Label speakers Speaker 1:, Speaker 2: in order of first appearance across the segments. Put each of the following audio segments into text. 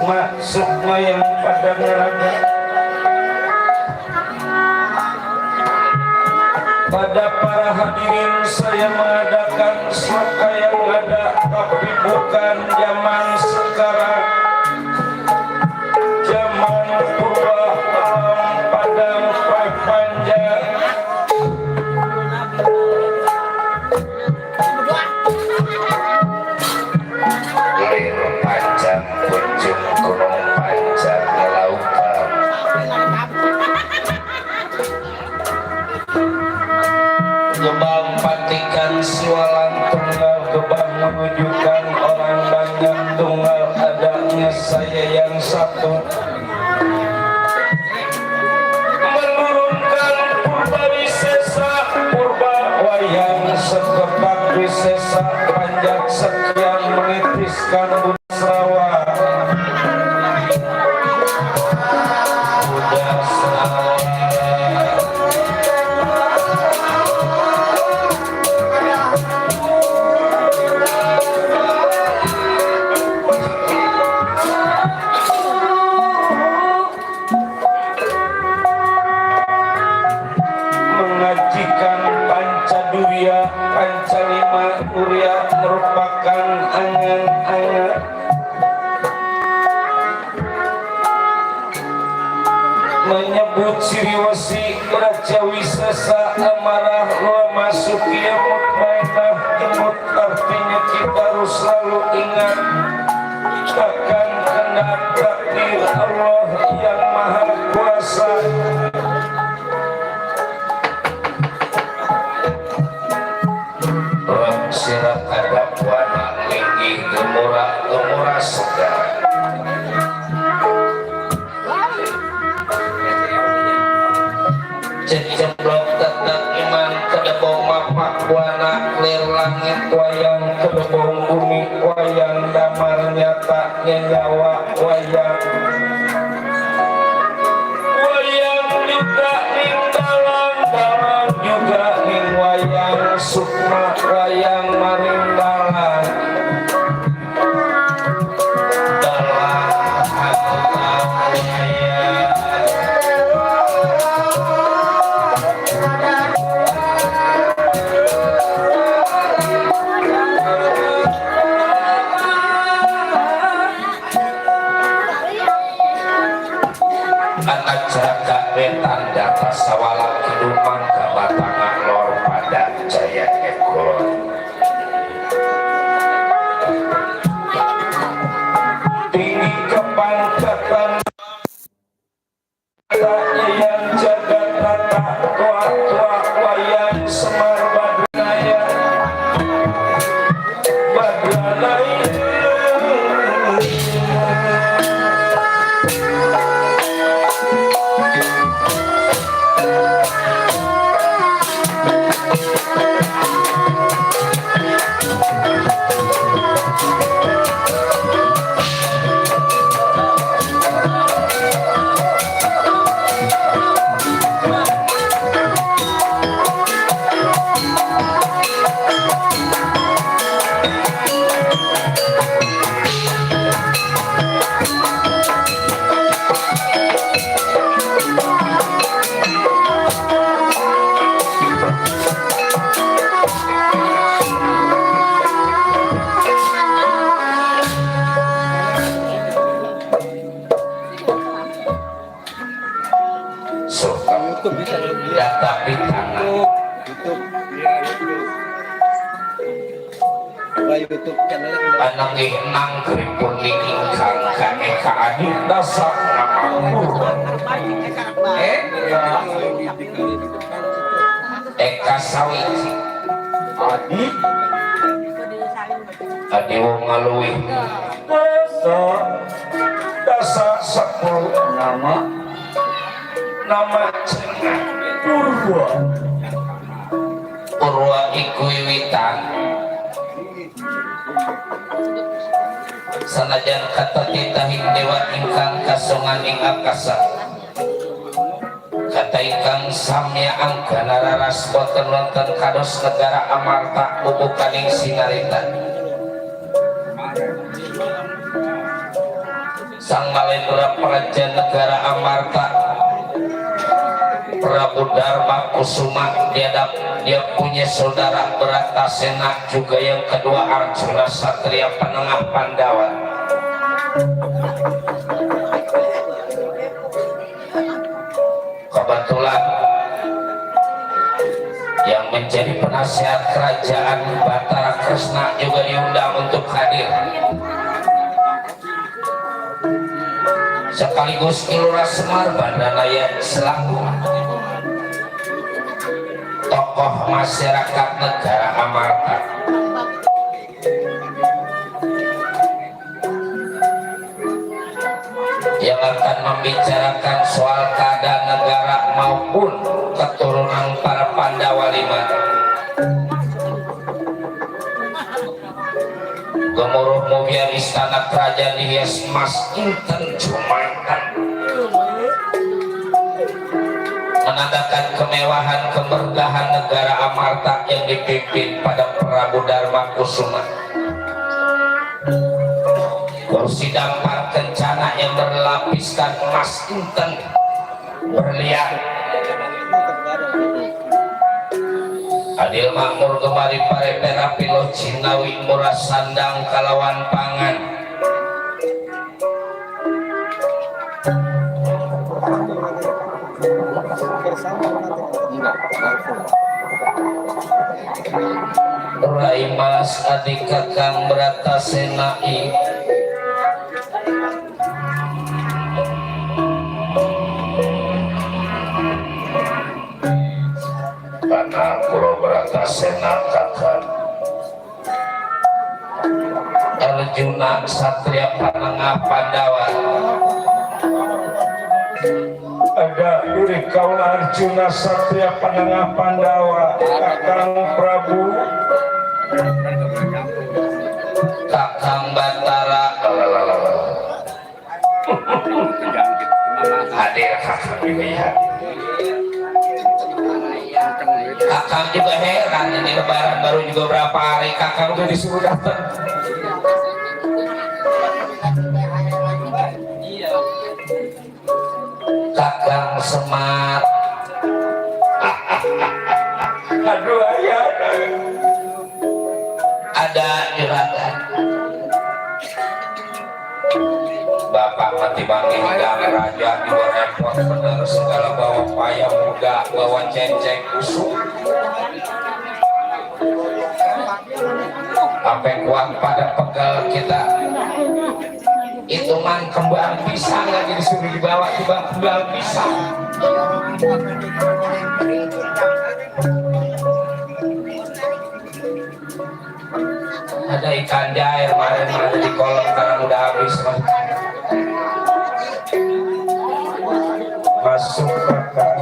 Speaker 1: maksudnya yang pada neraka. Pada para hadirin saya mengadakan suaka yang ada, tapi bukan zaman sekarang, zaman purba alam padang panjang. Lir panjang kunjung gunung panjang lautan. Gebang patikan siwalan tunggal, gebang menunjukkan orang banyak tunggal, adanya saya yang satu. Menurunkan purba wisesa, purba wayang sekepak wisesa, panjang sekian menitiskan busrawa. Udah salah mengajikan Pancadurya, Pancalima Urya merupakan angan-angan menyebut Siriwasi Raja Wisesa amarah wa masukiya mutmainah imut, artinya kita harus selalu ingat akan kehendak takdir Allah yang maha kuasa. Sirat ada buana linggi gemura segar. Cecemplok tetap iman kedebong mapak buana lir langit wayang kedebong bumi wayang damar nyata nyawa wayang. Wayang juga ning dalang juga ning wayang sukma wayang maringdalan dalang harta wayang. Anak jaga wetan data sawalak kehidupan kebatangan lor pada jaya ekor. Tinggi kepangkatan yang jaga tata tua-tua wayang semar badranaya data bitangan anak nang keripun ingkang kaeka adita sak namampur eka sawiji adi wong ngaluwi dasa 10 nama jeneng Purwa iku wiwitan sanajan kata titahing dewa ingkang kasongan ing akasa kata ingkang samya anggana raras boten wonten kados negara amarta bubukaning sinarita Sang Malendra Praja Negara Amarta Prabu Darma Kusuma. Dia punya saudara Bratasena, juga yang kedua Arjuna Satria Penengah Pandawa. Kebetulan yang menjadi penasihat kerajaan Batara Kresna juga diundang untuk hadir, sekaligus Kilura Semar Bandanaya selaku tokoh masyarakat negara Amarta. Yang akan membicarakan soal keadaan negara maupun keturunan para Pandawa lima. Gemuruh mobil istana kerajaan dihias emas inten jumatan, menandakan kemewahan keberkahan negara Amarta yang dipimpin pada Prabu Darma Kusuma. Kursi dampar kencana yang berlapiskan emas inten berlian. Adil makmur kemari parepera piloh Cinawi murah sandang kalawan pangan. Rai Mas adik Kakang Bratasenai karena Pulau Bratasena Kakang Arjuna Satria Penengah Pandawa. Ada diri kaula Arjuna Satria Penengah Pandawa, Kakang Prabu Kakang Batara hadir. Kakang ini Kakang juga heran, ini lebaran baru juga berapa hari Kakang udah disuruh datang. Kakang Semar aduh ayah ada juragan Bapak mati bangi hidang raja juga repot bener, segala bawa payah muda bawa cenceng kusuk apa kuat pada pegal kita itu man kembang pisang lagi disuruh dibawa ke kembang pisang. Ada ikan jair kemarin di kolam karena udah habis. Masuk Kakang.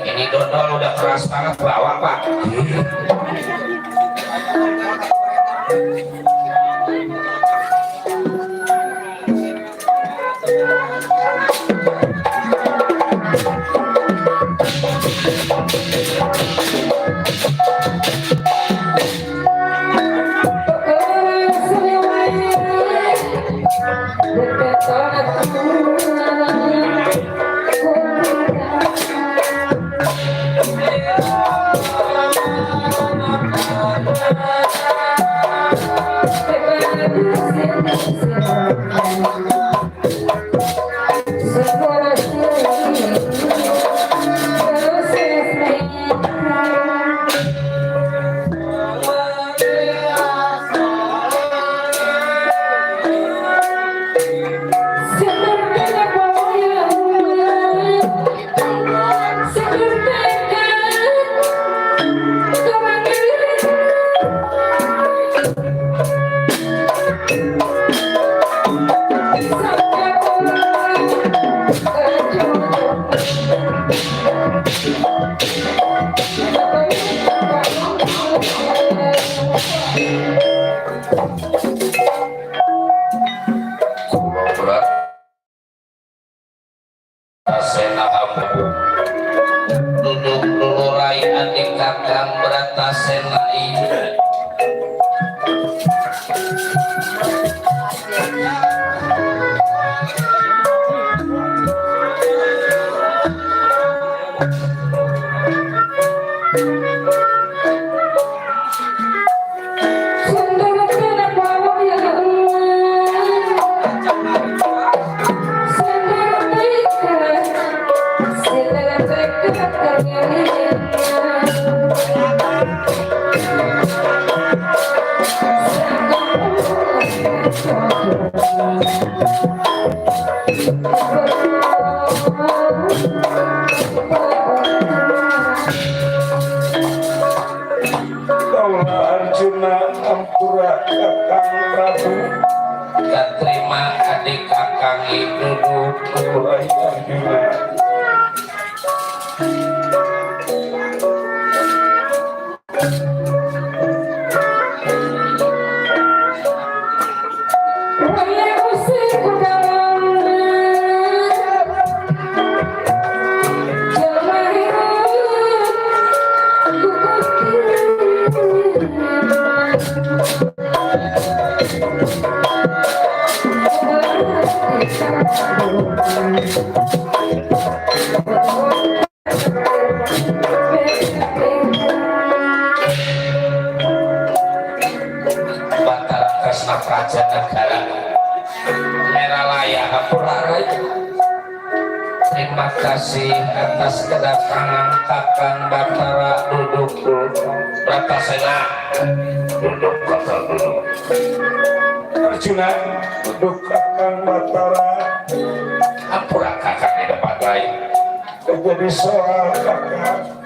Speaker 1: Ini dodol udah keras banget bawa Pak. lain Arjuna ampura kakang Prabu katrima adik kakang duduk mulai Arjuna Batara Kresna Praja Negara Meralaya Hampurarai. Terima kasih atas kedatangan kakang Batara duduk Bratasena duduk kakang duduk Arjuna duduk kakang Batara Hampura kakang di depan lain jadi soal kakang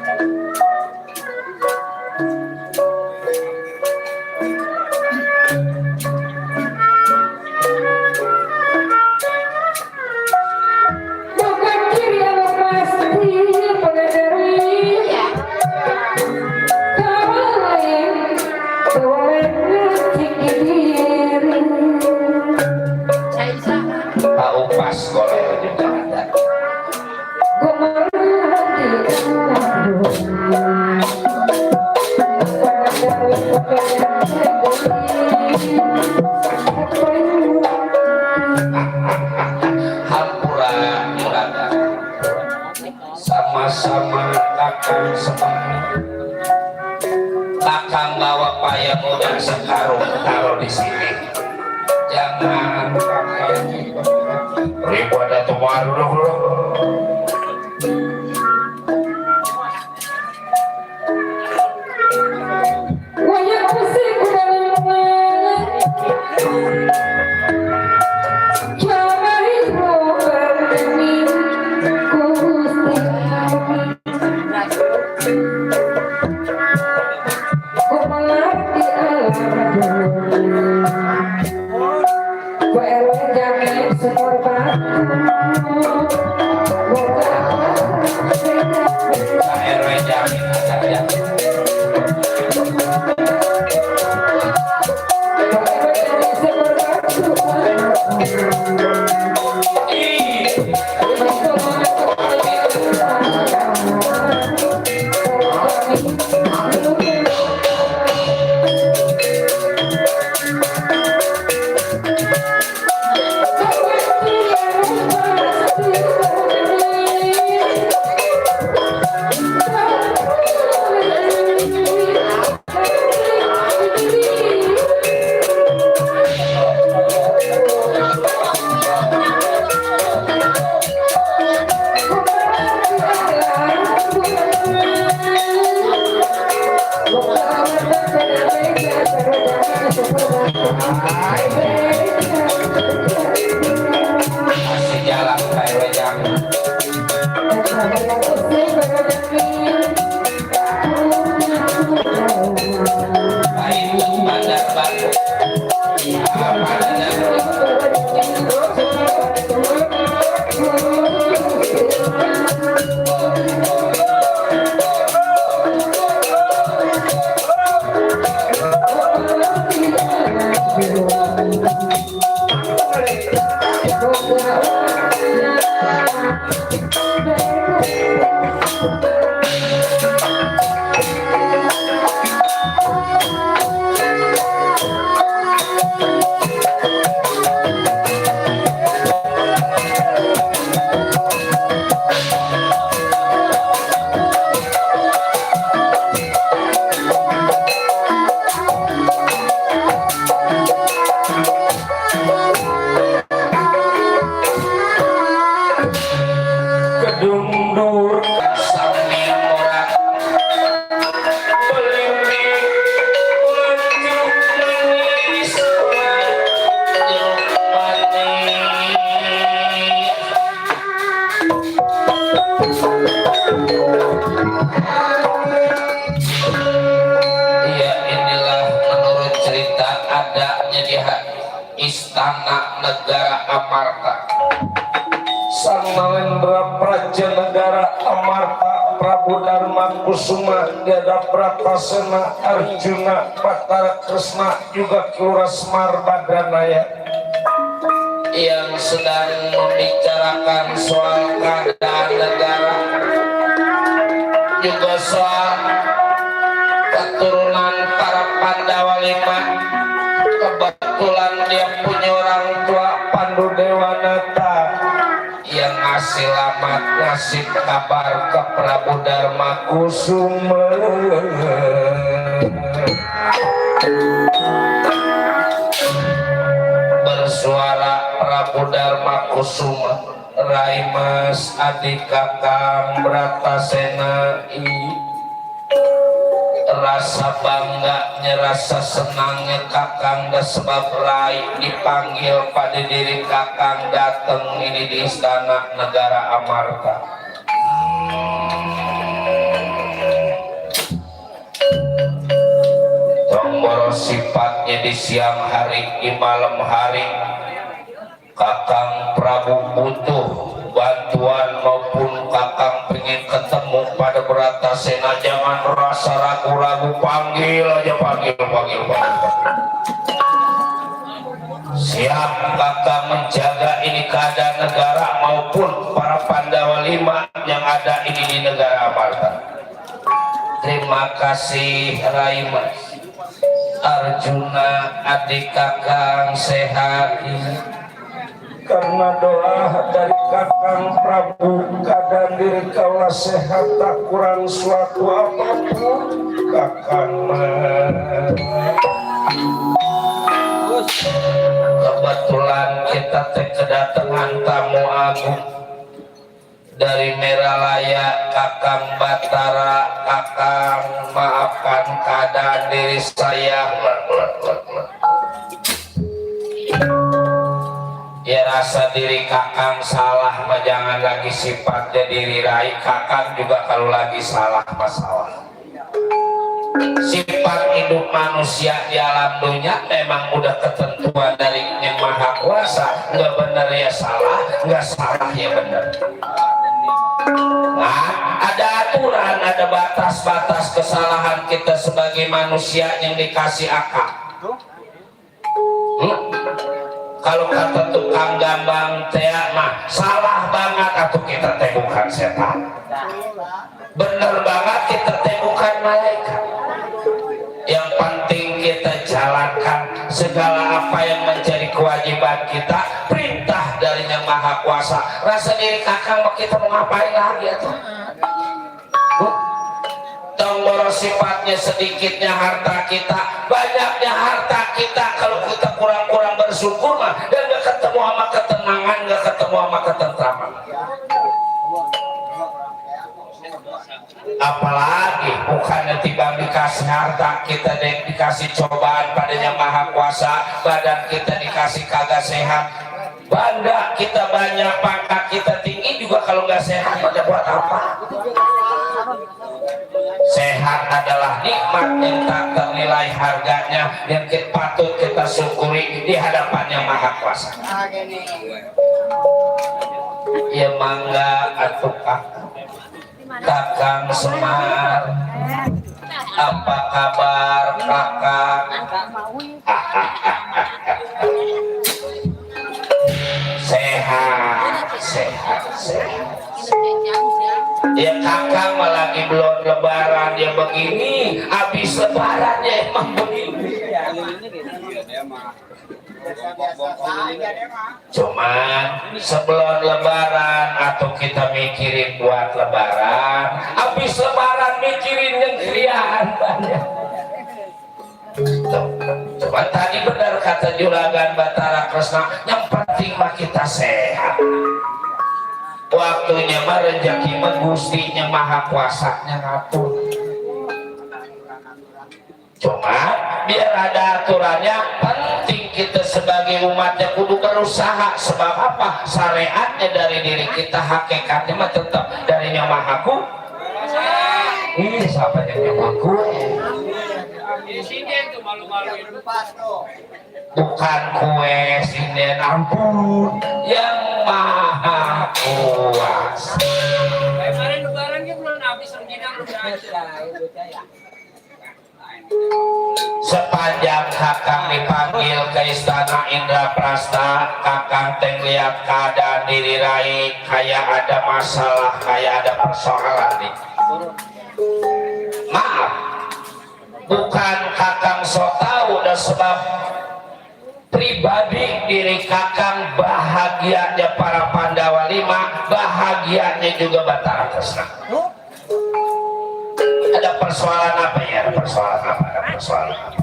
Speaker 1: pas golek di jalan. Hampura murada sama-sama kakang semangat kakang bawa payah muda sekarung taruh di sini jangan kakang ribu ada tumar dulu adanya di istana negara Amarta. Sang Nalendra Praja Negara Amarta Prabu Dharma Kusuma Diada Pratasena Arjuna Batara Kresna juga Kilura Semar Badranaya yang sedang membicarakan soal keadaan negara, juga soal keturunan para Pandawa 5. Kebetulan dia punya orang tua Pandu Dewanata yang ngasih lamat, ngasih kabar ke Prabu Dharma Kusuma. Bersuara Prabu Dharma Kusuma, Rai Mas adik kakang Bratasena, rasa bangganya, rasa senangnya kakang dah sebab Rai dipanggil pada diri kakang datang ini di istana negara Amarta. Tomboro sifatnya di siang hari, di malam hari kakang Prabu butuh bantuan maupun kakang pengen ketemu pada Bratasena, jangan rasa ragu-ragu, panggil aja, panggil. Siap kakang menjaga ini keadaan negara maupun para Pandawa 5 yang ada ini di negara Amarta. Terima kasih Rai Mas Arjuna adik kakang sehat karena doa dari kakang Prabu keadaan diri kaulah sehat tak kurang suatu apapun kakang. Kebetulan kita kedatangan tamu agung dari Meralaya, kakang Batara. Kakang maafkan keadaan diri saya, ya rasa diri kakang salah mah jangan lagi sifatnya diri Rai. Kakang juga kalau lagi salah masalah. Sifat hidup manusia di alam dunia memang udah ketentuan dari Yang Maha Kuasa. Nggak benar ya salah, nggak salah ya benar. Nah, ada aturan, ada batas-batas kesalahan kita sebagai manusia yang dikasih akal. Kalau kata tukang gambang teh mah salah banget atau kita teh bukan setan. Bener banget kita teh bukan malaikat. Yang penting kita jalankan segala apa yang menjadi kewajiban kita, perintah dari Yang Maha Kuasa. Rasa diri kakang kita mau ngapain lagi atau? Tomboro sifatnya sedikitnya harta kita, banyaknya harta kita. Kalau kita kurang-kurang bersyukur mah, dan gak ketemu sama ketenangan, gak ketemu sama ketentraman. Apalagi bukannya tiba dikasih harta, kita dikasih cobaan pada Yang Maha Kuasa, badan kita dikasih kagak sehat, banda kita banyak, pangkat kita tinggi juga kalau nggak sehat pada buat apa? Sehat adalah nikmat yang tak ternilai harganya, yang patut kita syukuri di hadapan Yang Maha Kuasa. Ya mangga atuh kakang Semar, apa kabar kakang? Sehat. Ya kakang lagi belum lebaran ya begini, habis lebaran ya emang begini. Cuman sebelum lebaran atau kita mikirin buat lebaran, habis lebaran mikirin yang kriaan banyak. Coba tadi benar kata Juragan Batara Kresna, yang penting mah kita sehat. Waktunya mah rezeki mah Gustinya Maha Kuasanya ngatur. Cuma biar ada aturannya, penting kita sebagai umatnya kudu berusaha. Sebab apa? Syariatnya dari diri kita, hakikatnya mah tetap dari Yang Maha Kuasa. Ini siapa yang Maha Kuasa? bukan kue sinden, ampun yang maha kuasa.
Speaker 2: Kemarin lebaran dia belum habis rengginang
Speaker 1: sepanjang Kakang dipanggil ke istana Indraprasta, Kakang teng lihat keadaan diri Rai kayak ada masalah, kayak ada persoalan nih. Maaf, bukan Kakang sok tahu, dan sebab pribadi diri Kakang bahagianya para Pandawa 5, bahagianya juga Batara Kresna. Ada persoalan apa ya? Ada persoalan apa? Ada persoalan apa?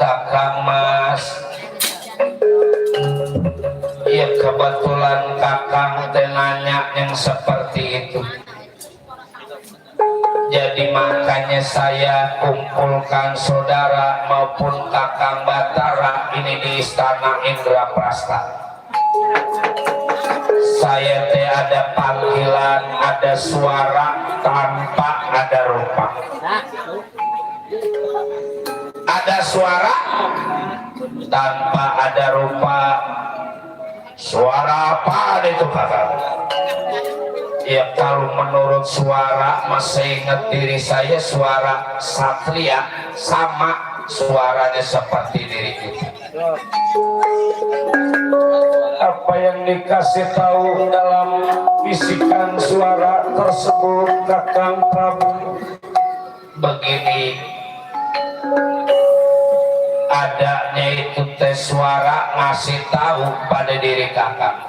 Speaker 1: Kakang Mas, ya kebetulan Kakang nanya yang seperti itu. Jadi makanya saya kumpulkan saudara maupun Kakang Batara ini di istana Indraprasta. Saya teh ada panggilan, ada suara tanpa ada rupa. Ada suara tanpa ada rupa. Suara apa itu kakak? Ya kalau menurut suara masih ingat diri saya suara satria, sama suaranya seperti diri kita. Apa yang dikasih tahu dalam bisikan suara tersebut Kakang Prabu? Begini, adanya itu teh suara ngasih tahu pada diri Kakang,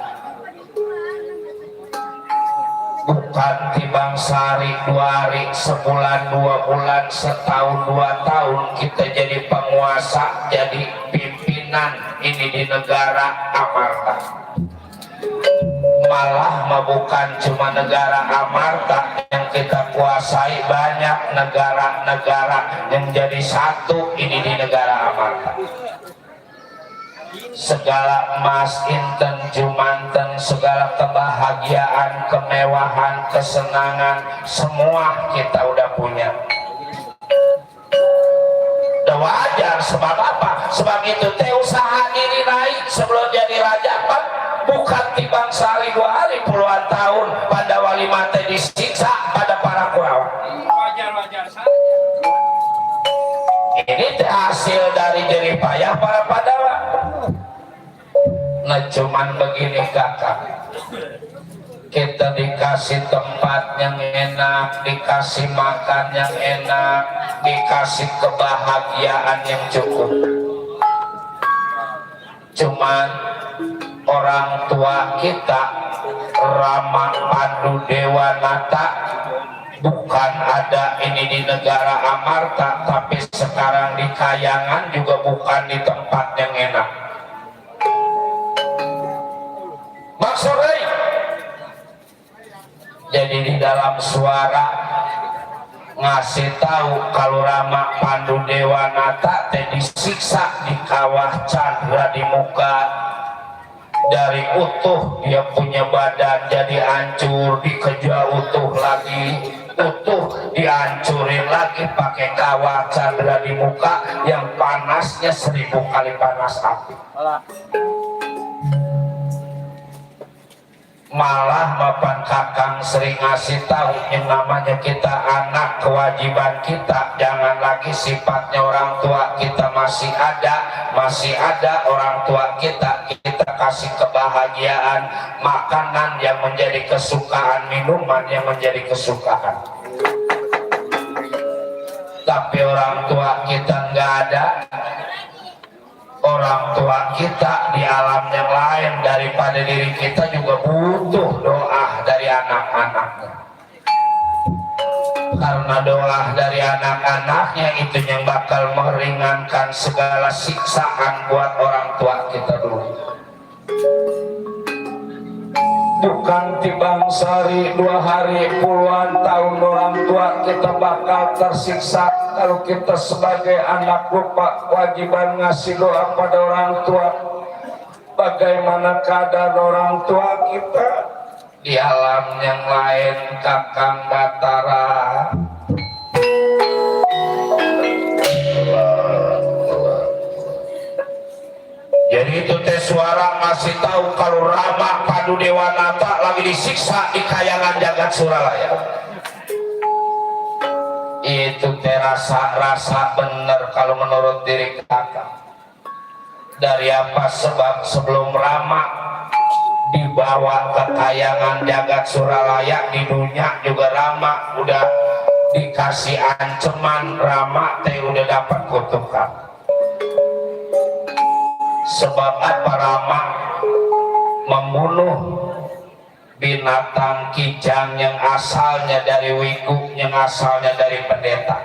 Speaker 1: bukan timbang sehari, 2 hari, sebulan, 2 bulan, setahun, 2 tahun kita jadi penguasa, jadi pimpinan ini di negara Amarta. Malah bukan cuma negara Amarta yang kita kuasai, banyak negara-negara yang jadi satu ini di negara Amarta. Segala emas, inten, jumanten, segala kebahagiaan, kemewahan, kesenangan, semua kita udah punya. Udah wajar, sebab apa? Sebab itu teh usaha diri naik sebelum jadi raja kan bukan timbang sehari 2 hari, puluhan tahun Pandawa 5 teh disiksa pada para Kurawa.
Speaker 2: Wajar-wajar saja.
Speaker 1: Ini teh hasil dari jerih payah para Pandawa. Nah cuman begini kakak, kita dikasih tempat yang enak, dikasih makan yang enak, dikasih kebahagiaan yang cukup. Cuman orang tua kita Rama Pandu Dewanata bukan ada ini di negara Amarta, tapi sekarang di Kayangan juga bukan di tempat yang enak. Maksudnya jadi di dalam suara ngasih tahu kalau Rama Pandu Dewanata teh disiksa di kawah Chandra di muka, dari utuh dia punya badan jadi hancur, dikejar utuh lagi, utuh dihancurin lagi pakai kawah Chandra di muka yang panasnya 1000 kali panas api. Malah mapan kakang sering ngasih tahu yang namanya kita anak, kewajiban kita jangan lagi sifatnya orang tua kita masih ada orang tua kita kasih kebahagiaan, makanan yang menjadi kesukaan, minuman yang menjadi kesukaan. Tapi orang tua kita nggak ada, orang tua kita di alam yang lain daripada diri kita juga butuh doa dari anak-anaknya. Karena doa dari anak-anaknya itu yang bakal meringankan segala siksaan buat orang tua kita dulu. Bukan timbang sehari 2 hari, puluhan tahun orang tua kita bakal tersiksa kalau kita sebagai anak lupa kewajiban ngasih doa pada orang tua. Bagaimana keadaan orang tua kita di alam yang lain Kakang Batara? itu teh suara ngasih tahu kalau Rama Padu Dewanata lagi disiksa di kayangan jagat Suralaya. Itu teh rasa bener kalau menurut diri kakak. Dari apa sebab sebelum Rama dibawa ke kayangan jagat Suralaya, di dunia juga Rama udah dikasih ancaman, Rama teh udah dapat kutukan. Sebab apa? Rama membunuh binatang kijang yang asalnya dari Wiku, yang asalnya dari pendeta.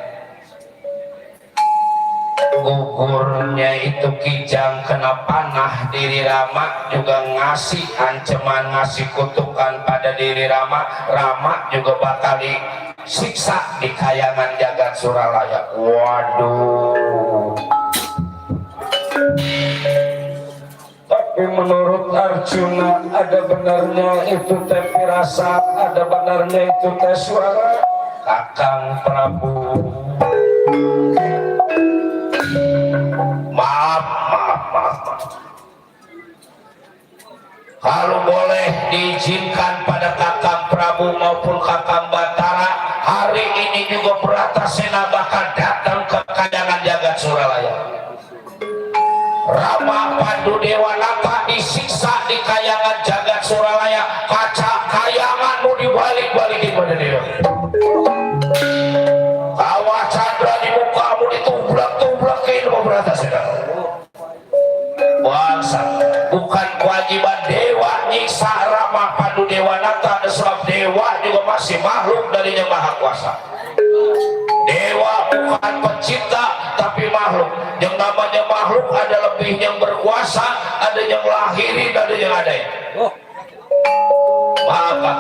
Speaker 1: Gugurnya itu kijang kena panah diri Rama, juga ngasih ancaman, ngasih kutukan pada diri Rama. Rama juga bakal disiksa di kayangan jagat Suralaya. Waduh. Tapi menurut Arjuna ada benarnya itu teh firasat, ada benarnya itu teh suara. Kakang Prabu, maaf. Kalau boleh diizinkan pada Kakang Prabu maupun Kakang Batara, hari ini juga Bratasena bakal datang ke kayangan jagat Suralaya. Rama Pandu Dewanata disiksa di kayangan jagat Suralaya. Kaca kayanganmu dibalik-balikin pada dia. Kawah Chandra di mukamu ditublak-tublakin sama Bratasena. Bangsa, bukan kewajiban dewa nyiksa Rama Pandu Dewanata, sebab dewa juga masih makhluk dari Yang Maha Kuasa. Dewa bukan pencipta tapi makhluk. Yang namanya makhluk ada lebih yang berkuasa, ada yang lahirin, ada yang ada. Maka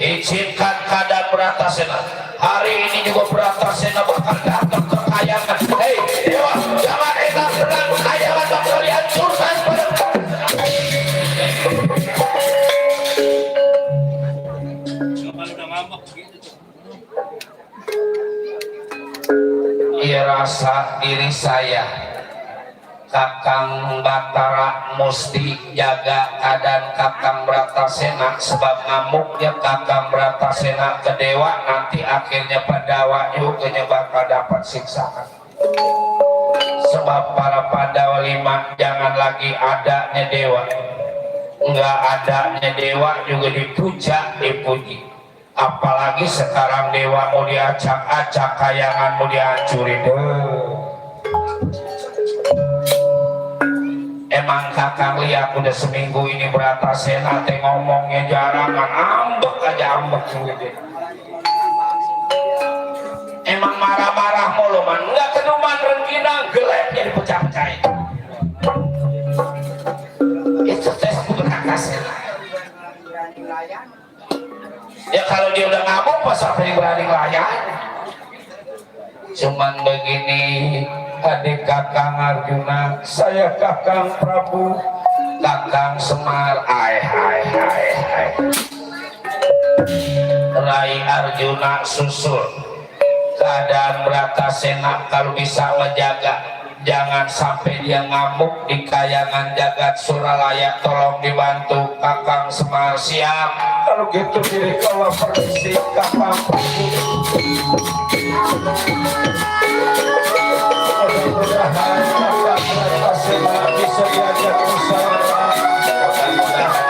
Speaker 1: izinkan keadaan Bratasena. Hari ini juga Bratasena bakal datang ke kayangan. Hei dewa, jangan enak dengan kayangan bakal dihancurkan. Ia rasa diri saya, Kakang Batara musti jaga keadaan Kakang Bratasena, sebab ngamuknya Kakang Bratasena ke dewa, nanti akhirnya Pandawa juga bakal dapat siksaan. Sebab para Pandawa 5 jangan lagi adanya dewa, enggak adanya dewa juga dipuja dipuji. Apalagi sekarang dewa mau diacak-acak, kayangan mau dihancurin. Emang Kakang lihat udah seminggu ini Bratasena teh ngomongnya jarangan, ambek aja ambek gitu. Emang marah-marah mulu man, enggak keduman rengginang gelepnya dipecah-pecahin. Itu tes Bratasena. Ya kalau dia udah ngamuk pas sampai berani layan. Cuman begini, adik Kakang Arjuna, saya Kakang Prabu, Kakang Semar, hai. Rai Arjuna susul keadaan Bratasena, kalau bisa menjaga jangan sampai dia ngamuk di kayangan jagat Suralaya. Tolong dibantu Kakang Semar. Siap. Kalau gitu diri kalau permisi Kakang Prabu. Mudah-mudahan Kakang Bratasena bisa diajak musyawarah. Mudah-mudahan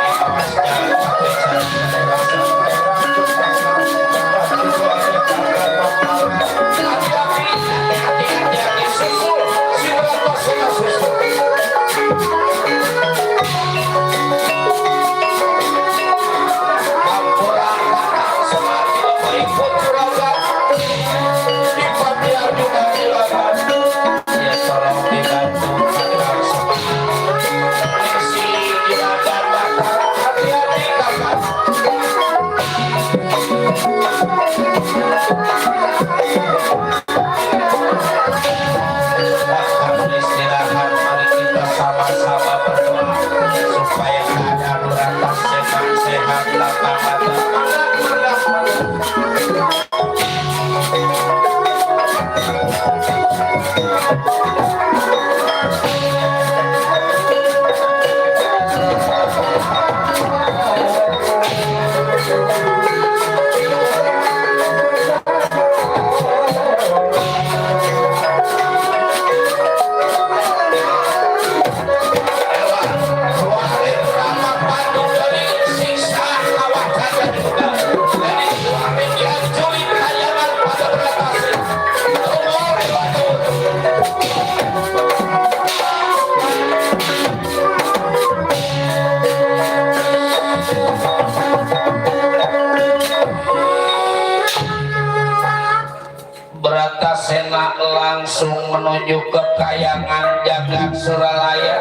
Speaker 1: Bratasena langsung menuju ke kayangan jagat Suralaya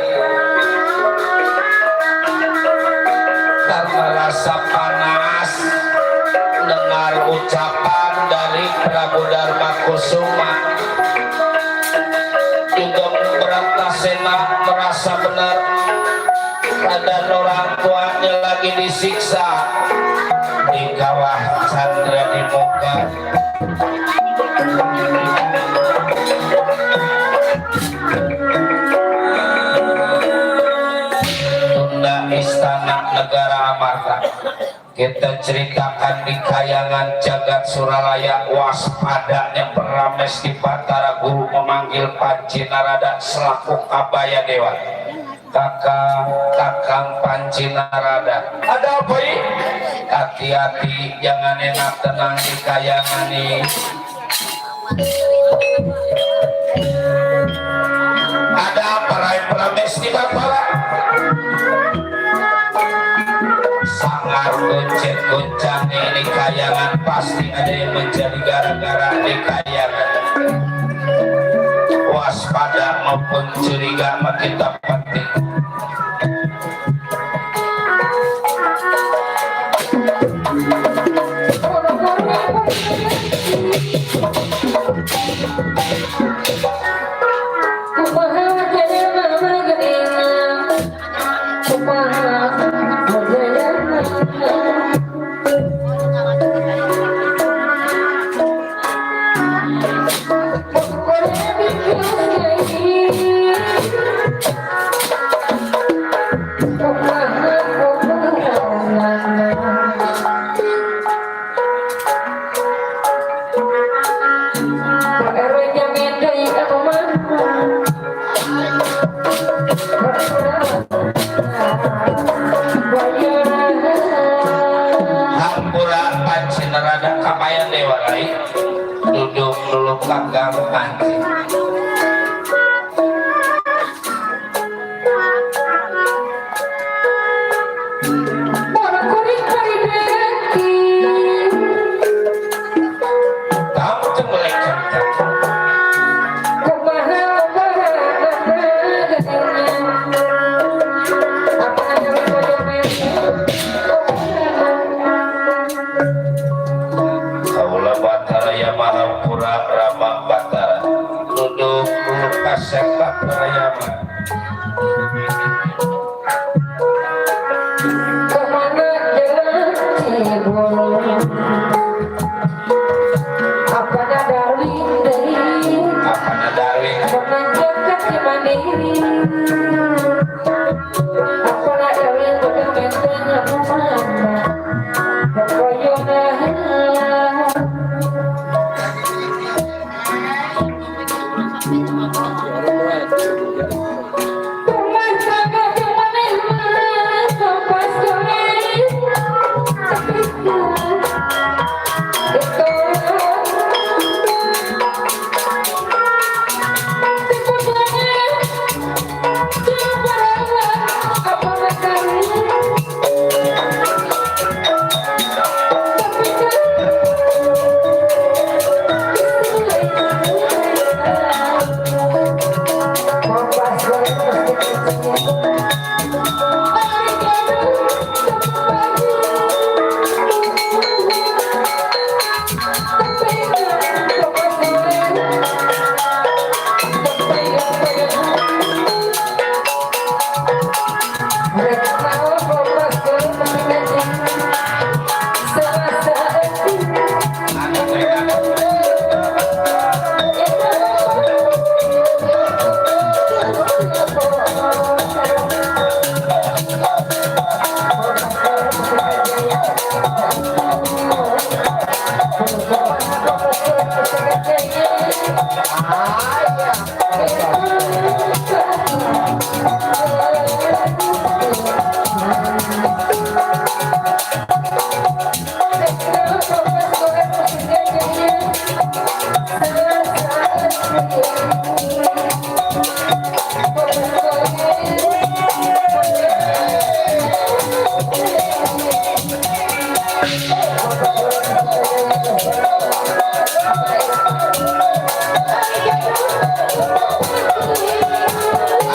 Speaker 1: karena rasa panas dengar ucapan dari Prabu Darma Kusuma. Juga Bratasena merasa benar ada orang tuanya lagi disiksa di kawah Chandra di muka. Tunda istana negara Amarta kita ceritakan di kayangan jagat Suralaya. Waspadanya Perames di Batara Guru memanggil Panci Narada selaku Kabaya Dewa. Kakang Panci Narada, ada apa ini? Hati-hati, jangan enak tenang di kayangan ini. Ada apa Rai Perames di Batara? Sangat gonceng-goncang ini kayangan, pasti ada yang menjadi gara-gara di kayangan. Waspada maupun curiga makin tak penting. Duduk dulu Kakang Panci. Kamu tuh boleh cerita. Sepak Rayama kemana jalan Cibulu apana darwin dari apana darwin menanjakan si mandiri apana darwin udah mentenya kemana berkoyongan.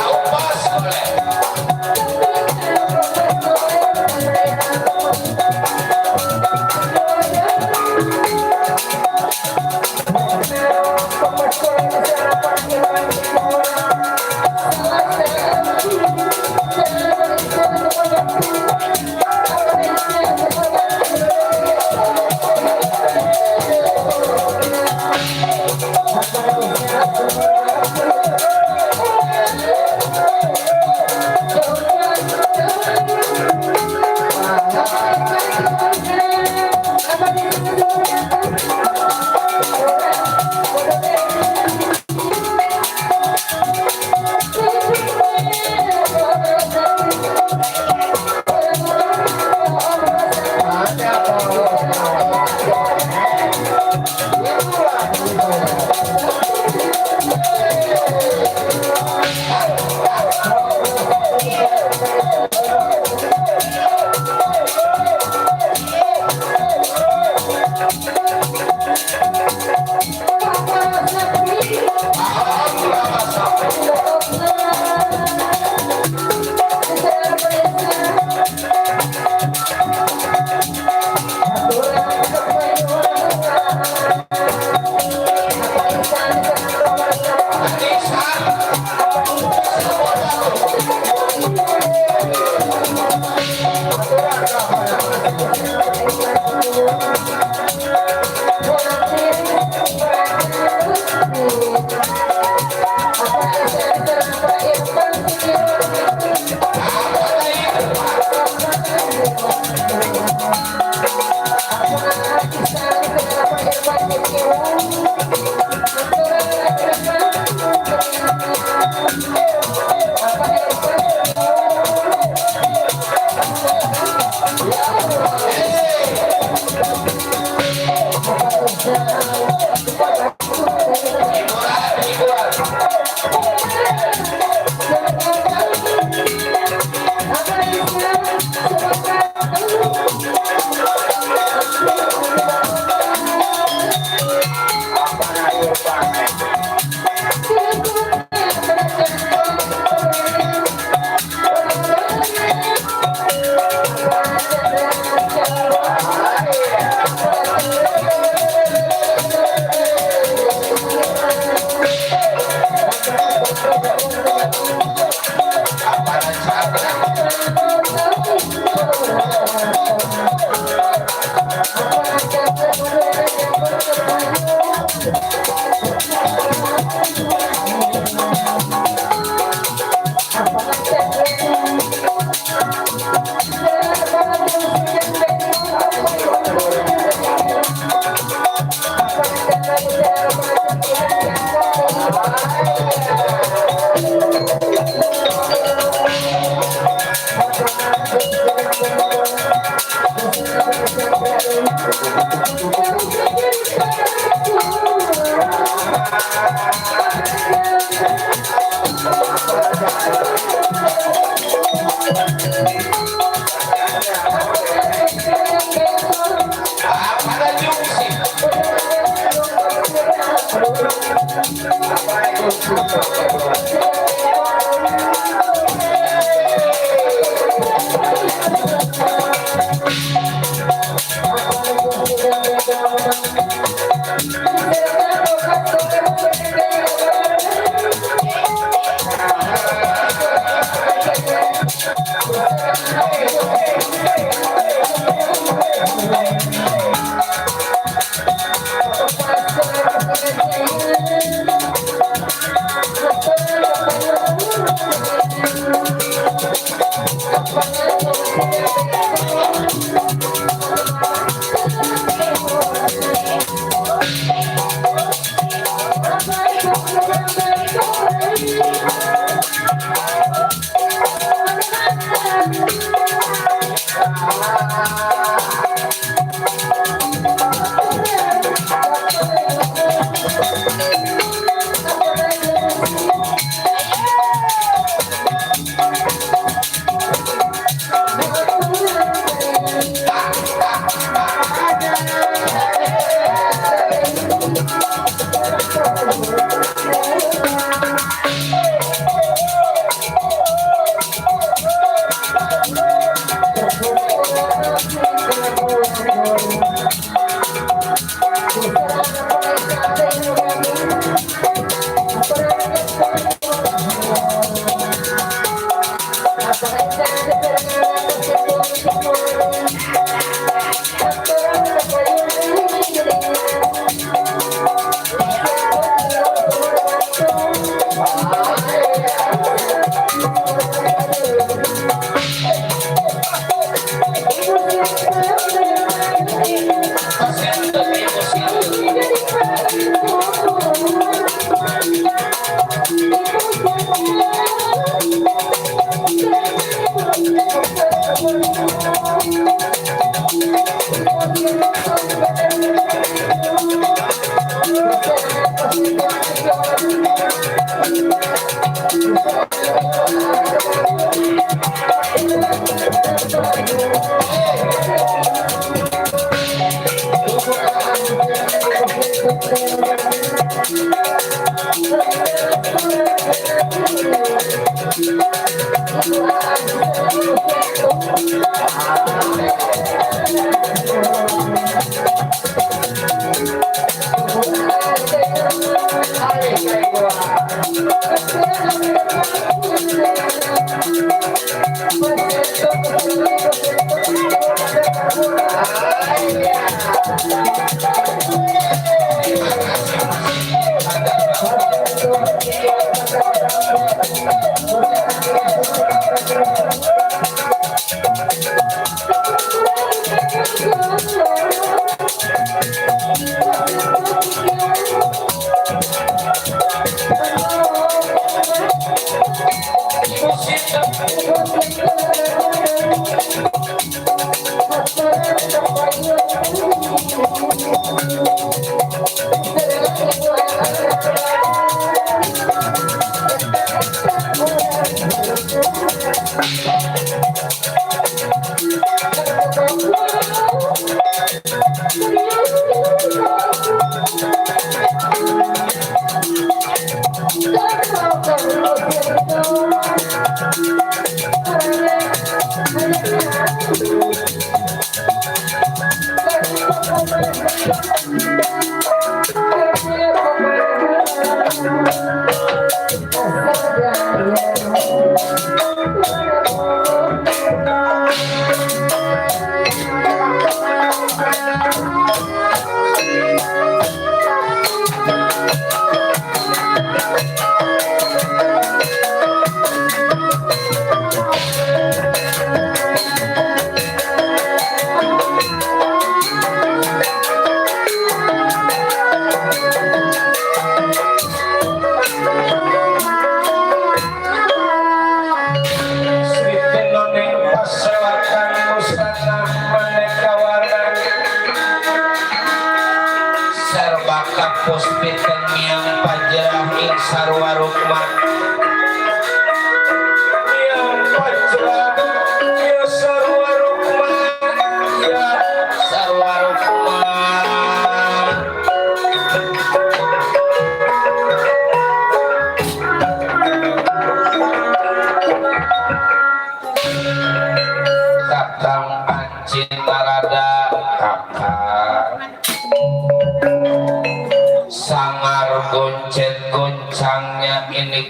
Speaker 1: Aupas boleh.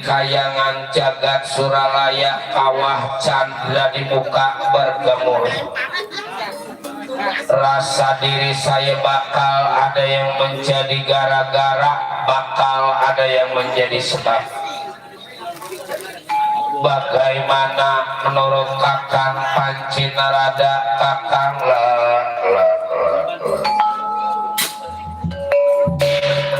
Speaker 1: Kayangan jagat Suralaya kawah candra di muka bergemuruh. Rasa diri saya bakal ada yang menjadi gara-gara, bakal ada yang menjadi sebab. Bagaimana menurut Kakang Panci Narada, Kakang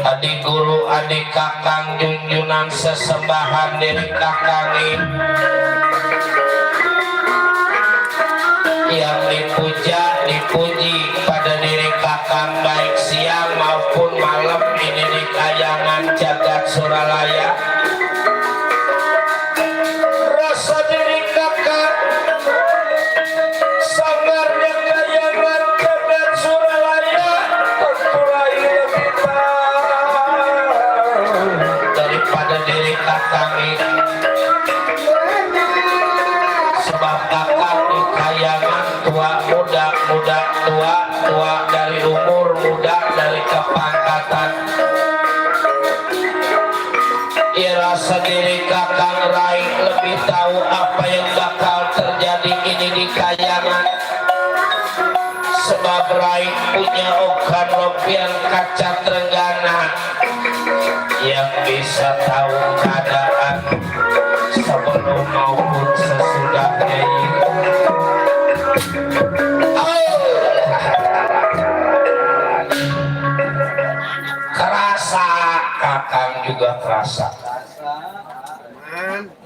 Speaker 1: adik guru, adik kakang, junjunan sesembahan diri kakangin yang dipuja, dipuji pada diri kakang baik siang maupun malam ini di kayangan jagat Suralaya. Rasa diri kakang sangarnya kayangan jagat Suralaya terturai lebih daripada diri kakang ini, sebab kakang di kayangan tua muda, muda tua, tua dari umur, muda dari kepangkatan. Ya rasa diri kakang raih lebih tahu apa yang bakal terjadi ini di kayangan, sebab raih punya okan lopian kaca Trenggana yang bisa tahu keadaan sebelum maupun sesudahnya ini. Kerasa, kakang juga kerasa.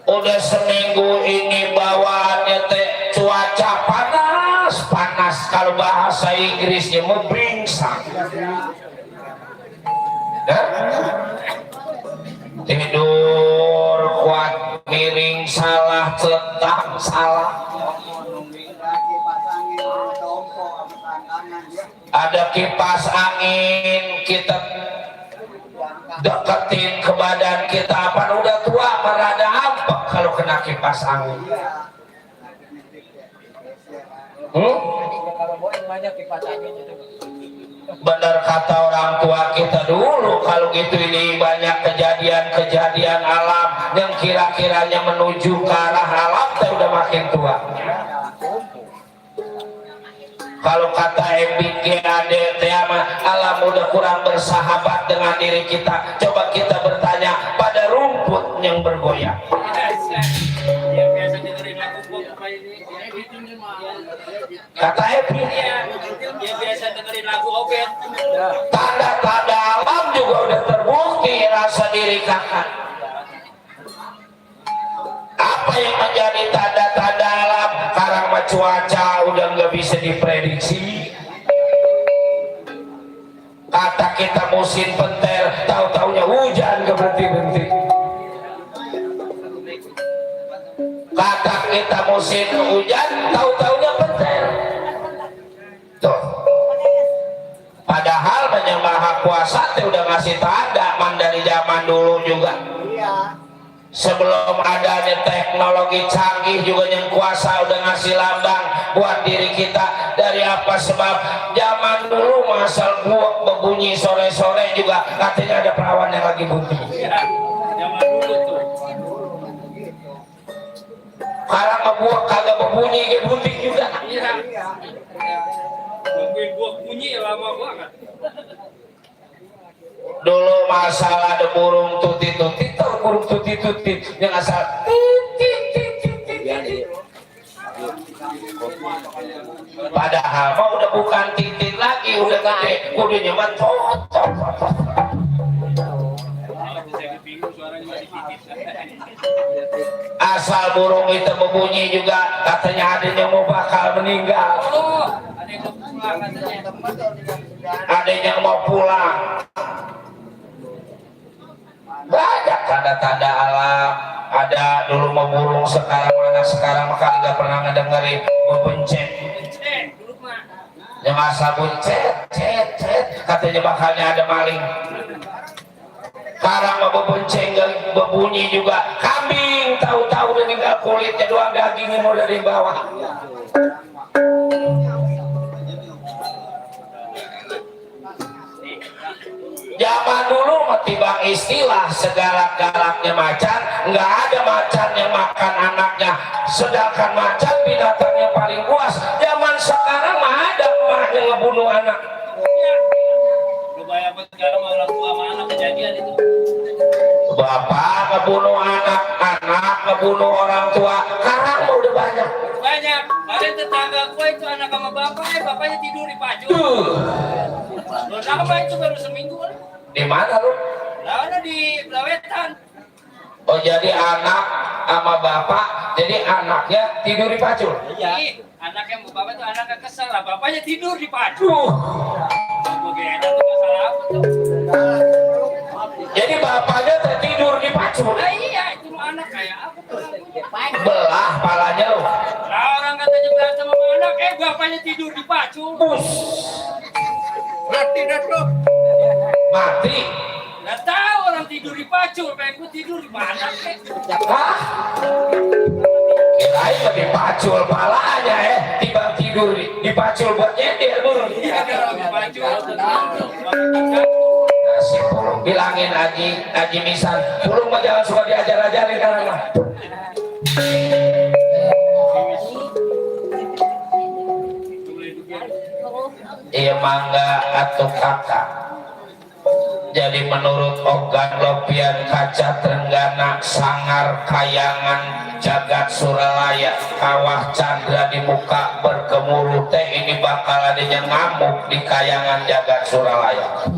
Speaker 1: Udah seminggu ini bawaannya teh cuaca panas, panas. Kalau bahasa Inggrisnya mau bringsang. Nah, deketin ke badan kita, apa udah tua merada apa kalau kena kipas angin. Benar kata orang tua kita dulu, kalau gitu ini banyak kejadian-kejadian alam yang kira-kiranya menuju ke arah alam teh udah makin tua. Kalau kata MBGAD alam udah kurang bersahabat dengan diri kita. Coba kita bertanya pada rumput yang bergoyang. Kata Epi,
Speaker 2: dia biasa dengerin lagu Obet.
Speaker 1: tanda-tanda alam juga udah terbukti rasa diri kakak. Apa yang menjadi tanda-tanda alam? Karang cuaca udah nggak bisa diprediksi. Kata kita musim pentel, tahu-taunya hujan nggak berhenti-berhenti. Kata kita musim hujan, tahu-taunya pentel. Tuh. Padahal Yang Maha Kuasa udah ngasih tanda man dari zaman dulu juga. Sebelum adanya teknologi canggih juga yang kuasa udah ngasih lambang buat diri kita. Dari apa sebab zaman dulu masal buak berbunyi sore-sore juga katanya ada perawan yang lagi bunyi.
Speaker 2: Zaman dulu tuh.
Speaker 1: Karena ngebuak kagak berbunyi kayak bunting juga.
Speaker 2: Nungguin buah bunyi lama banget.
Speaker 1: Dulu masalah ada burung tuti-tuti, tahu burung tuti-tuti yang asal titit. Padahal mah udah bukan titit lagi, udah gede, kudanya mah totok. Asal burung itu berbunyi juga katanya ada yang mau bakal meninggal.
Speaker 2: Oh, ada yang mau pulang katanya.
Speaker 1: Ada yang mau pulang. Banyak tanda-tanda alam. Ada dulu mau burung, sekarang mana sekarang maka nggak pernah ngedengerin bebencet.
Speaker 2: Dulu mah.
Speaker 1: Yang asal buncet, cet, katanya bakalnya ada maling. Sekarang mau bebencet berbunyi juga. Kambing tahu-tahu udah tinggal kulitnya doang, dagingnya mau dari bawah. Zaman dulu timbang istilah segalak-galaknya macan, nggak ada macan yang makan anaknya, sedangkan macan binatang yang paling buas. Zaman sekarang mah ada mah yang ngebunuh anak.
Speaker 2: Lu bayang sekarang orang tua sama anak kejadian itu.
Speaker 1: Bapak ngebunuh anak, anak ngebunuh orang tua. Sekarang mah udah banyak.
Speaker 2: Banyak. Kemarin tetangga gue itu anak sama bapaknya, bapaknya tidur di pajak. Lo nama itu baru seminggu kan?
Speaker 1: Di mana lu?
Speaker 2: Lalu di Blawetan.
Speaker 1: Oh jadi anak sama bapak, jadi anaknya tidur di pacul.
Speaker 2: Iya. Anaknya sama bapak itu anaknya kesel lah, bapaknya tidur di pajak. Bagaimana tuh masalah apa tuh?
Speaker 1: Jadi bapaknya tertidur di pacul.
Speaker 2: Nah iya, itu anak kayak apa tuh?
Speaker 1: Belah palanya lu.
Speaker 2: Nah orang katanya berantem sama anak, bapaknya tidur di pacul. Berarti dah tuh.
Speaker 1: Mati.
Speaker 2: Nggak tahu orang tidur di pacul, pengen gue tidur di mana kek?
Speaker 1: Hah? Kirain mah dipacul palanya tiba tidur di pacul buat nyender burung.
Speaker 2: Iya orang di pacul.
Speaker 1: Si pulung bilangin Haji Misan, pulung mah jangan suka diajar-ajarin karena mah. Iya mangga atau kakak. Jadi menurut Ogan Lopian Kaca Trenggana sangar kayangan jagat Suralaya kawah Chandra di muka bergemuruh teh ini bakal adanya ngamuk di kayangan jagat Suralaya.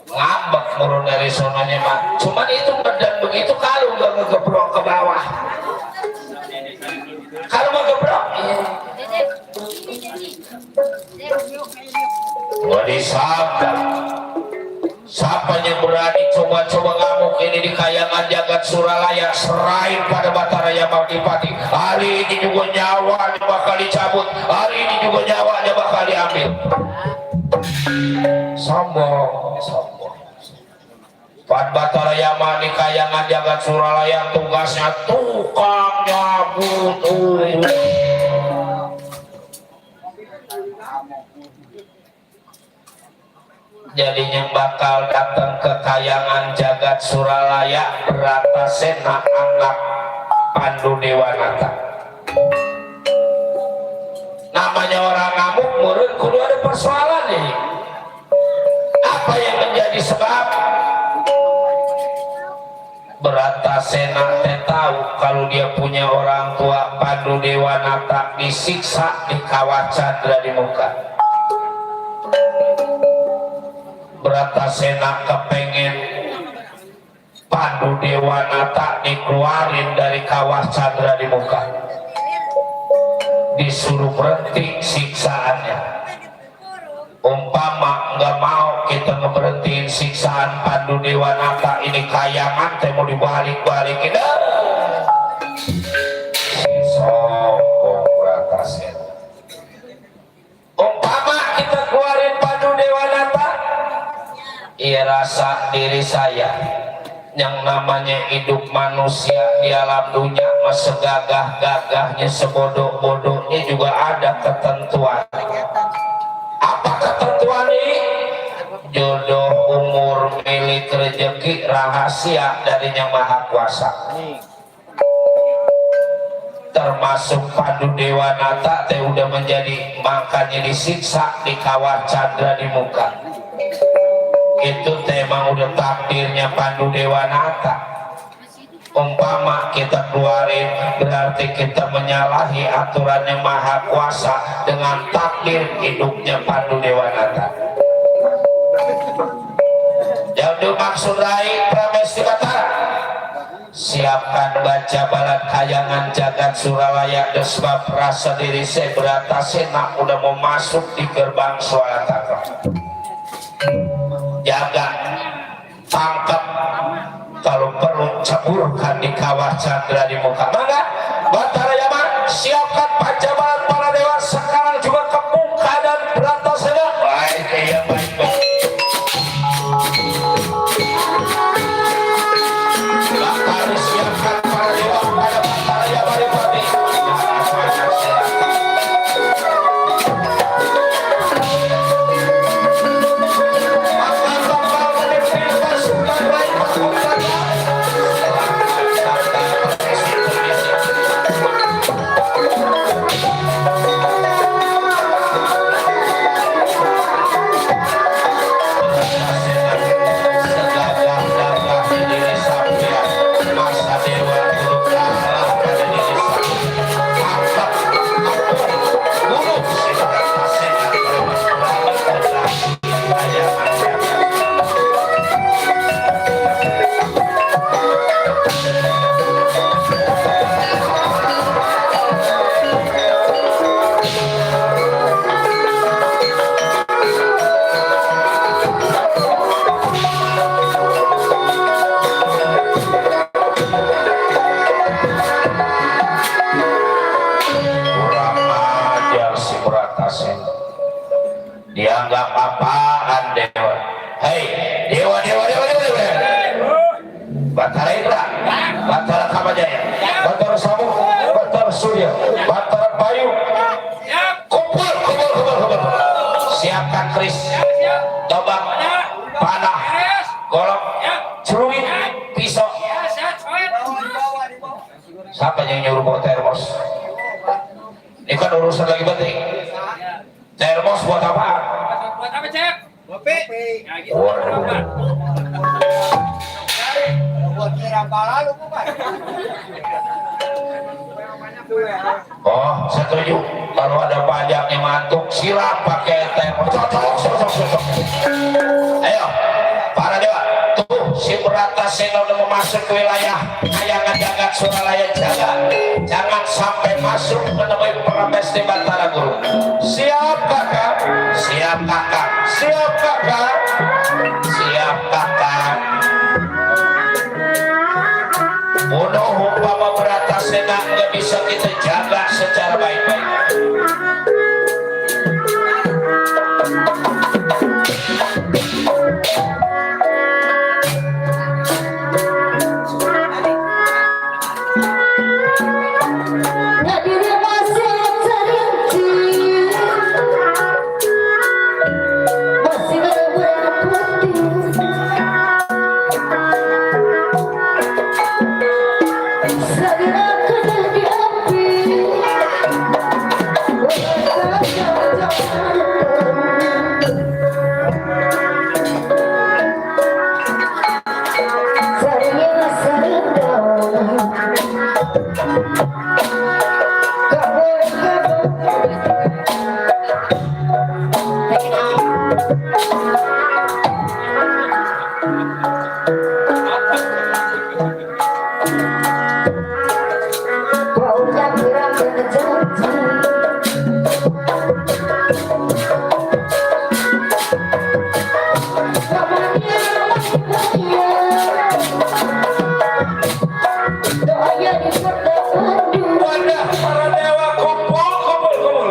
Speaker 1: Ngambek turun dari sononya mah. Cuman itu dan begitu kalau nggak ngegebrok ke bawah. Kalau mau gebrok, gua disabda. Siapa yang berani coba-coba ini di kayangan jagat Suralaya serain pada Batara Yamagipati. Hari ini juga nyawanya bakal dicabut, hari ini juga nyawanya bakal diambil. Sombong, sombong. Pan Batara Yama di kayangan jagat Suralaya tugasnya tukang nyabut. Jadinya bakal datang ke kayangan jagat Suralaya Bratasena anak Pandu Dewanata. Namanya orang ngamuk murun kudu ada persoalan nih. Apa yang menjadi sebab? Bratasena teh tahu kalau dia punya orang tua Pandu Dewanata disiksa di kawah Candra di muka. Bratasena kepengen Pandu Dewanata dikeluarin dari kawah Candra di muka, disuruh berhenti siksaannya. Umpama nggak mau kita ngeberhentiin siksaan Pandu Dewanata, ini kayangan teh mau dibalik-balikin. Si sombong Bratasena. Umpama kita keluarin Pandu Dewanata, ia rasa diri saya yang namanya hidup manusia di alam dunia segagah-gagahnya, sebodoh-bodohnya juga ada ketentuan. Apa ketentuan ini? Jodoh, umur, milik, rezeki, rahasia dari Yang Maha Kuasa. Termasuk Pandu Dewanata teh udah menjadi, makanya disiksa di kawah Candra di muka. Itu tema udah takdirnya Pandu Dewanata. Umpama kita keluarin berarti kita menyalahi aturan Yang Maha Kuasa dengan takdir hidupnya Pandu Dewanata. Jadi maksud Rai Pramesti Batara, siapkan baca balat kayangan jagat Suralaya sebab rasa diri saya Bratasena udah mau masuk di gerbang Swalataka. Jaga, tangkap, kalau perlu ceburkan di kawah Candra di muka. Maka Batara Yama siapkan pancabalan para dewa sekarang juga ke muka dan Bratasena. Baik, iya, baik, baik. Bakal disiapkan para dewa pada Batara Yama di pati. Dianggap apaan dewa? Hei, dewa. Batara Indra, Batara Kamajaya, Batara Samu, Batara Surya, Batara Bayu. Kumpul. Siapkan keris, tombak, panah, golok, celurit, pisau. Siapa yang nyuruh bawa termos? Ini kan urusan lagi penting. Termos buat apa?
Speaker 2: Buat apa, Cek?
Speaker 3: Kopi.
Speaker 2: Ya gitu.
Speaker 3: Buat nyiram bala lu bukan?
Speaker 1: Oh, setuju. Kalau ada pajaknya mantuk, silam pakai termos. Cocok. Ayo, para dewa. Tuh, si Bratasena udah memasuki wilayah kayangan jagat Suralaya. Jangan sampai masuk menemui Pramesti Batara Guru. Siap kakak? Siap kakak. Siap kakak. Siap kakak. Mudah umpama beratasena nggak bisa kita jaga secara baik-baik. Wadah para dewa kumpul kumpul.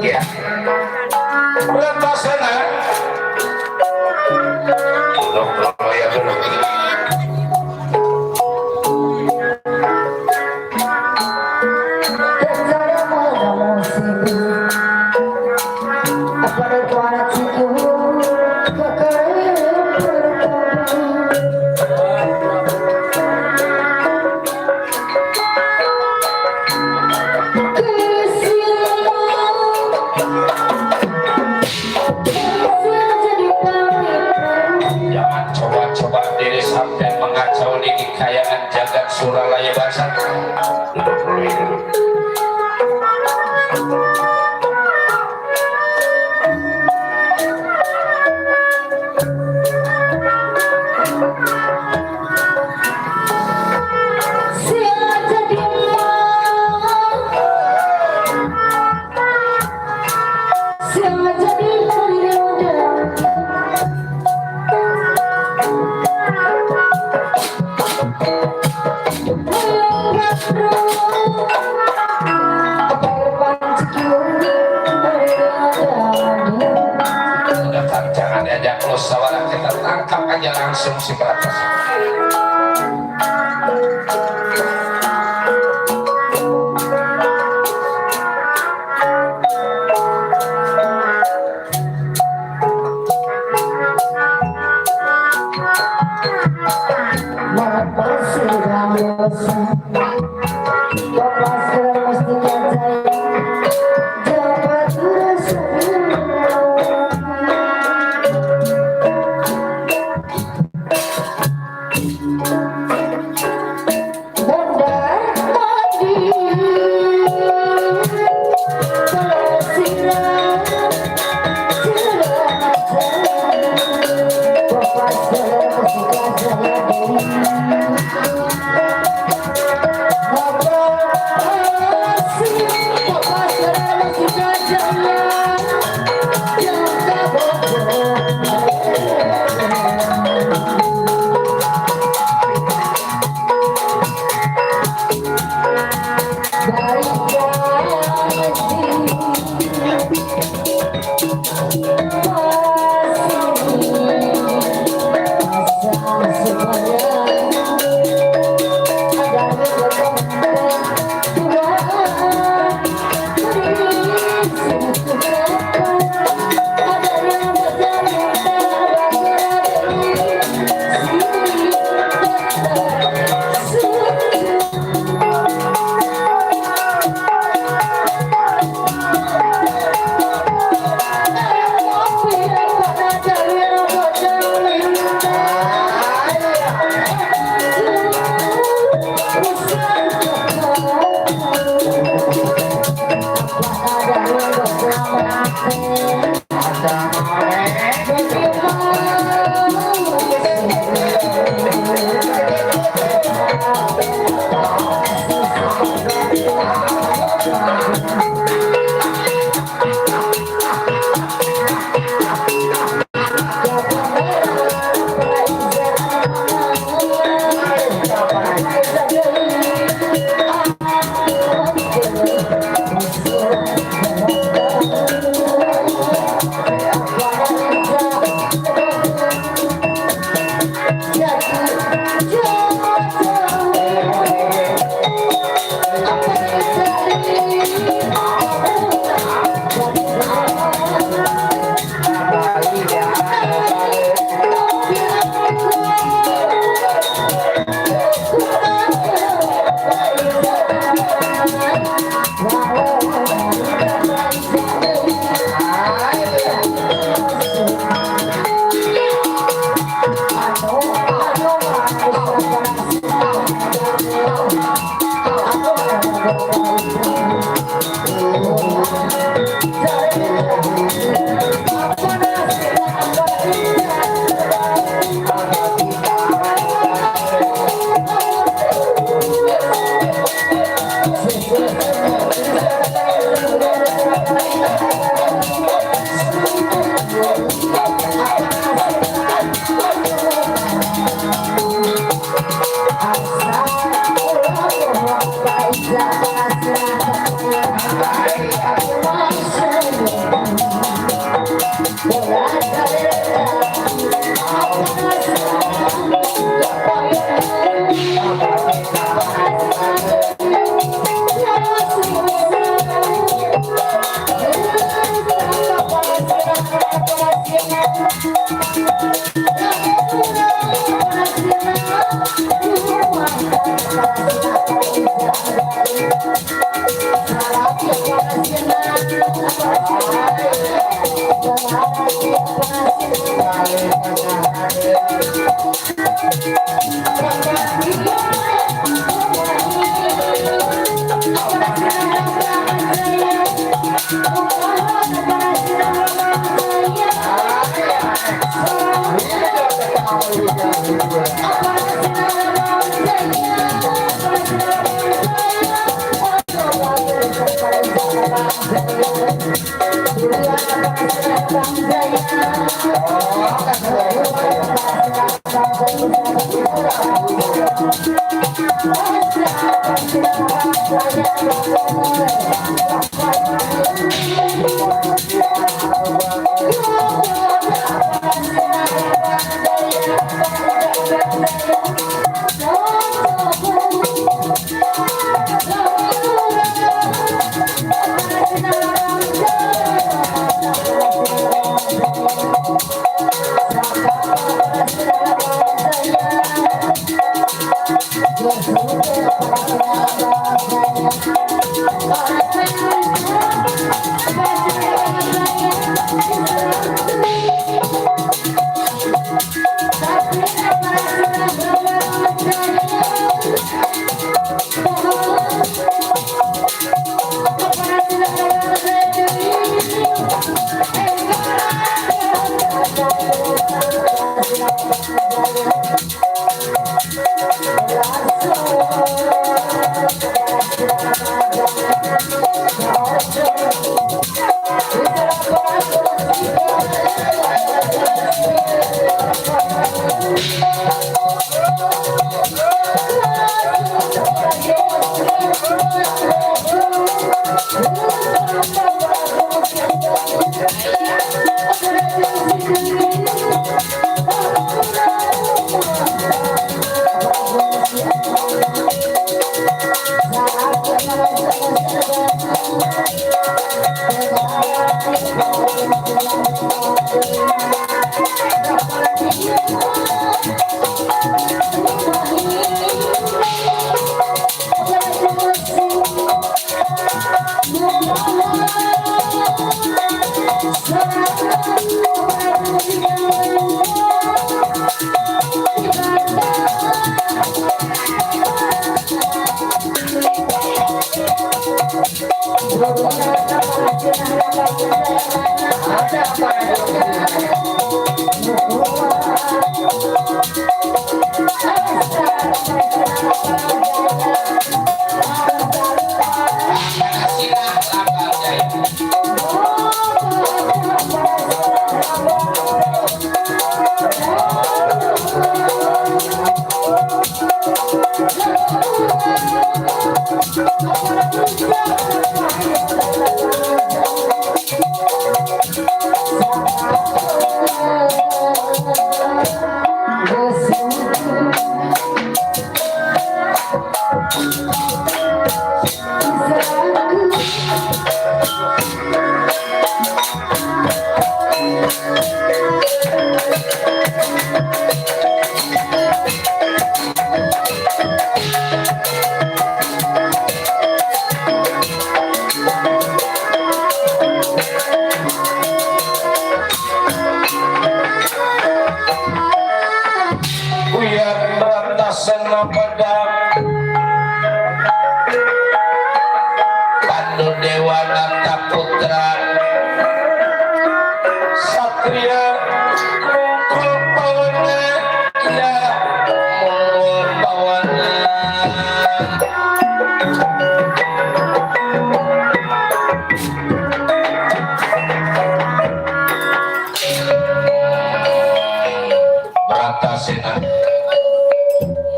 Speaker 1: Ya. Beratasena. Loh, ya dulu. Jangan coba-coba diri sampai mengacau di kekayaan jagat Suralaya Basar. Duduk dulu. Jangan diajak musyawarah, kita tangkap aja langsung si Beratas.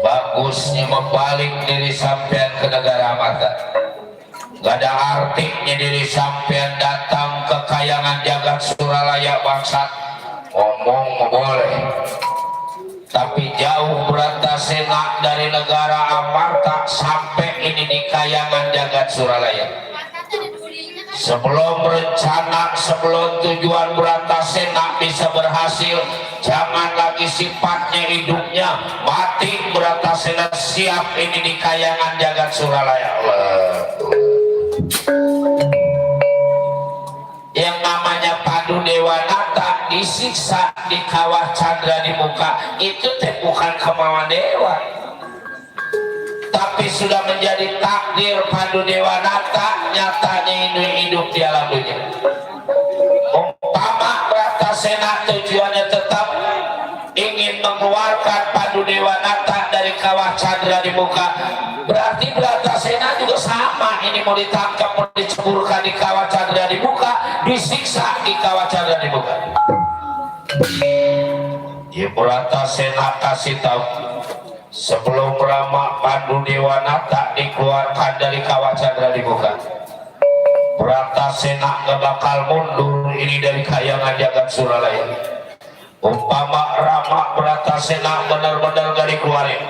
Speaker 1: Bagusnya membalik diri sampean ke negara mata. Gak ada artinya diri sampean datang ke kayangan jagat Suralaya bangsat. Ngomong boleh, tapi jauh Bratasena dari negara Amarta sampai ini di Kayangan Jagat Suralaya. Sebelum rencana, sebelum tujuan Bratasena bisa berhasil, jangan lagi sifatnya hidupnya mati, Bratasena siap ini di Kayangan Jagat Suralaya. Yang namanya Pandu Dewanata disiksa di kawah Chandra di muka itu bukan kemauan dewa, tapi sudah menjadi takdir Pandu Dewanata. Nyatanya ini hidup di alam dunia. Umpama Bratasena tujuannya tetap ingin mengeluarkan Pandu Dewanata dari kawah Chandra di muka, berarti Bratasena juga sama, ini mau ditangkap, mau diceburkan di kawah Chandra di muka, disiksa di kawah Chandra di muka. Ya, Bratasena kasih tahu sebelum Rama Pandu Dewanata dikeluarkan dari kawah Chandra di muka, Bratasena gak bakal mundur ini dari Kayangan Jagat Suralaya. Umpama Rama Bratasena benar-benar gak dikeluarin,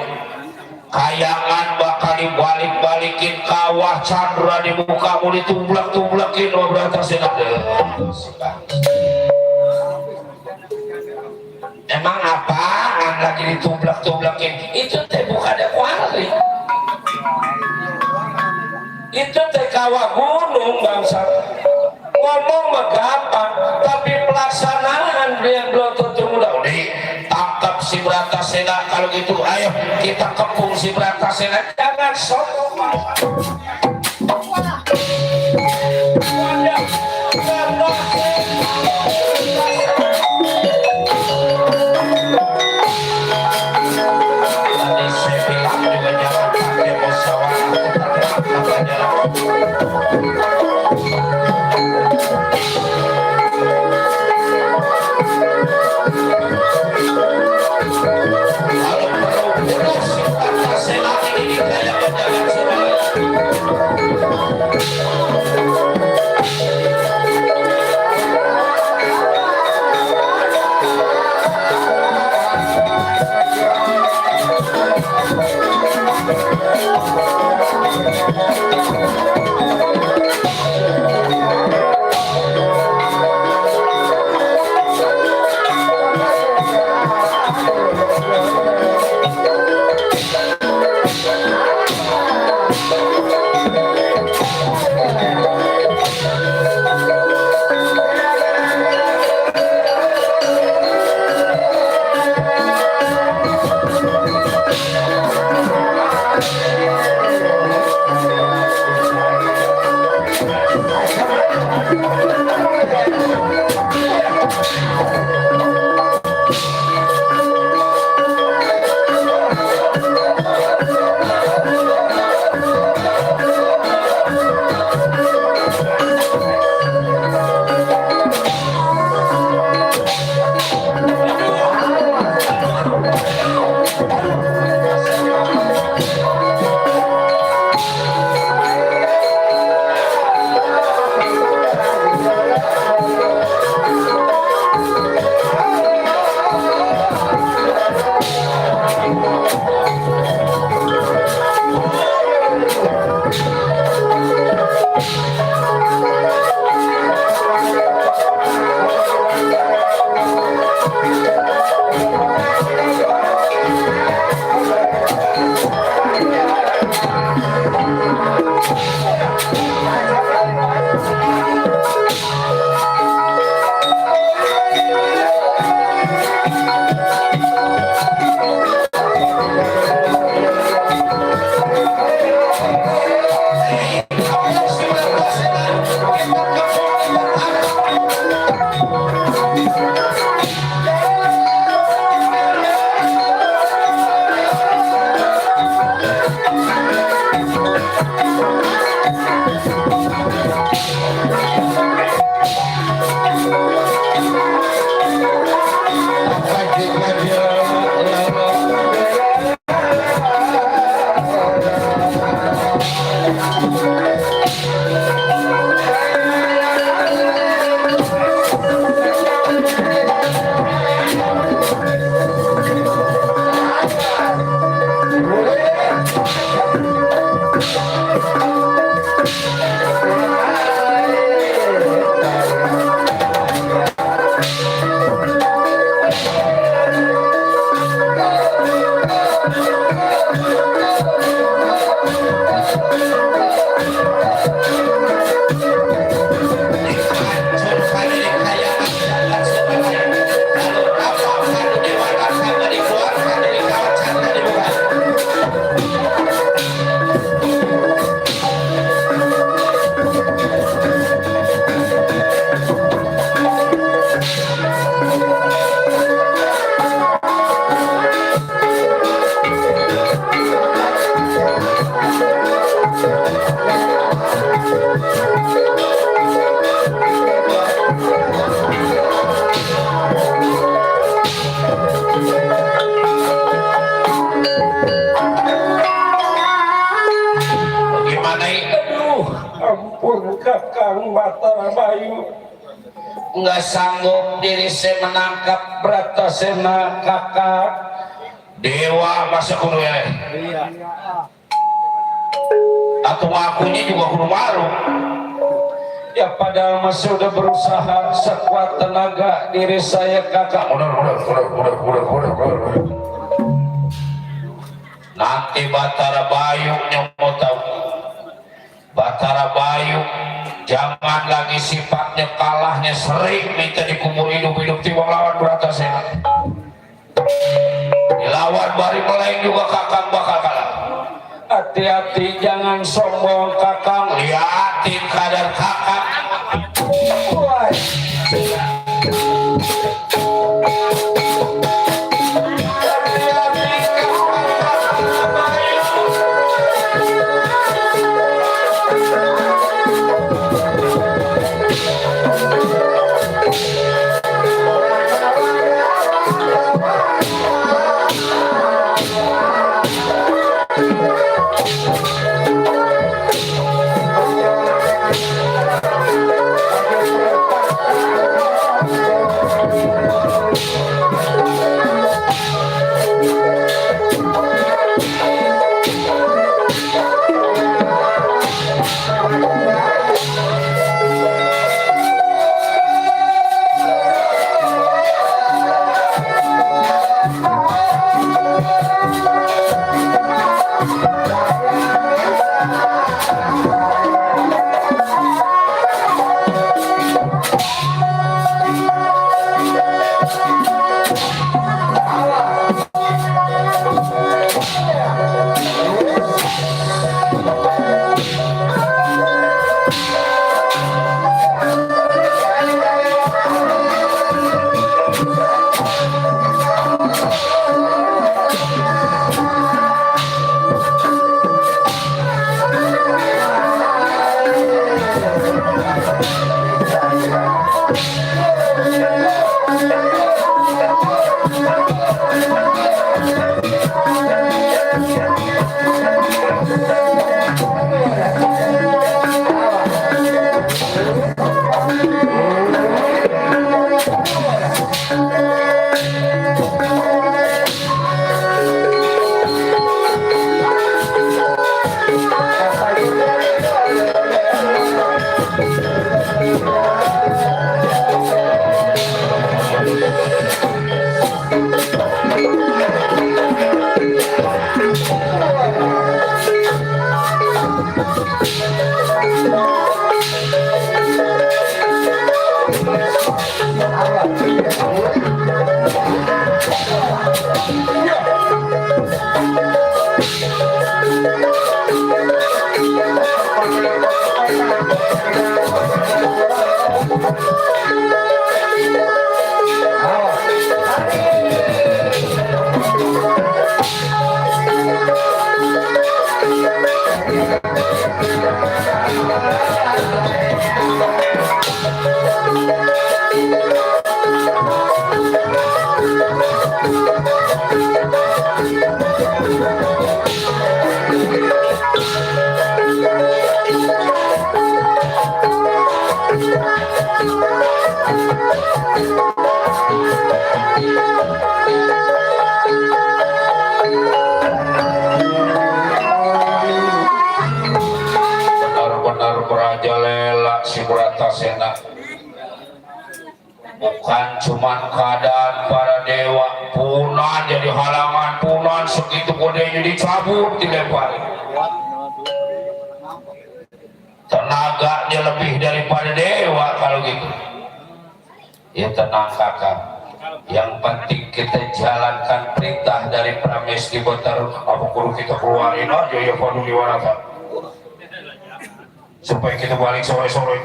Speaker 1: Kayangan bakal dibalik-balikin kawah Chandra di muka, mau ditumblak-tumblakin sama Bratasena. Emang apaan lagi ditumblak-tumblakin? Itu teh bukan kuali, itu teh kawah gunung bangsa. Ngomong mah gampang, tapi pelaksanaan dia belum tentu mudah. Ditangkap si Bratasena, kalau gitu ayo kita kepung si Bratasena, jangan sombong. Kakang Batara Bayu nggak sanggup diri saya menangkap Bratasena kakak dewa masa kuno ya atau akunya juga kuno baru ya padahal masih udah berusaha sekuat tenaga diri saya kakak nanti Batara Bayu yang mau tahu Batara Bayu jangan lagi sifatnya kalahnya sering minta dikubur hidup-hidup tiba lawan Bratasena dilawan bari meleng juga kakang bakal kalah hati-hati jangan sombong kakang liatin kadar kakang wah benar-benar merajalela si Bratasena bukan cuman keadaan para dewa punan jadi halangan punan segitu kodenya dicabut dilempar tenaganya lebih daripada dewa kalau gitu ya tenang kakak yang penting kita jalankan perintah dari Pramesti Batara apa perlu kita keluarin aja ya Paduli Warata supaya kita balik sore-sore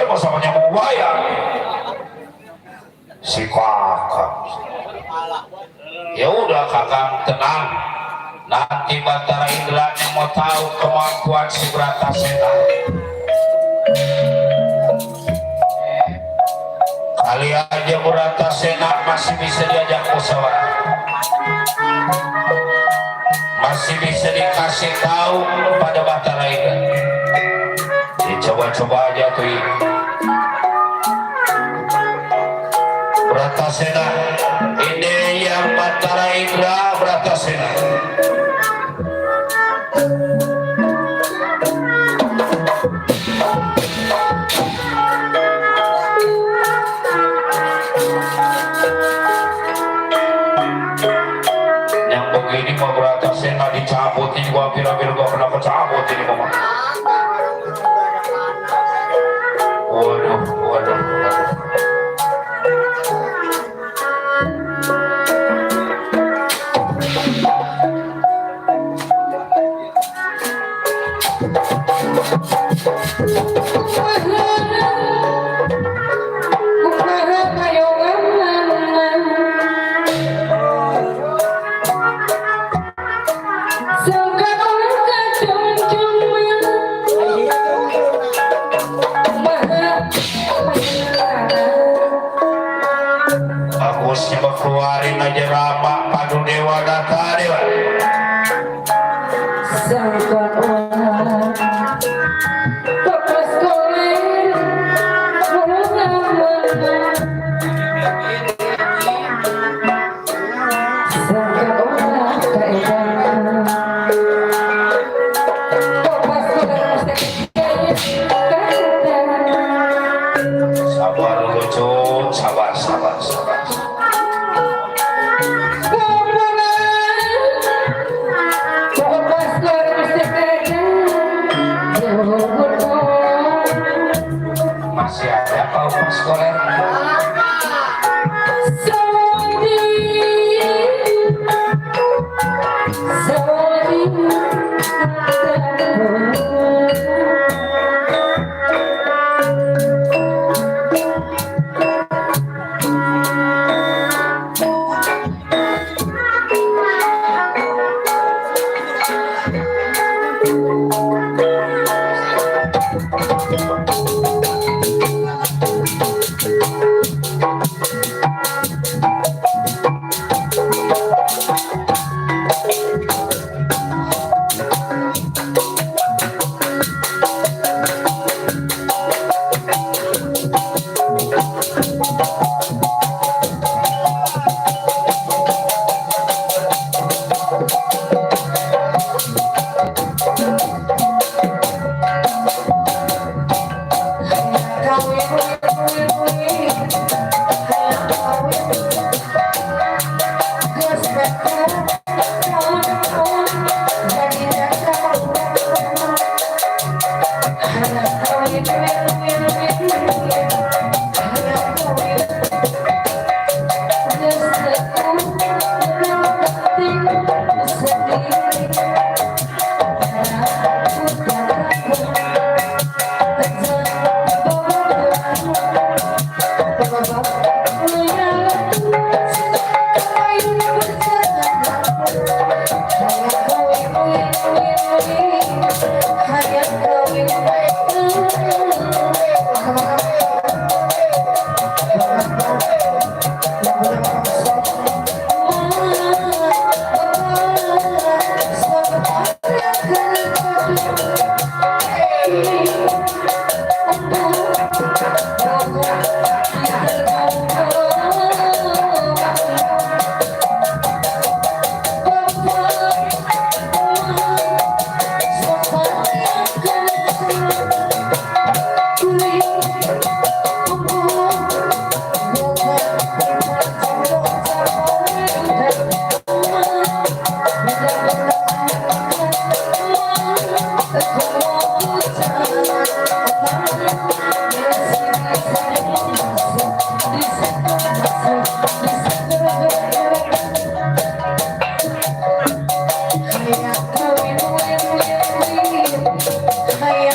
Speaker 1: masalahnya mau bayar si kakak ya udah kakak tenang nanti Batara Indranya mau tahu kemampuan si Bratasena kali aja Bratasena masih bisa diajak musyawarah masih bisa dikasih tahu pada Batara Indra Coba-coba aja tuh. Bratasena ini yang Batara Indra Bratasena. Yang begini mah Bratasena dicabut ini gua kira-kira gak pernah kecabut ini mah. Waduh. Agus coba keluarin aja Rama Padu Dewa Data Dewa. Sabar lucu, sabar. Masih ada apa Mas Koler?
Speaker 4: Bye.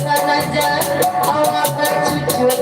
Speaker 4: Saya Allah berjujur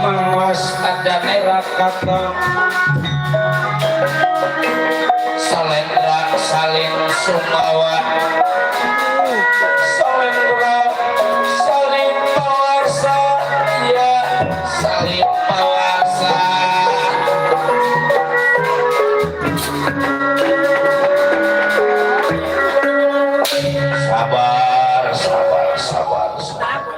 Speaker 1: Mawas adane rakata salendra salin sumawa salendra salin pawarsa ya salin pawarsa sabar sabar sabar sabar.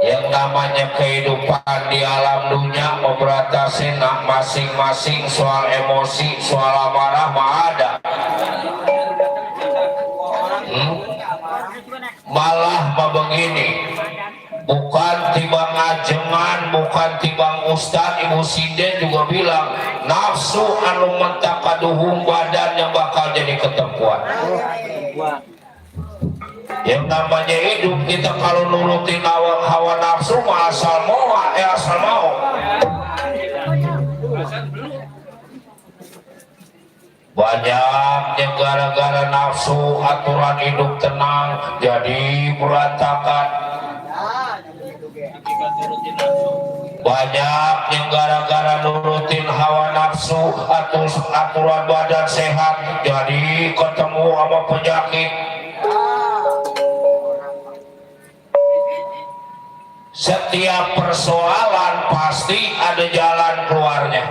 Speaker 1: Yang namanya kehidupan di alam dunia memberatasi nak masing-masing soal emosi, soal amarah mah ada. Malah mah begini, bukan tibang ajengan, bukan tibang ustad, ibu sinden juga bilang nafsu anu mentak kaduhung badan yang bakal jadi ketempuan. Yang namanya hidup kita kalau nurutin hawa nafsu mah asal mau asal mau. Banyak yang gara-gara nafsu aturan hidup tenang jadi berantakan. Banyak yang gara-gara nurutin hawa nafsu aturan badan sehat jadi ketemu sama penyakit. Setiap persoalan pasti ada jalan keluarnya.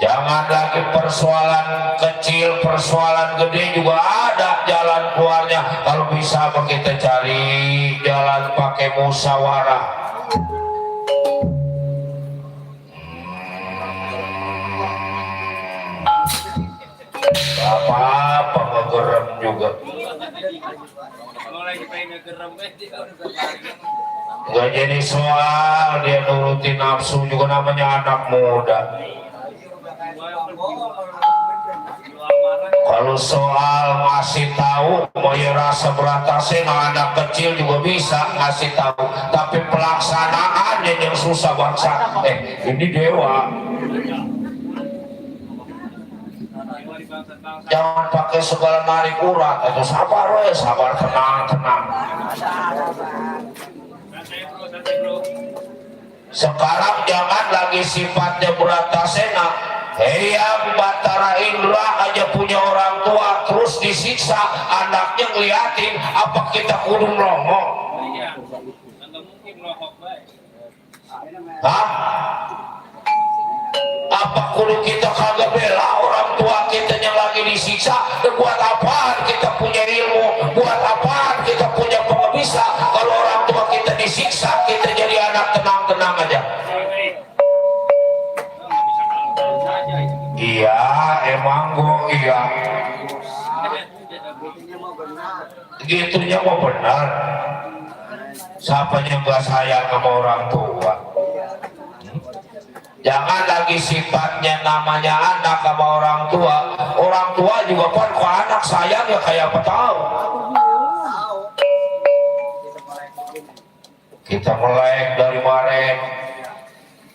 Speaker 1: Jangan lagi persoalan kecil, persoalan gede juga ada jalan keluarnya. Kalau bisa kita cari jalan pakai musyawarah. Apa-apa ngegerem juga. Gak jadi soal dia nurutin nafsu juga namanya anak muda. Kalau soal ngasih tahu mau ya rasa beratasi anak kecil juga bisa ngasih tahu, tapi pelaksanaannya yang susah bangsa. Ini dewa. Jangan pakai segala narik urat, itu sabar we, sabar tenang. Sekarang jangan lagi sifatnya beratasena. Yang Batara Indra aja punya orang tua terus disiksa, anaknya ngeliatin, apa kita kudu melongo? Hah? Apa kudu kita kagak bela orang tua kita yang lagi disiksa? Buat apaan kita punya ilmu? Buat apaan kita punya pengabisa? Kalau orang tua kita disiksa, kita jadi anak tenang-tenang aja. Iya, emang gua iya. Gitunya mau benar. Siapa yang gak sayang sama orang tua? Jangan lagi sifatnya namanya anak sama orang tua. Orang tua juga kan kok anak sayang ya kayak apa tahu. Kita melek dari kemarin.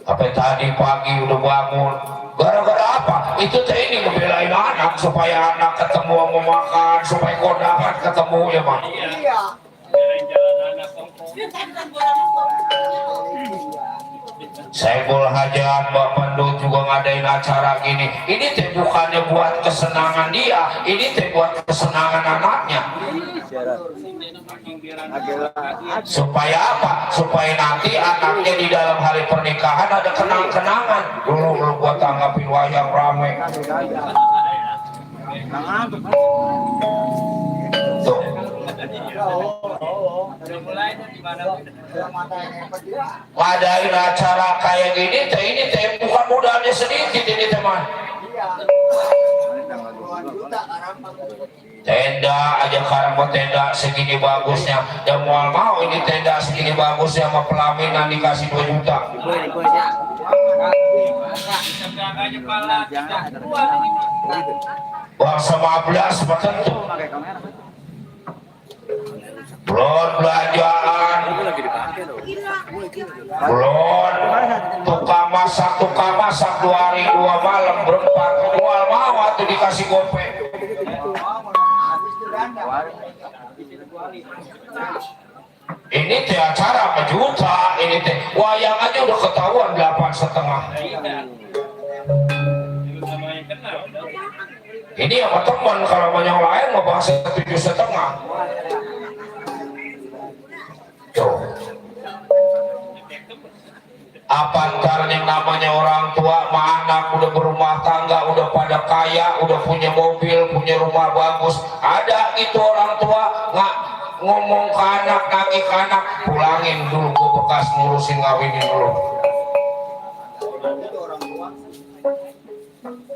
Speaker 1: Apa tadi pagi udah bangun. Gara-gara apa? Itu teh ini ngebelain anak supaya anak ketemu mau makan, supaya kondangan ketemu ya Bang. Iya. Saiful Hajat, Mbak Pendut juga ngadain acara gini. Ini teh bukannya buat kesenangan dia, ini teh buat kesenangan anaknya. Supaya apa? Supaya nanti anaknya di dalam hari pernikahan ada kenang-kenangan. Dulu buat tanggapin wayang rame. Tuh. Ngadain acara kayak gini teh ini teh bukan modalnya sedikit ini teman. Tenda aja sekarang buat tenda segini bagusnya. Dan mau ini tenda segini bagusnya sama pelaminan dikasih 2 juta. Uang 15 tentu. Belum belanjaan, belum tukang masak 2 hari 2 malam berempat. Mual mau atau dikasih gope. Ini teh acara berjuta, ini teh wayang aja udah ketahuan 8,5. Ini sama teman, kalau banyak lain mau bahasa 7,5. Tuh. Apa ntar yang namanya orang tua sama anak udah berumah tangga, udah pada kaya, udah punya mobil, punya rumah bagus, ada itu orang tua nggak ngomong ke anak, nagih ke anak, pulangin dulu gua bekas ngurusin ngawinin dulu.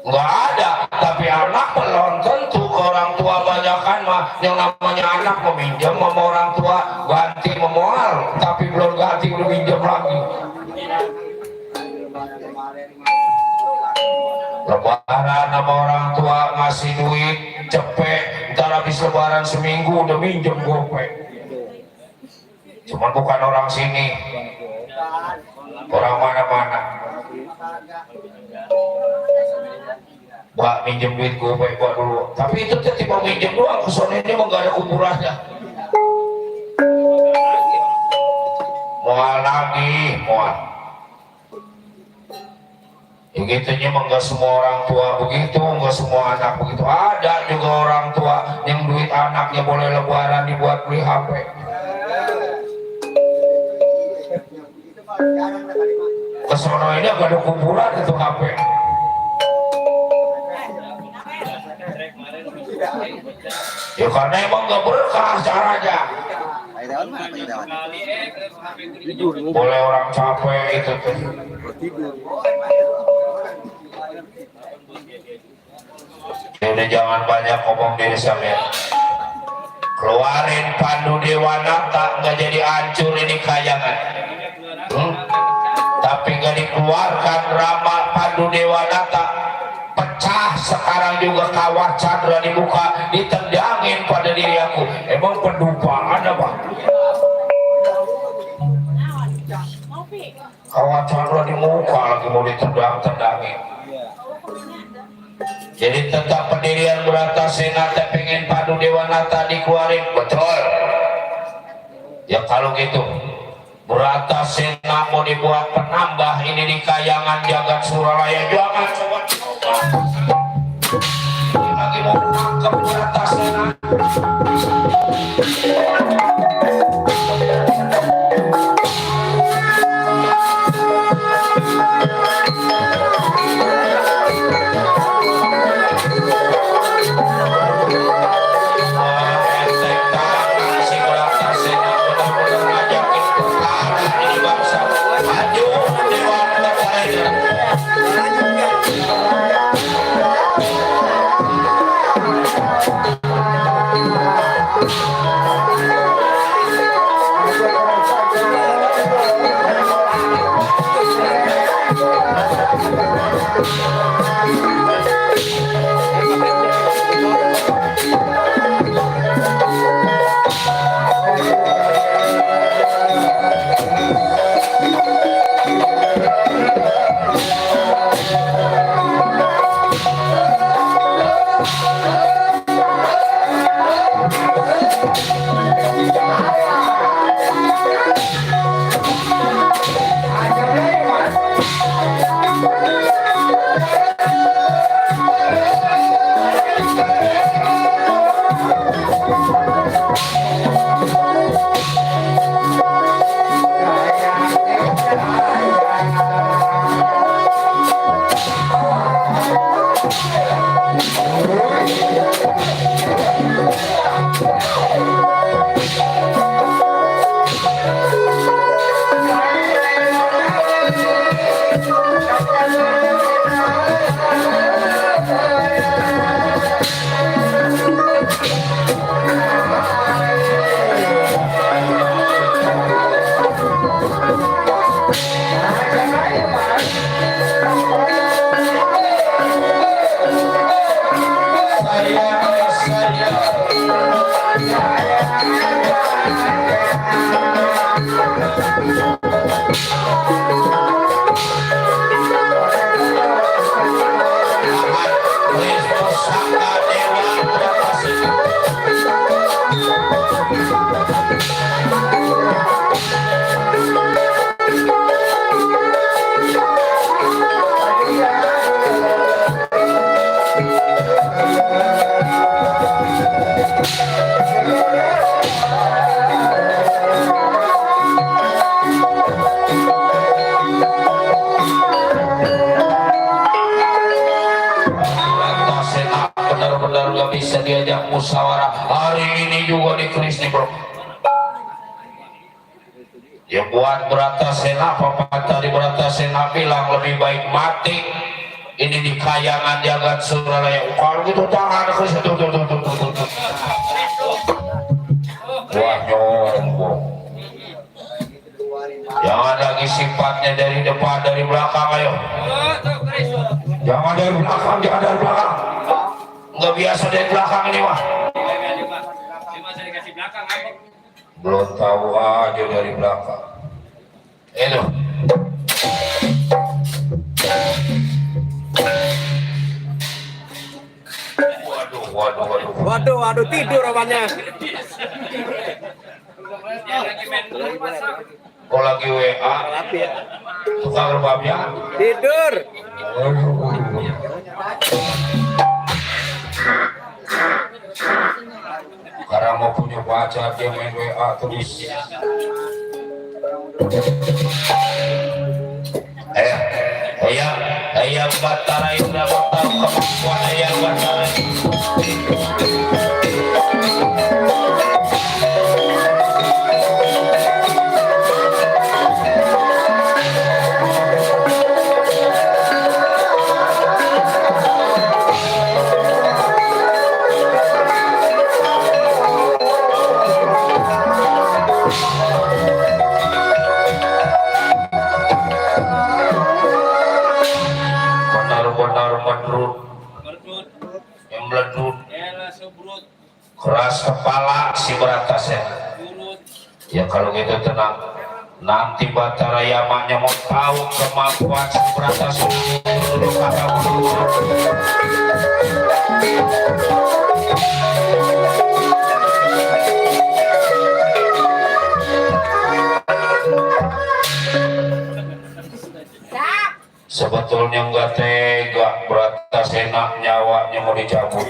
Speaker 1: Nggak ada, tapi anak belum tentu ke orang tua banyakan mah yang namanya anak meminjam sama orang tua ganti memoal, tapi belum ganti udah minjam lagi. Lebaran sama orang tua ngasih duit cepet, ntar habis lebaran seminggu udah minjem gope. Cuman bukan orang sini, orang mana-mana. Mbak minjem duit gope Mbak dulu, tapi itu tiba minjem doang, kesana ini mah gak ada kuburannya. Mual lagi, mual. Begitunya mah nggak semua orang tua begitu, nggak semua anak begitu. Ada juga orang tua yang duit anaknya boleh lebaran dibuat beli HP. Kesono ini agak ada kuburan itu HP. Ya karena emang nggak berkah caranya. Boleh orang capek itu tuh. Ya udah jangan banyak ngomong diri sampean. Keluarin Pandu Dewanata, nggak jadi hancur ini kayangan. Tapi nggak dikeluarkan Rama Pandu Dewanata, pecah sekarang juga kawah Chandra di muka, ditendangin pada diri aku. Emang pendupaan apa? Kawah Chandra di muka lagi mau ditendang-tendangin. Jadi tetap pendirian Bratasena pengen Pandu Dewanata dikeluarin, betul. Ya kalau gitu Bratasena mau dibuat penambah ini di kayangan jagat Suralaya, jangan coba-coba. Ini lagi mau menangkap Bratasena. musyawarah hari ini juga di Krisni bro. Ya buat Bratasena, papat tadi Bratasena bilang lebih baik mati ini di kayangan jagat Suralaya. Kalau gitu tangan ke situ tuh. Wah nyombong. Jangan lagi sifatnya dari depan dari belakang ayo. Jangan dari belakang, jangan dari belakang. Nggak biasa dari belakang ini mah. Belum tahu aja dari belakang. Itu.
Speaker 4: Waduh, tidur apanya?
Speaker 1: Kau lagi WA? Tukang rebabnya?
Speaker 4: Tidur.
Speaker 1: Karena mau punya pacar dia main WA terus. Ayam Batara udah mau tahu kemampuan ayam Batara. Keras kepala si Bratasena. Ya kalau gitu tenang. Nanti Batara Yamanya mau tahu kemampuan si Bratasena. Dulu kata sebetulnya enggak tega Bratasena nyawanya mau dicabut.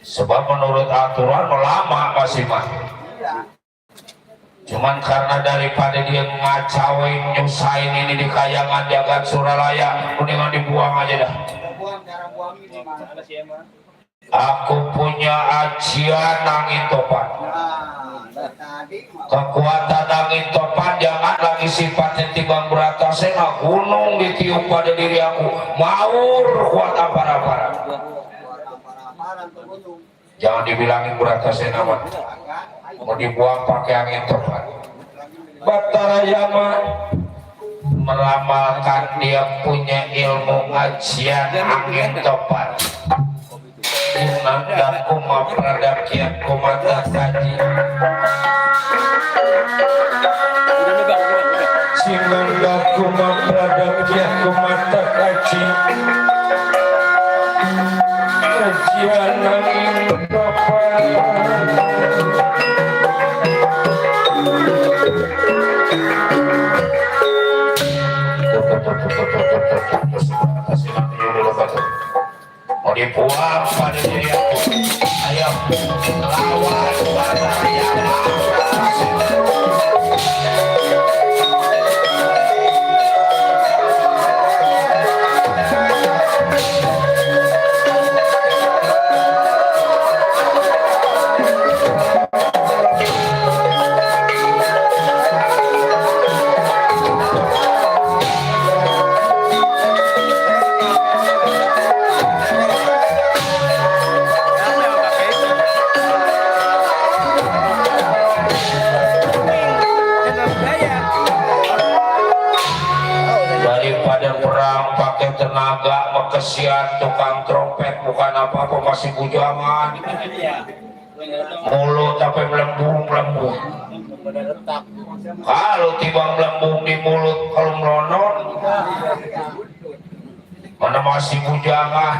Speaker 1: Sebab menurut aturan lama masih mah. Cuman karena daripada dia ngacauin nyusahin ini di kayangan jagat Suralaya, mendingan dibuang aja dah. Aku punya ajian angin topan. Kekuatan angin topan jangan lagi sifatnya timbang Bratasena, gunung ditiup pada diri aku. Maur kuat apa-apa. Jangan dibilangin Bratasena mah mau dibuang pakai angin topan. Batara Yama meramalkan dia punya ilmu ajian angin topan. Nanda kuma pradakyat kumata kaji. Nanda kuma pradakyat kumata kaji. Ajian angin topan. Mau dibuang pada diri aku. Ayo lawan Batara Yama. Tenaga mekesian tukang trompet bukan apa-apa masih bujangan. Mulut sampai melembung. Kalau tiba melembung di mulut kalau melonon mana masih bujangan.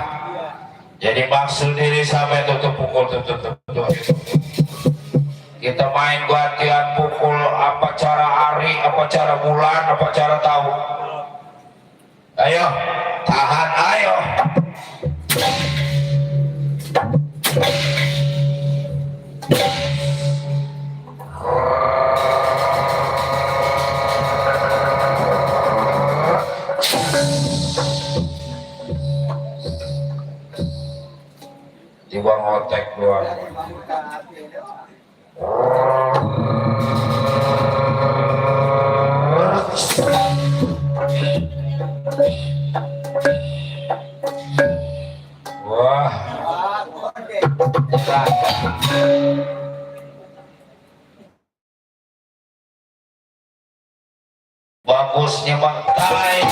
Speaker 1: Jadi maksud diri sampai tutup pukul tutup. Kita main gantian pukul apa cara hari, apa cara bulan, apa cara tahun. Ayo, tahan, ayo. Di bawah potek doang. Wah, bagusnya bantai.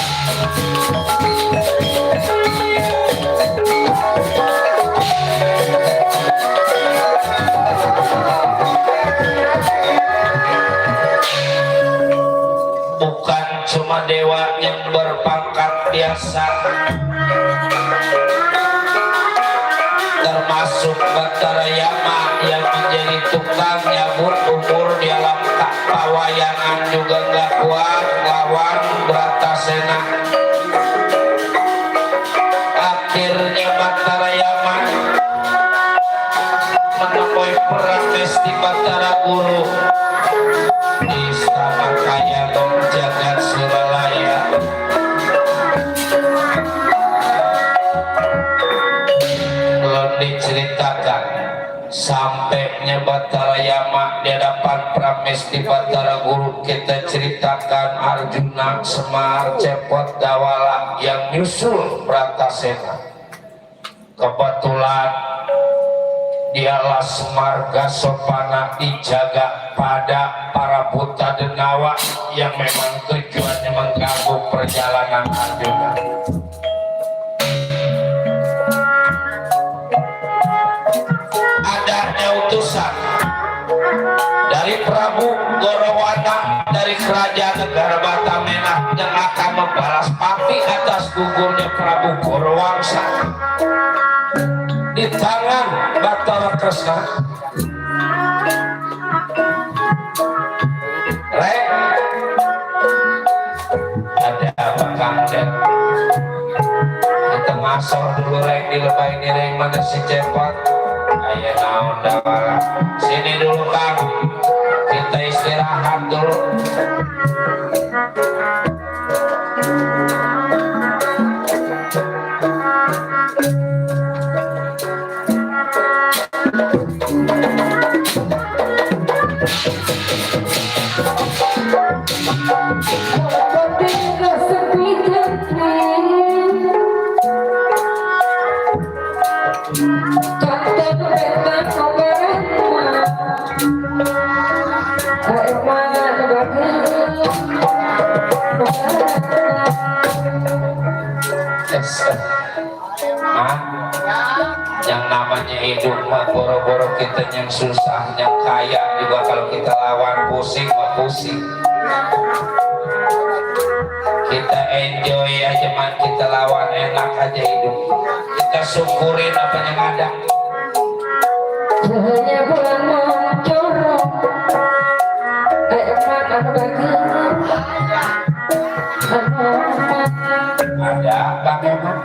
Speaker 1: Bukan cuma dewa yang berpangkat biasa, termasuk Batara Yama yang menjadi tukang nyabut umur di alam pawayangan juga nggak kuat lawan Bratasena. Akhirnya Batara Yama menemui Prames di Batara Guru di istana kaya jagat Suralaya. Belum diceritakan sampainya Batara Yama di hadapan Prames di Batara Guru, kita ceritakan Arjuna, Semar, Cepot, Dawala yang nyusul Bratasena. Kebetulan dialah Semarga Sopana dijaga pada para buta denawa yang memang tujuannya mengganggu perjalanan Arjuna. Adanya utusan dari Prabu Gorowana dari kerajaan negara Batamena yang akan membalas pati atas gugurnya Prabu Gorowangsa di tangan Batara Kresna. Rek, ada apa Kangden? Kita ngasor dulu Rek, di lebay ini Rek, mana si Cepot? Ayo naon Dawala, sini dulu Kang, kita istirahat dulu. Yang namanya hidup mah boro-boro kita yang susah, yang kaya juga kalau kita lawan pusing mah pusing. Kita enjoy aja man, kita lawan enak aja hidup. Kita syukurin apa yang ada.
Speaker 5: Hanya bulan mencorong,
Speaker 1: Ada bagaimana?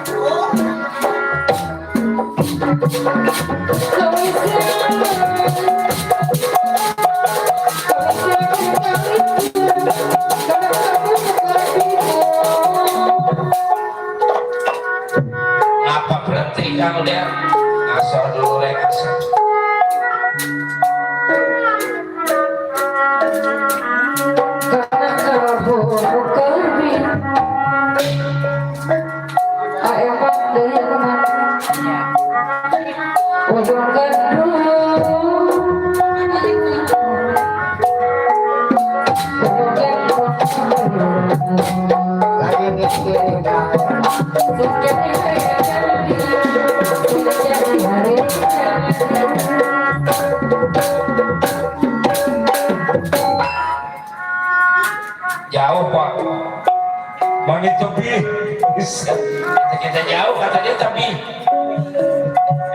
Speaker 1: Ngapa berhenti kamu dia? Ngasor dulu Rek, ngasor. Jauh Pak, Mami Tobi, kita jauh kata dia tapi,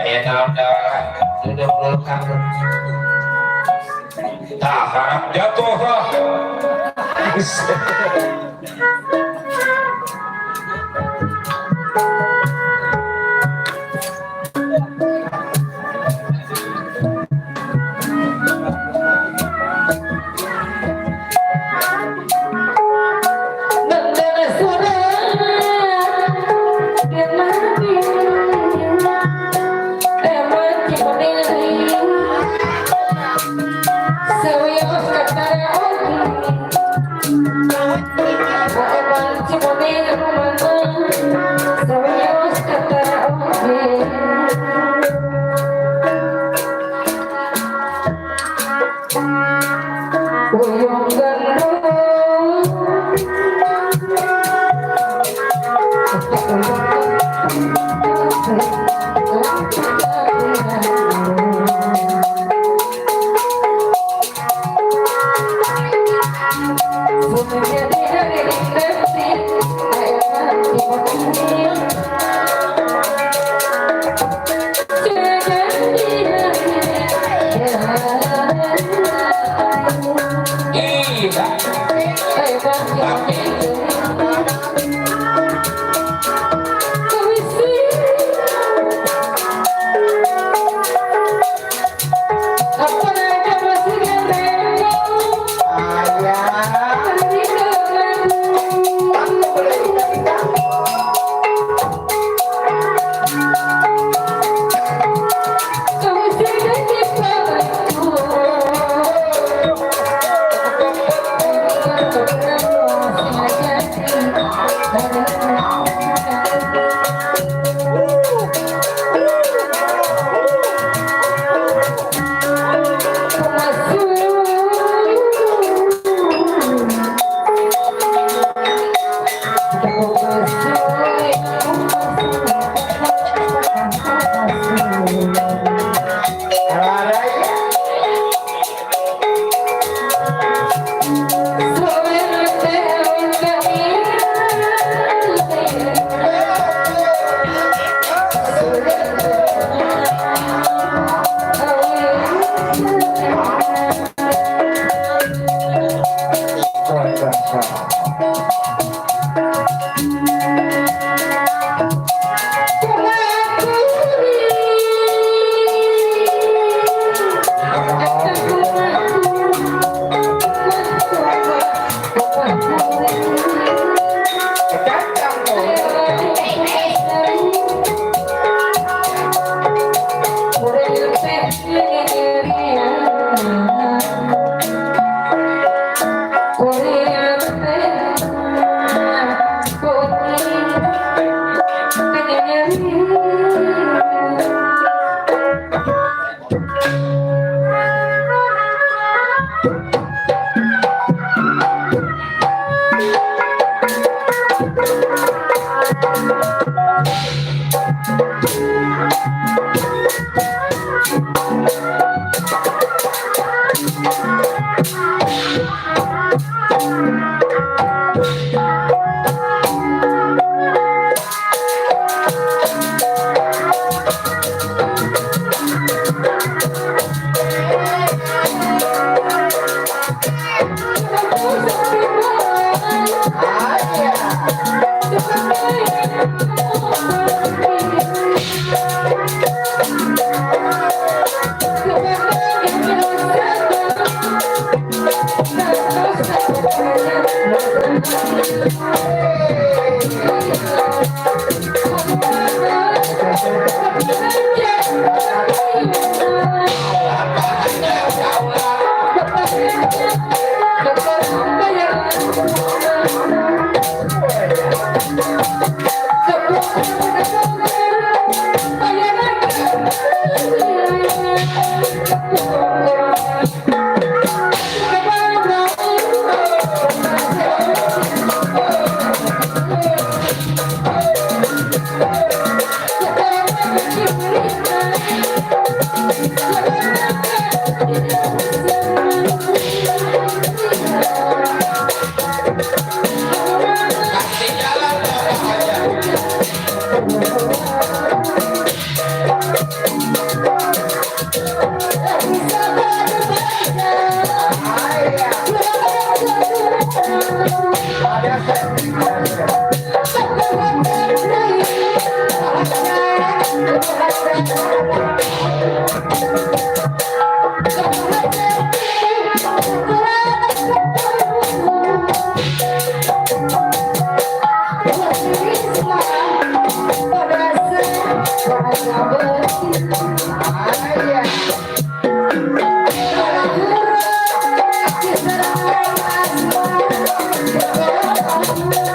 Speaker 1: ayo naon-naon, duduk dulu kamu. Tak harap jatuh lah.
Speaker 5: Hãy subscribe cho kênh Ghiền Mì Gõ để không bỏ lỡ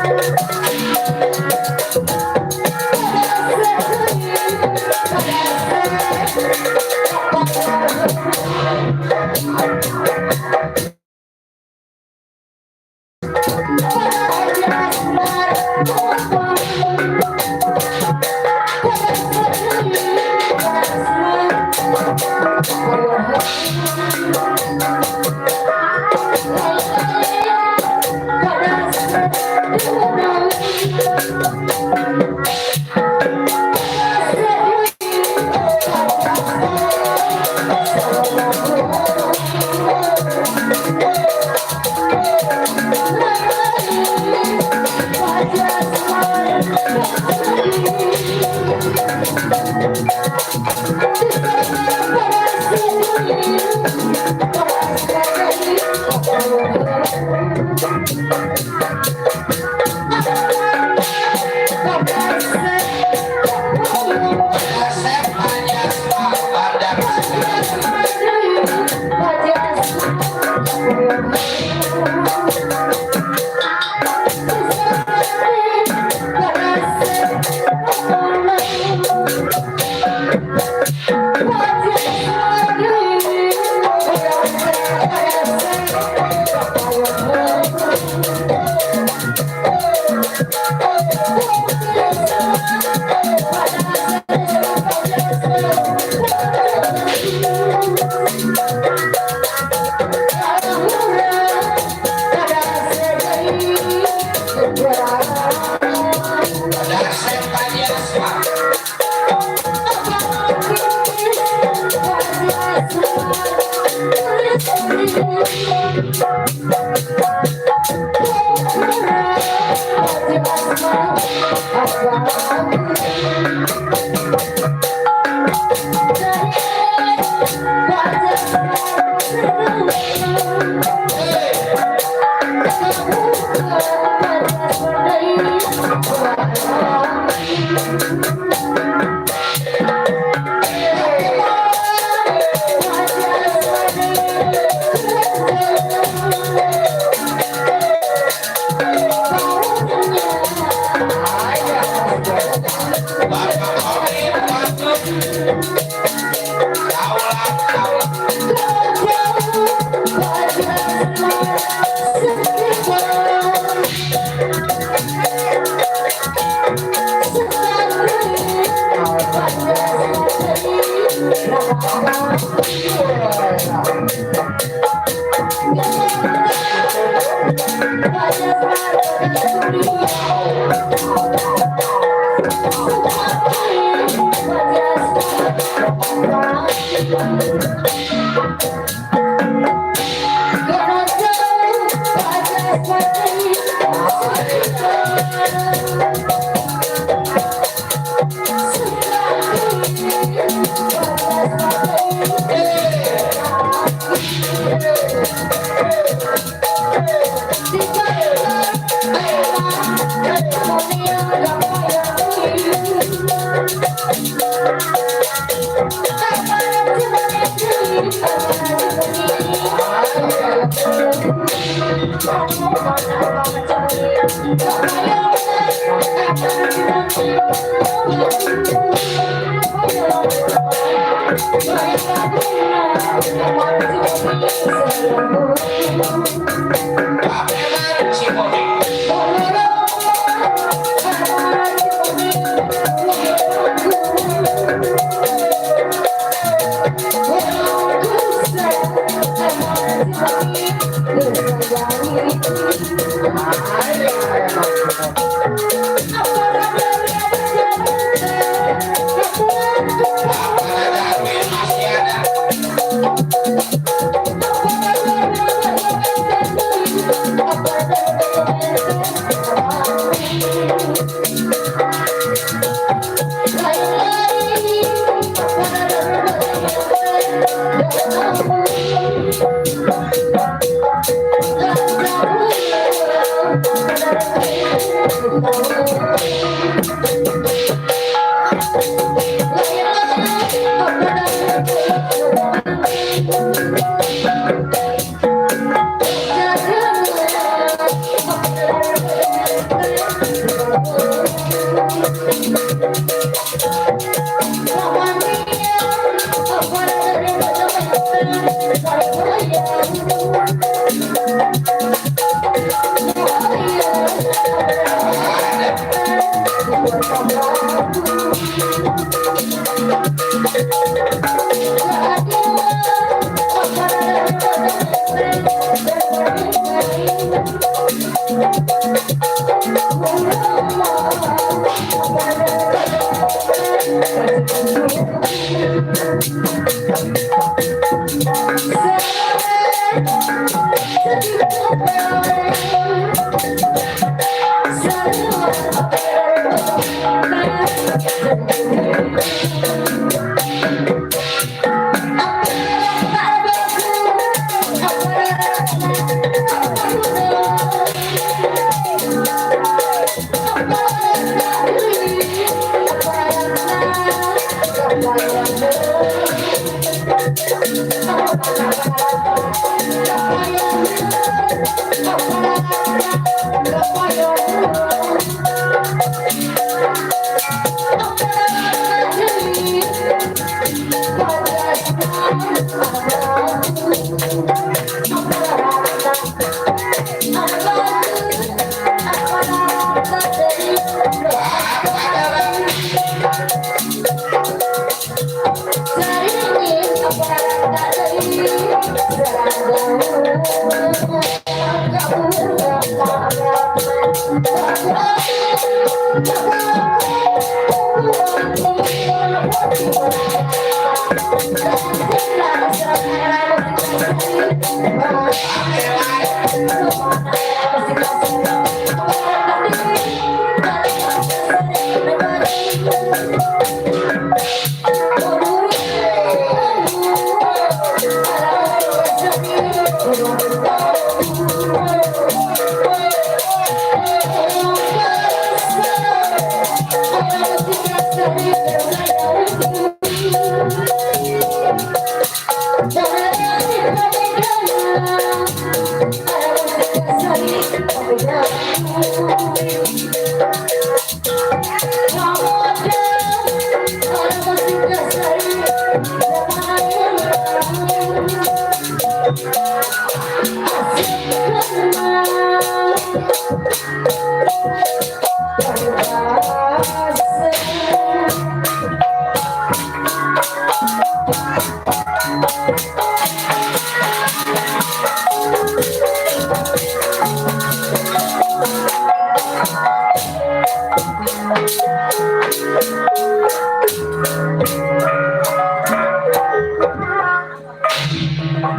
Speaker 5: Thank you.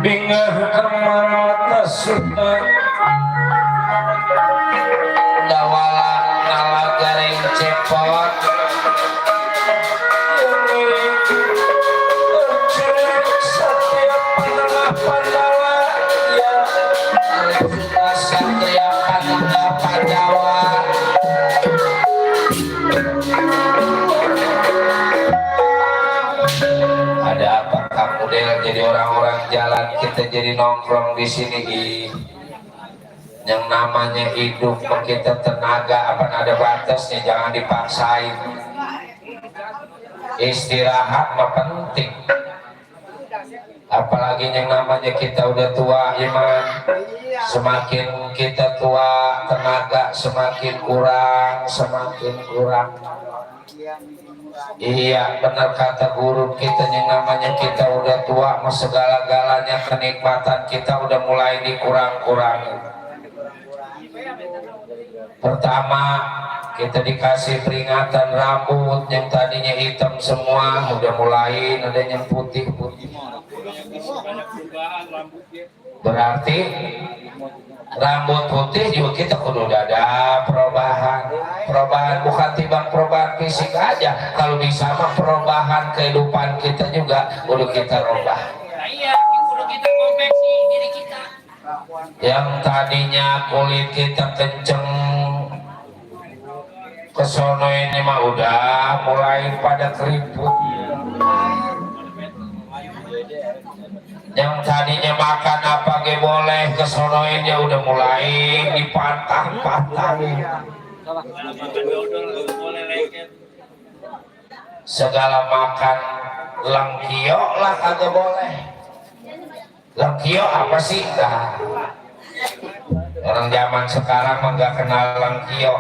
Speaker 1: Bingah amat sultan dawala nala garing cepot setiap penengah pandawa ya setiap penengah pandawa ada apa kamu Del jadi orang-orang jalan kita jadi nongkrong di sini yang namanya hidup kita tenaga apa ada batasnya jangan dipaksain istirahat mah penting apalagi yang namanya kita udah tua iman semakin kita tua tenaga semakin kurang iya benar kata guru kita yang namanya kita udah tua mah segala-galanya kenikmatan kita udah mulai dikurang-kurangi. Pertama kita dikasih peringatan rambut yang tadinya hitam semua udah mulai ada yang putih-putih berarti rambut putih juga kita kudu ada perubahan bukan timbang perubahan fisik aja kalau bisa mah perubahan kehidupan kita juga kudu kita rubah
Speaker 2: iya kudu kita koreksi diri kita
Speaker 1: yang tadinya kulit kita kenceng kesono ini mah udah mulai pada keriput yang tadinya makan apa ge boleh kesonoin ya udah mulai dipantang-pantangin segala makan lengkio lah kagak boleh lengkio apa sih nah, orang zaman sekarang mah nggak kenal lengkio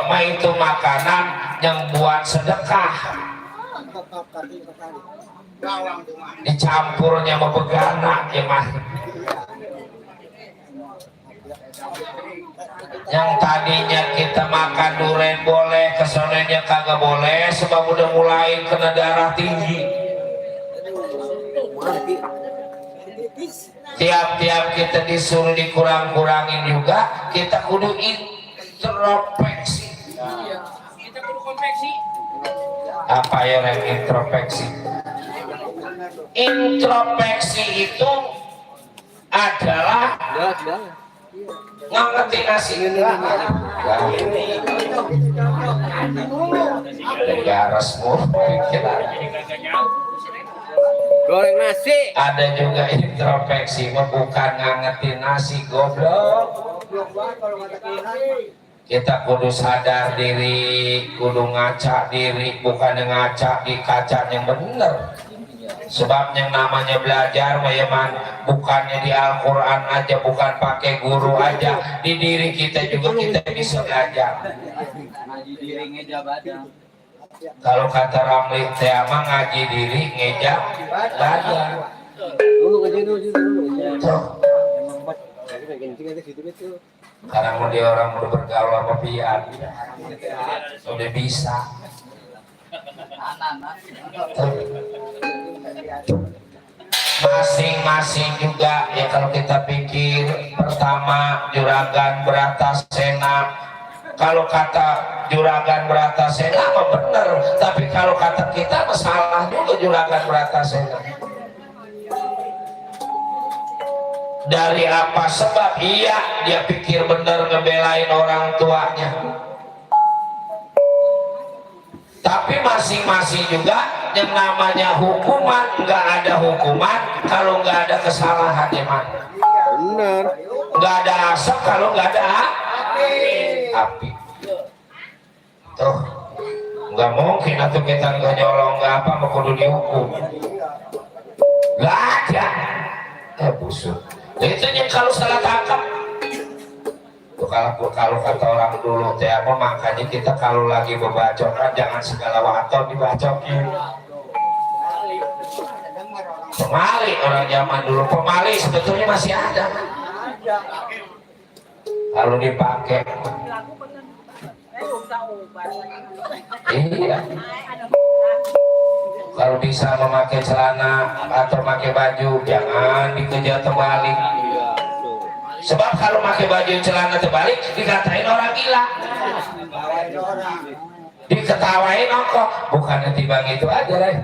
Speaker 1: mah itu makanan yang buat sedekah dicampurnya sama begana ya mah Yang tadinya kita makan durian boleh, kesonanya kagak boleh sebab udah mulai kena darah tinggi. Tiap-tiap kita disuruh dikurang-kurangin juga, kita kudu introspeksi.
Speaker 2: Kita perlu konveksi.
Speaker 1: Apa ya yang introspeksi? Introspeksi itu adalah ngerti nasi. Garesmu
Speaker 4: Goreng nasi.
Speaker 1: ada juga introspeksi, bukan ngangetin nasi goblok. Kita kudu sadar diri, kudu ngaca diri, bukan ngaca di kaca yang bener. Sebab yang namanya belajar memang bukannya di Al-Quran aja, bukan pakai guru aja, di diri kita juga kita bisa belajar. Kalau kata Ramli Teama, ngaji diri ngeja belajar. Karena mau dia orang udah bergaul sama pian, udah bisa. Masing-masing juga ya, kalau kita pikir pertama Juragan Bratasena, kalau kata Juragan Bratasena mah bener, tapi kalau kata kita masalah juga Juragan Bratasena. Dari apa sebab? Iya, dia pikir bener ngebelain orang tuanya. Tapi masing-masing juga yang namanya hukuman, nggak ada hukuman kalau nggak ada kesalahan ya man.
Speaker 4: Benar.
Speaker 1: Nggak ada asap kalau nggak ada api. Tuh, nggak mungkin atau kita nggak nyolong nggak apa mau kudu dihukum. Nggak ada. Busuk. Itu yang kalau salah tangkap. Kalau kata orang dulu teh apa, makanya kita kalau lagi berbacokan jangan segala waton dibacokin. Pemali orang zaman dulu, pemali sebetulnya masih ada. Kalau dipakai, iya. Kalau bisa memakai celana atau pakai baju, jangan dikejar terbalik. Sebab kalau pakai baju celana terbalik dikatain orang gila, diketawain kok. Bukannya timbang itu aja lah.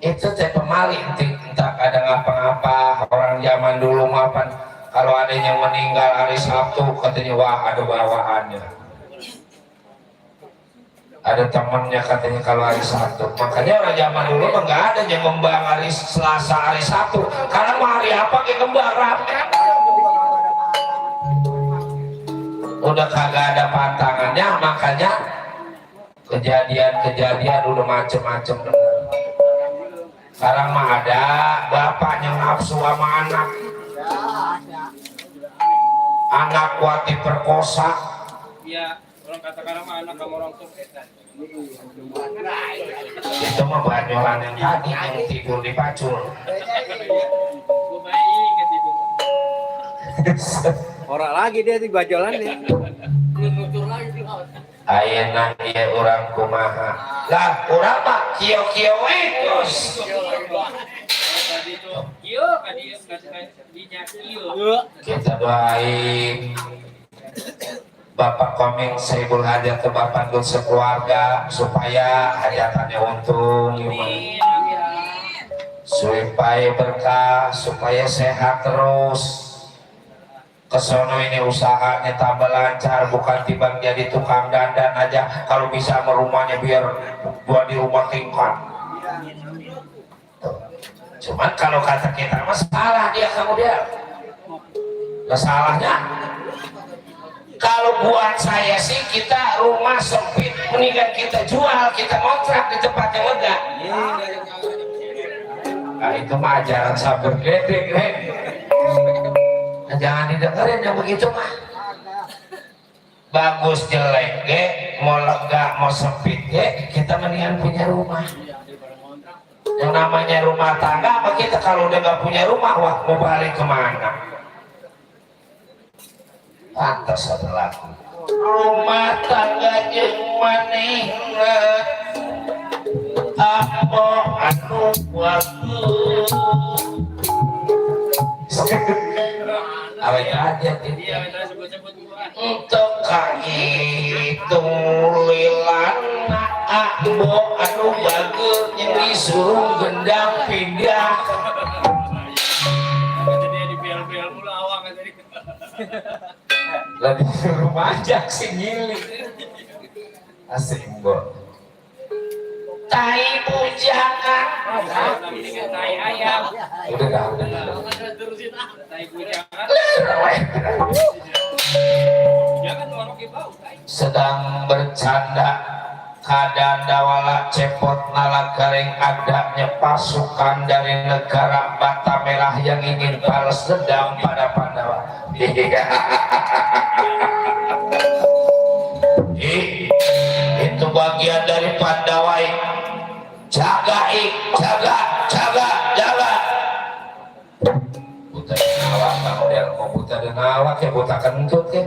Speaker 1: Itu teh pemali, entah ada ngapa-ngapa. Orang zaman dulu mapan kalau ada yang meninggal hari Sabtu katanya wah ada bawaannya. Ada temannya katanya kalau hari Sabtu. Makanya orang zaman dulu nggak ada yang ngembang hari Selasa hari Sabtu. Karena mau hari apa kayak kembang rame. Udah kagak ada pantangannya, makanya kejadian-kejadian udah macem-macem. Sekarang mah ada bapaknya nafsu sama anak kuat diperkosa.
Speaker 2: Iya, orang katakan sama anak kamu orang tua.
Speaker 1: Itu mah banyolan yang tadi yang tidur di pacul.
Speaker 2: Gue baik ketipu.
Speaker 4: Orang lagi dia di bajolan ya.
Speaker 1: Ayeuna ieu urang kumaha. Lah urang mah kieu-kieu we terus.
Speaker 2: Tadi tuh, iyo,
Speaker 1: Kita doain Bapak Komeng Saibul Hajat ke Bapak Gun sekeluarga supaya hajatannya untung, supaya berkah, supaya sehat terus. Kesono ini usahanya tambah lancar, bukan timbang jadi tukang dandan aja. Kalau bisa merumahnya biar buat di rumah tingkat. Cuman kalau kata kita masalah dia kemudian masalahnya kalau buat saya sih kita rumah sempit mendingan kita jual, kita kontrak di tempat yang lega. Nah itu mah ajaran sabar gede. Nah, jangan didengerin yang begitu mah. Bagus jelek mau lega mau sempit kita mendingan punya rumah. Yang namanya rumah tangga, apa kita kalau udah nggak punya rumah, wah mau balik kemana? pantas ada lagu rumah tangga jeung manehna apa anu bagus awet aja
Speaker 2: Iya, kita sebut-sebut Quran.
Speaker 1: untuk kahitung lilana abo anu bagus yang disuruh gendang pindah
Speaker 2: Jadi di bial-bial mulu awang tadi.
Speaker 1: lagi suruh majak si ngiling asik mbok tai bujangan
Speaker 2: Mendingan tai ayam.
Speaker 1: udah dah
Speaker 2: Terusin ah, tai bujangan. Jangan warung bau tai.
Speaker 1: sedang bercanda keadaan dawala cepot nala garing adanya pasukan dari negara Bata Merah yang ingin balas dendam pada Pandawa. Itu bagian dari Pandawa. Jaga buta nawa kamu dia mau buta dan nawa kayak buta kentut ya.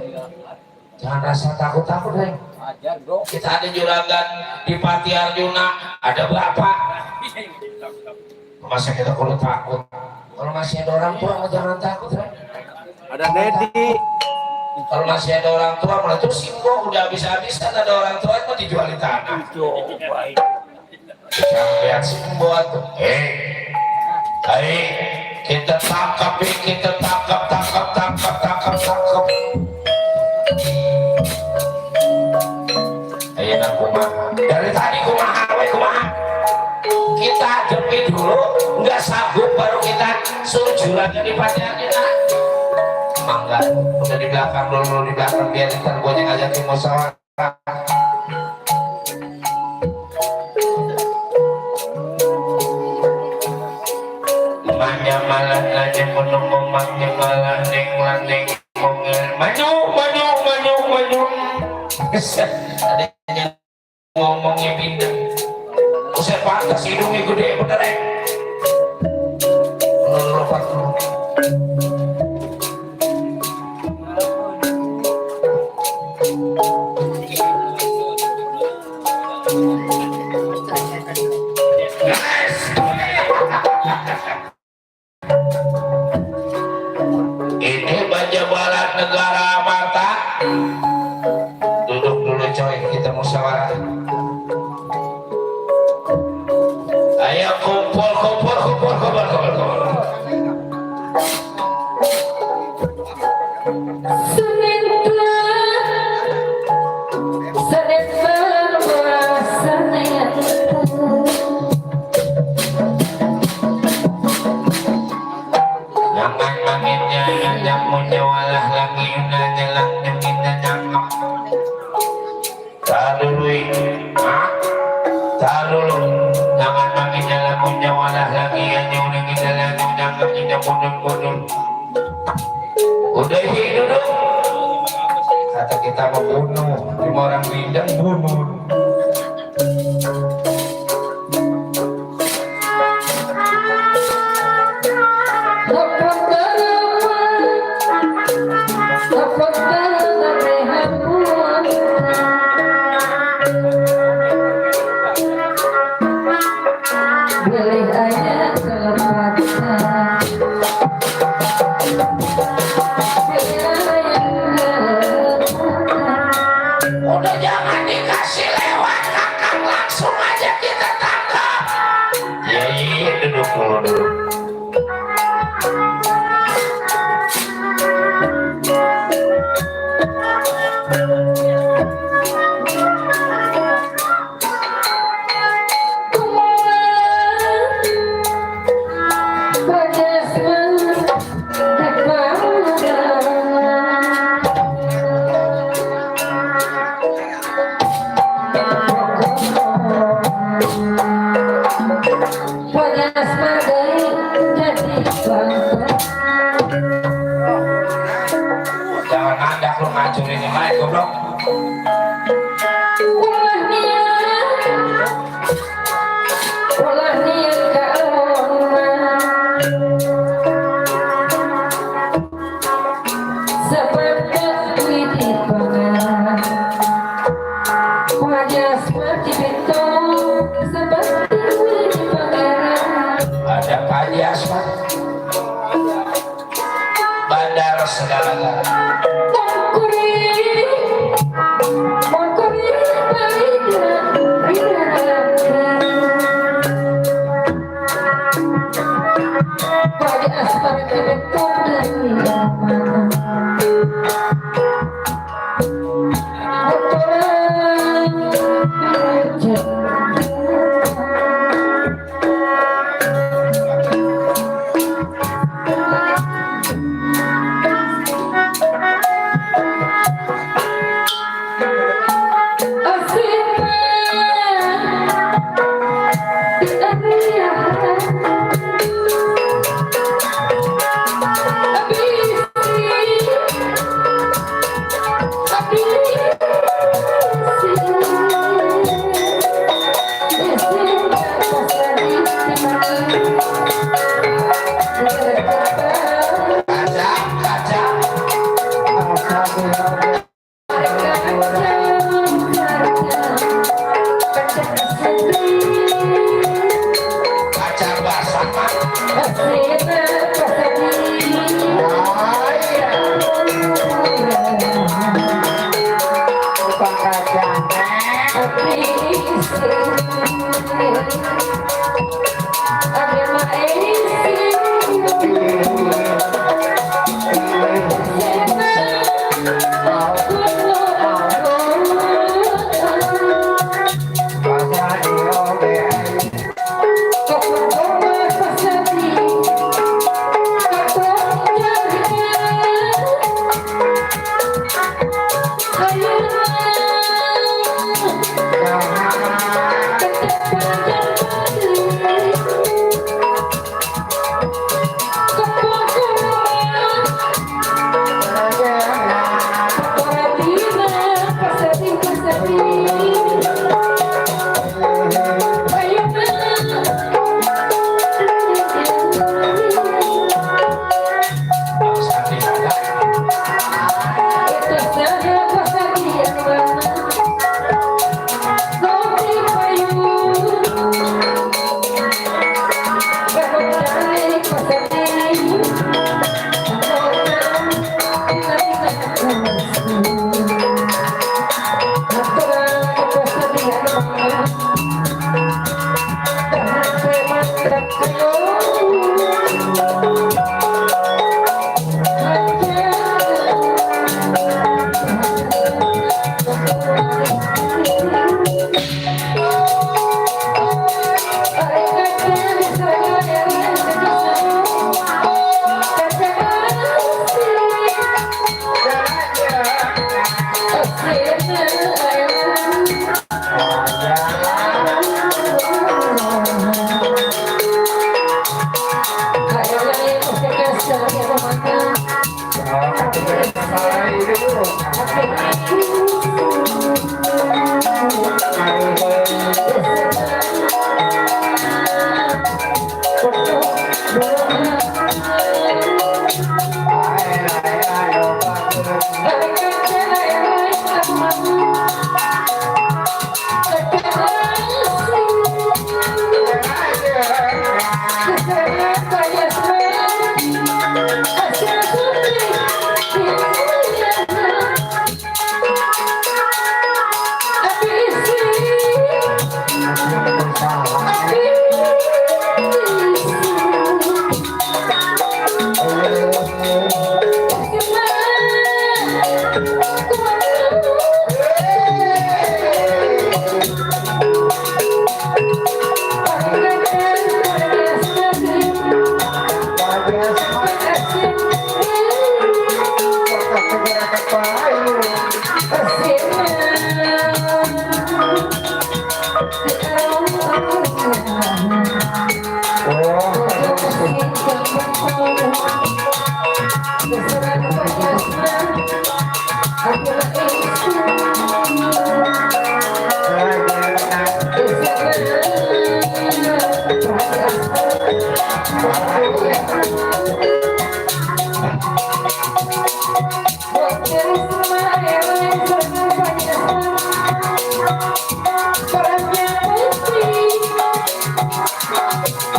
Speaker 1: Jangan rasa takut-takut deh.
Speaker 3: Ajar bro.
Speaker 1: Kita ada juragan di Pati Arjuna, ada berapa? Masa kita perlu takut? Kalau masih ada orang tua, jangan takut ya.
Speaker 4: Ada Dedi.
Speaker 1: Kalau masih ada orang tua, malah tuh singgung udah habis-habisan ada orang tua mau dijual di tanah. Jangan lihat singgung tuh. Kita tangkap. Ayeuna kumaha? Dari tadi kumaha? Kita jepi dulu, nggak sanggup baru kita sujuran di pacarnya. Mangga, udah di belakang dulu, biar ntar gue yang ngajakin musyawarah. Manya malah nanya menunggu manya malah landing maju. Adanya ngomongnya pindah. Usai pantas hidungnya gede bener ya. Lompat dulu. Ini Baja Barat negara Mata. Duduk dulu coy, kita musyawarah. Ayo kumpul. Jangan manginnya nyamunya walah lagi nyelang nyengina nyangap. Tak dulu. Jangan manginnya lamunya walah lagi nyuling nyangap nyangap bodon. Udah hidup. Kata kita membunuh, lima orang bidang bunuh. Udah jangan dikasih lewat, kakak langsung aja kita tangkap. Iya, duduk dulu. Jangan ada lu ngacurin yang lain, goblok.
Speaker 5: Seperti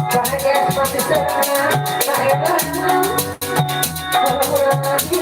Speaker 5: Bahagia seperti sekarang, tak heran. Kalau mulai lagi,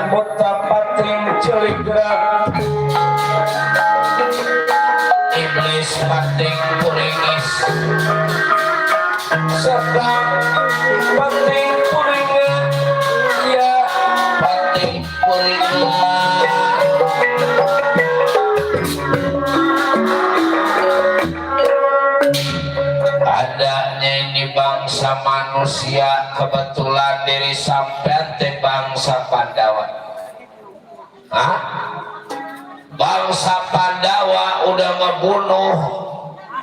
Speaker 1: Buta pating celik gerak iblis pating puringis sedang pating puringis ya pating puringis adanya ini bangsa manusia kebetulan diri sampean teh bangsa Pandawa. Hah? Bangsa Pandawa udah ngebunuh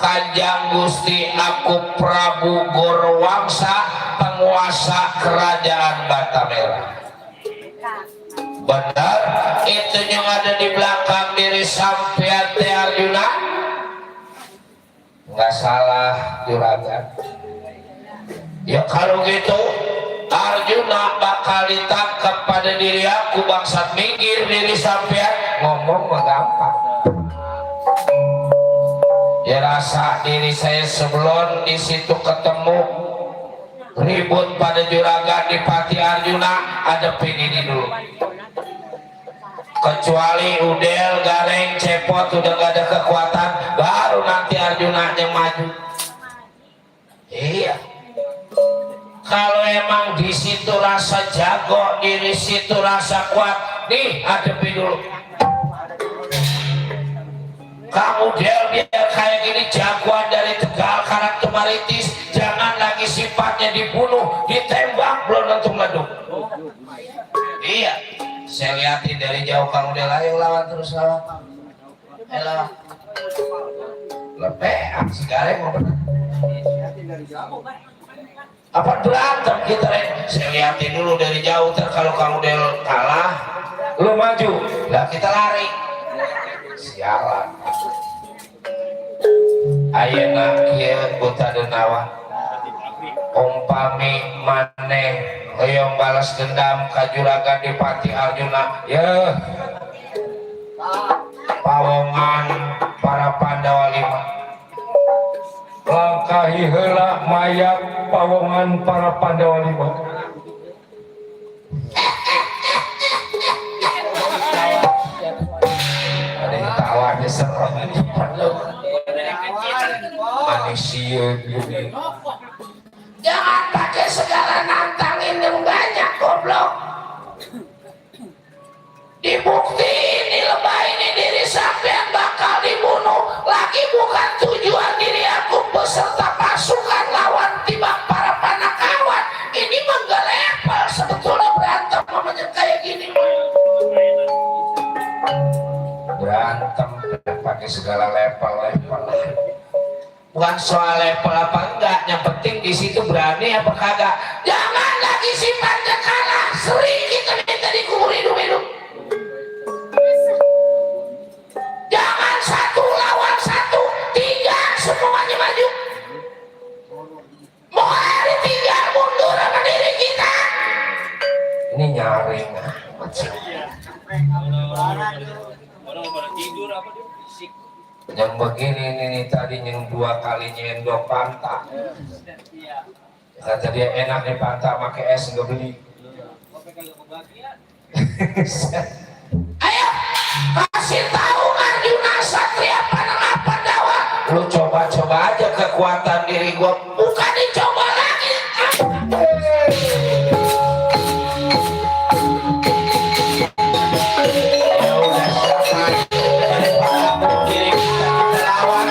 Speaker 1: Kanjeng Gusti aku Prabu Gorowangsa penguasa kerajaan Batamela. Benar itu yang ada di belakang diri sampean teh Arjuna? Nggak salah juragan. Ya kalau gitu Arjuna bakal ditangkap pada diri aku bangsat minggir diri sampean ngomong mah gampang. Ya rasa diri saya sebelum di situ ketemu ribut pada juragan di Pati Arjuna ada ini dulu. Kecuali Udel, Gareng, Cepot udah gak ada kekuatan baru nanti Arjuna yang maju. Iya. Kalau emang di situ rasa jago, di situ rasa kuat, nih hadepi dulu. Kamu Del biar kayak gini jagoan dari Tegal Karang Tumaritis, jangan lagi sifatnya dibunuh, ditembak belum tentu meledup. Iya, saya lihatin dari jauh kamu Del, ayo lawan terus lawan. Ayo lebih, sekarang mau benar. Apa berantem kita saya lihatin dulu dari jauh kalau kamu Del kalah lu maju lah kita lari sialan ayeuna kieu buta denawa umpami maneh hoyong balas dendam ka juragan di Pati Arjuna ya pawongan para Pandawa 5 langkahi heula mayat pawongan para Pandawa 5. Ada yang tawa di serem manusia gini. Jangan pakai segala nantangin yang banyak goblok. Dibukti ini lebay ini diri sampean bakal dibunuh lagi bukan tujuan diri bukan soal level apa enggak, yang penting di situ berani apa kagak. Jangan lagi sifatnya kalah, sering kita minta dikubur hidup-hidup. Jangan satu lawan satu, tiga semuanya maju. Mau ditinggal mundur sama diri kita. Ini nyaring amat sih.
Speaker 2: Orang pada tidur apa dia fisik.
Speaker 1: Yang begini nih tadi yang 2 kali nyendok pantat.
Speaker 2: Iya.
Speaker 1: Kata dia enak nih pantat pakai es nggak beli.
Speaker 2: Sampai kagak kebagian.
Speaker 1: Ayo kasih tahu Arjuna Satria Panama Pandawa. Lu coba-coba aja kekuatan diri gua, bukan dicoba lagi. Ya udah siapa diri kita lawan.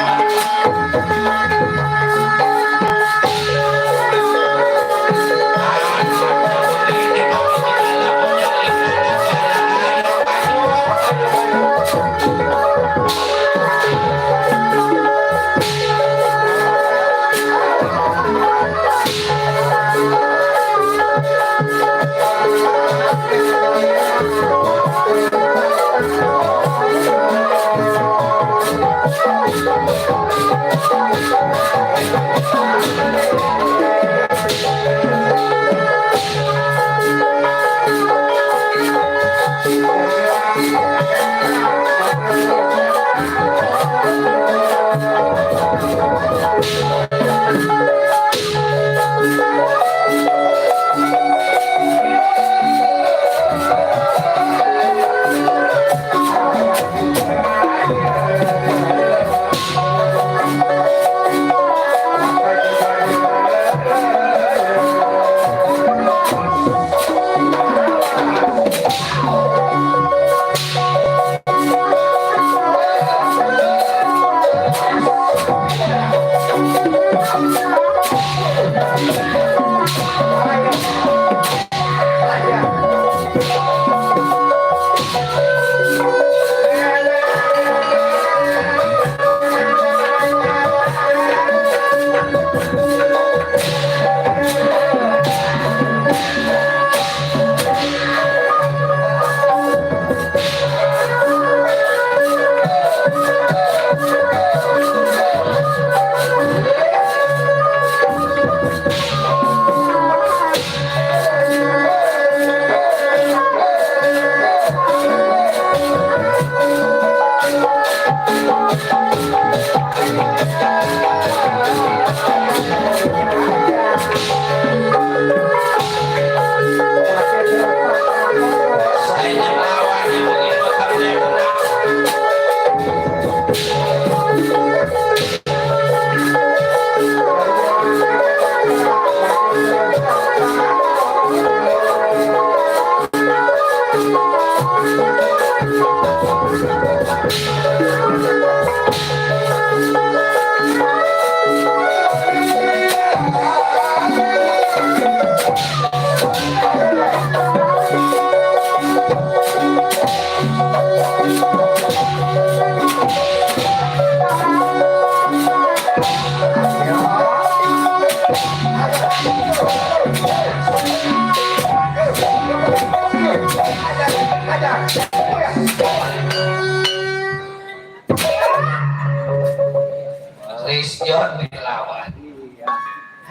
Speaker 1: John dilawan.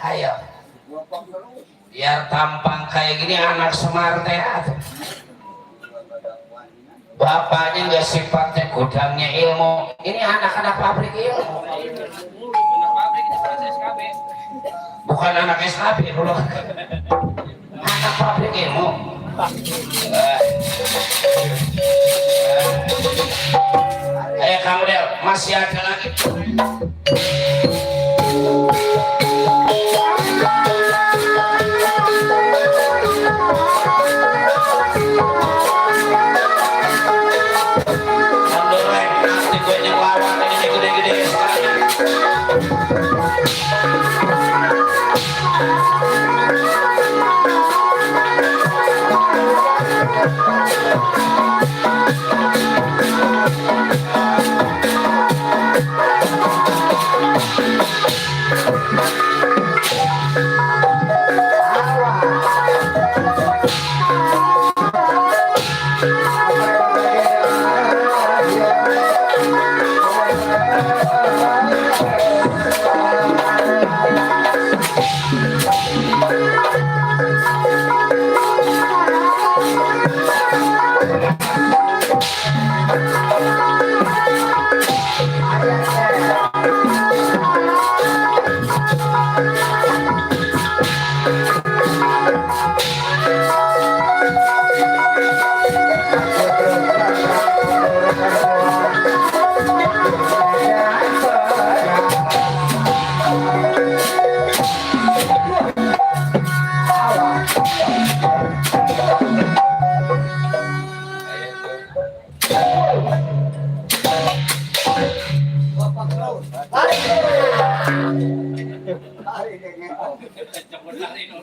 Speaker 1: Ayo. Biar tampang kayak gini anak Semar teater. Bapaknya nggak sifatnya gudangnya ilmu. Ini anak-anak pabrik ilmu.
Speaker 2: Anak pabrik itu proses SKB.
Speaker 1: Bukan anak SKB dulu. Anak pabrik ilmu. Ayo Kang Del, masih ada lagi. Nanti gue yang lawan ini gede-gede sekali.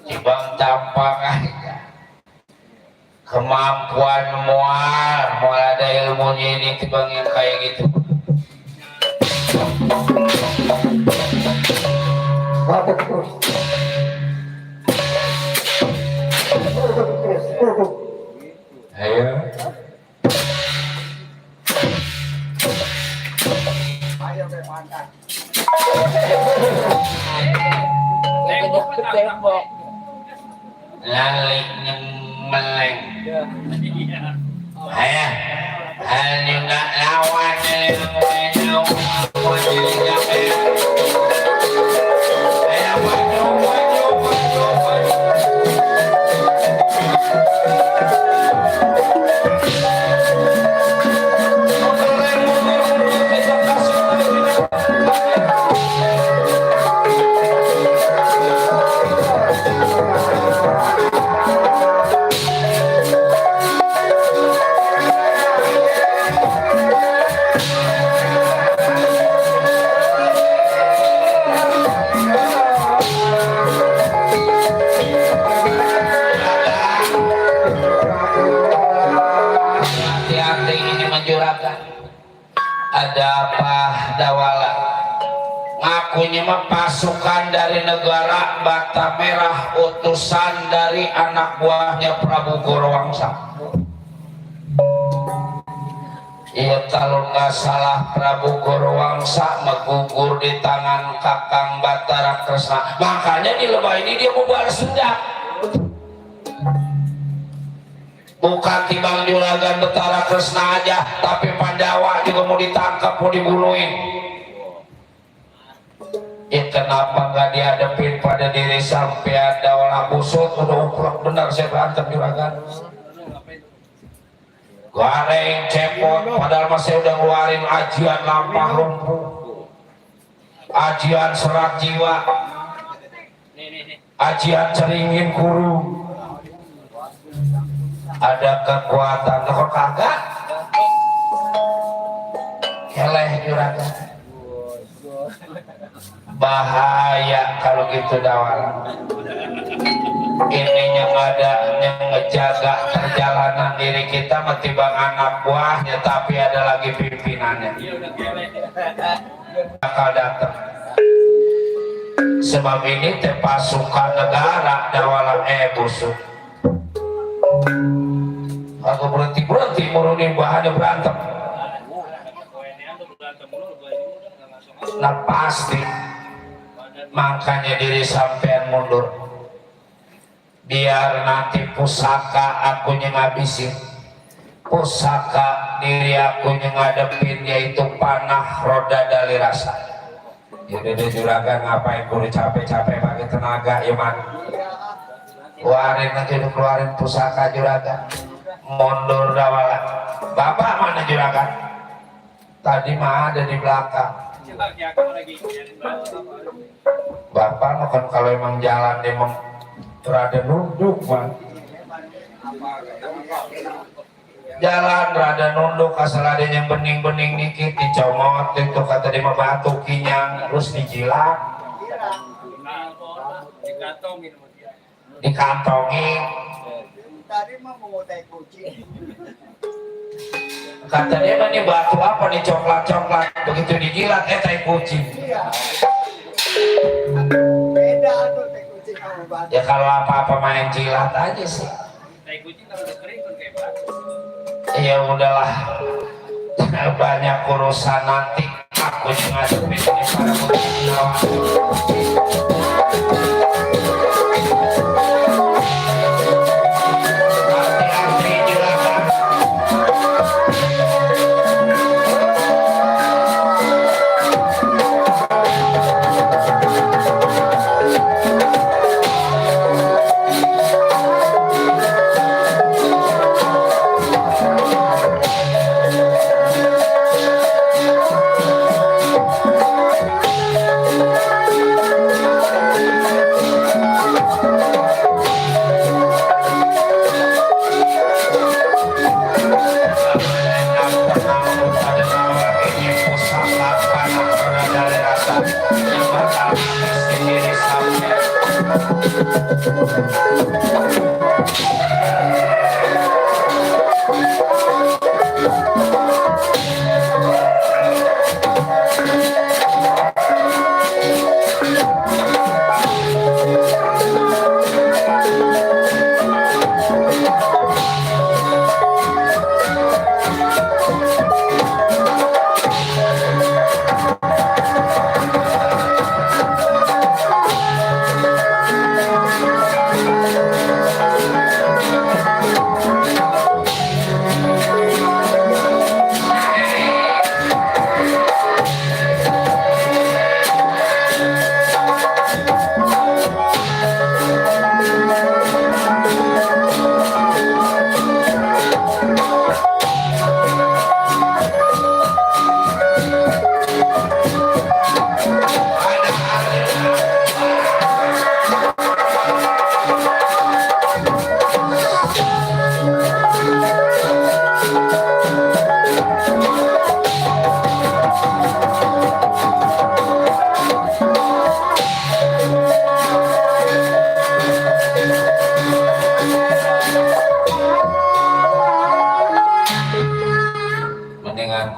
Speaker 1: Ibang tampang kemampuan mual ada ilmunya ini tibang yang kayak gitu. Ayo.
Speaker 2: Tembok.
Speaker 1: Lalik meleng. Ayah, hal juga lawan yang ada apa Dawala ngakunya mah pasukan dari negara Bata Merah, utusan dari anak buahnya Prabu Gorowangsa. Iya kalau nggak salah Prabu Gorowangsa menggugur di tangan Kakang Batara Kresna, makanya di lembah ini dia mau balas dendam. Bukan timbang juragan Batara Kresna aja, tapi Pandawa juga mau ditangkap, mau dibunuhin. Kenapa nggak dihadapin pada diri sampean Dawala Busut? Udah uplak benar saya berantem juragan. Goreng cepot, padahal masih udah ngeluarin ajian lampah lumpuh, ajian serat jiwa, ajian ceringin kuru. Ada kekuatan kok kagak keleh juragan, bahaya kalau gitu Dawala. Ininya ada yang ngejaga perjalanan diri kita metibang anak buahnya, tapi ada lagi pimpinannya bakal datang. Sebab ini teh pasukan negara Dawala busuk. Aku berhenti murunin bahannya berantem. Nah pasti makanya diri sampean mundur, biar nanti pusaka akunya ngabisin, pusaka diri akunya ngadepin, yaitu panah roda dali rasa. Yaudah deh juragan, ngapain kudu capek-capek pakai tenaga ya man. Keluarin aja, keluarin pusaka juragan. Mundur Dawala. Bapak mana juragan? Tadi mah ada di belakang. Bapak mah kan kalau emang jalan emang rada nunduk man. Jalan rada nunduk, asal ada yang bening-bening dikit dicomot itu kata dia mah batu kinyang terus dijilat, dikantongin.
Speaker 3: Tadi mah mau teh kucing.
Speaker 1: Kata dia mah nih batu apa nih, coklat-coklat, begitu dijilat tai kucing.
Speaker 3: Iya.
Speaker 1: Ya kalau apa-apa main jilat aja sih.
Speaker 2: Tai kucing kalau udah kering kan kayak batu.
Speaker 1: Ya udahlah. Banyak urusan nanti aku ngadepin ini para kucing hati-hati juragan.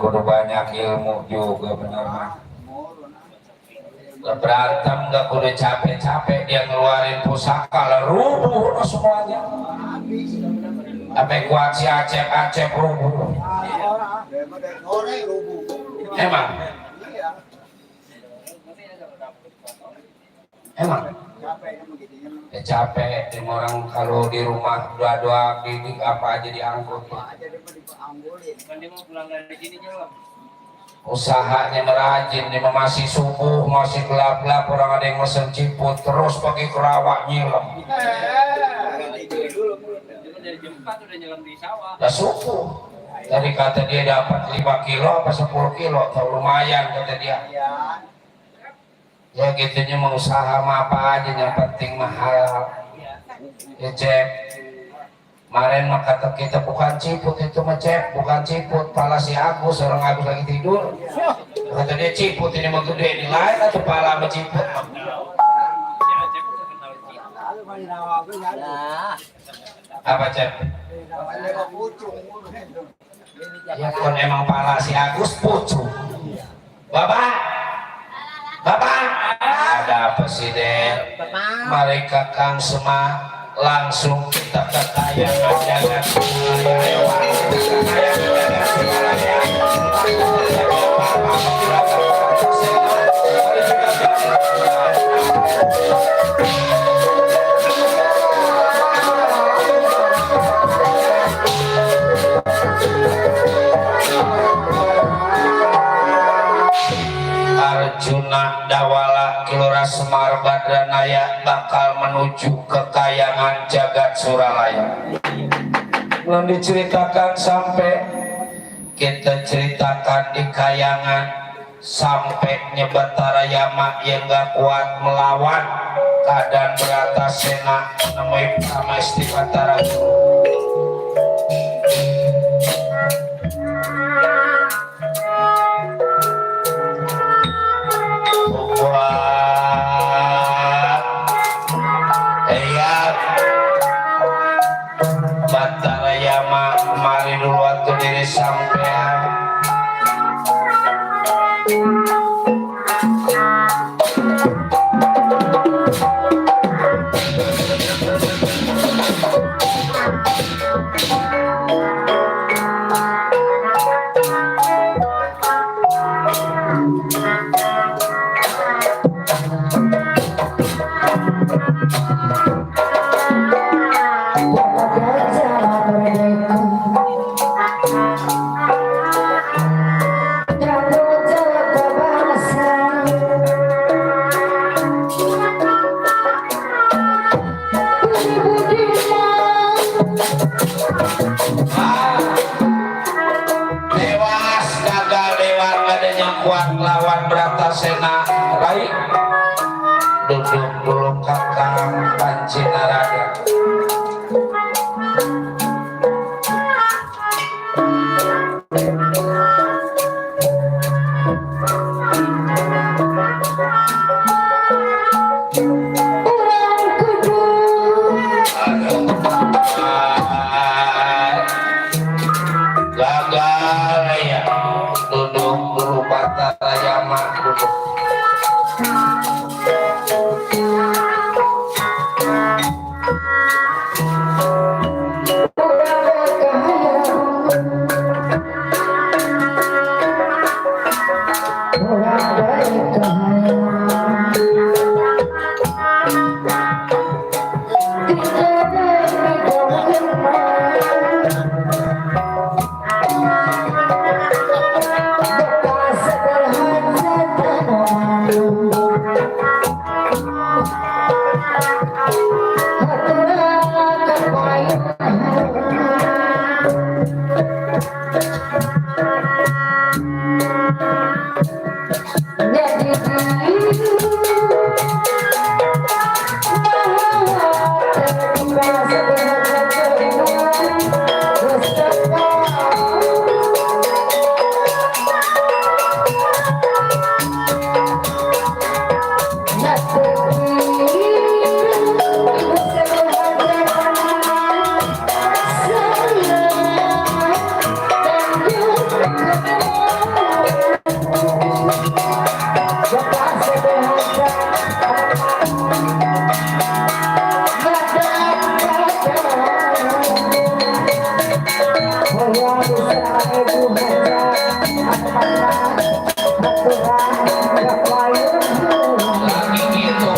Speaker 1: Kudu banyak ilmu juga bener mah. Berantem gak kudu capek-capek dia ngeluarin pusaka lah rubuh semuanya. Sampai kuat si Acep rubuh. Emang? Emang? Ya capek, orang kalau di rumah doa-doa gini apa aja diangkut.
Speaker 2: Kan dia mau pulang dari sini jawab.
Speaker 1: Usahanya merajin, dia masih subuh, masih gelap-gelap, orang ada yang mesen ciput, terus pakai kerawak nyilam.
Speaker 2: Dari jam 4 udah nyelam di sawah.
Speaker 1: Dah subuh. Tadi kata dia dapat 5 kilo apa 10 kilo, tau lumayan kata dia. Ya gitunya mau usaha mah apa aja yang penting mahal. Ya cek. Kemarin mah kata kita bukan ciput itu mah cek, bukan ciput, pala si Agus, orang Agus lagi tidur. Kata dia ciput ini mah gede, ini lain atau pala sama ciput.
Speaker 2: Si Acep udah kenal ciput.
Speaker 1: Apa cek? Ya kan emang pala si Agus pucuk. Bapak, ada apa sih deh? Mereka Kang Semah langsung kita ke tayangan jangan ayo Arjuna Dawala Kilora Semar Badranaya bakal menuju ke Kayangan Jagat Suralaya. Belum diceritakan sampai kita ceritakan di Kayangan sampai Nyebatara Yama yang gak kuat melawan keadaan berata sena nemui Pramesti Batara. Batara Yama mari dulu waktu diri sampean. duduk dulu kakang Pancinaraga. Gagal ya, duduk dulu Batara Yama duduk. Lagi gitu.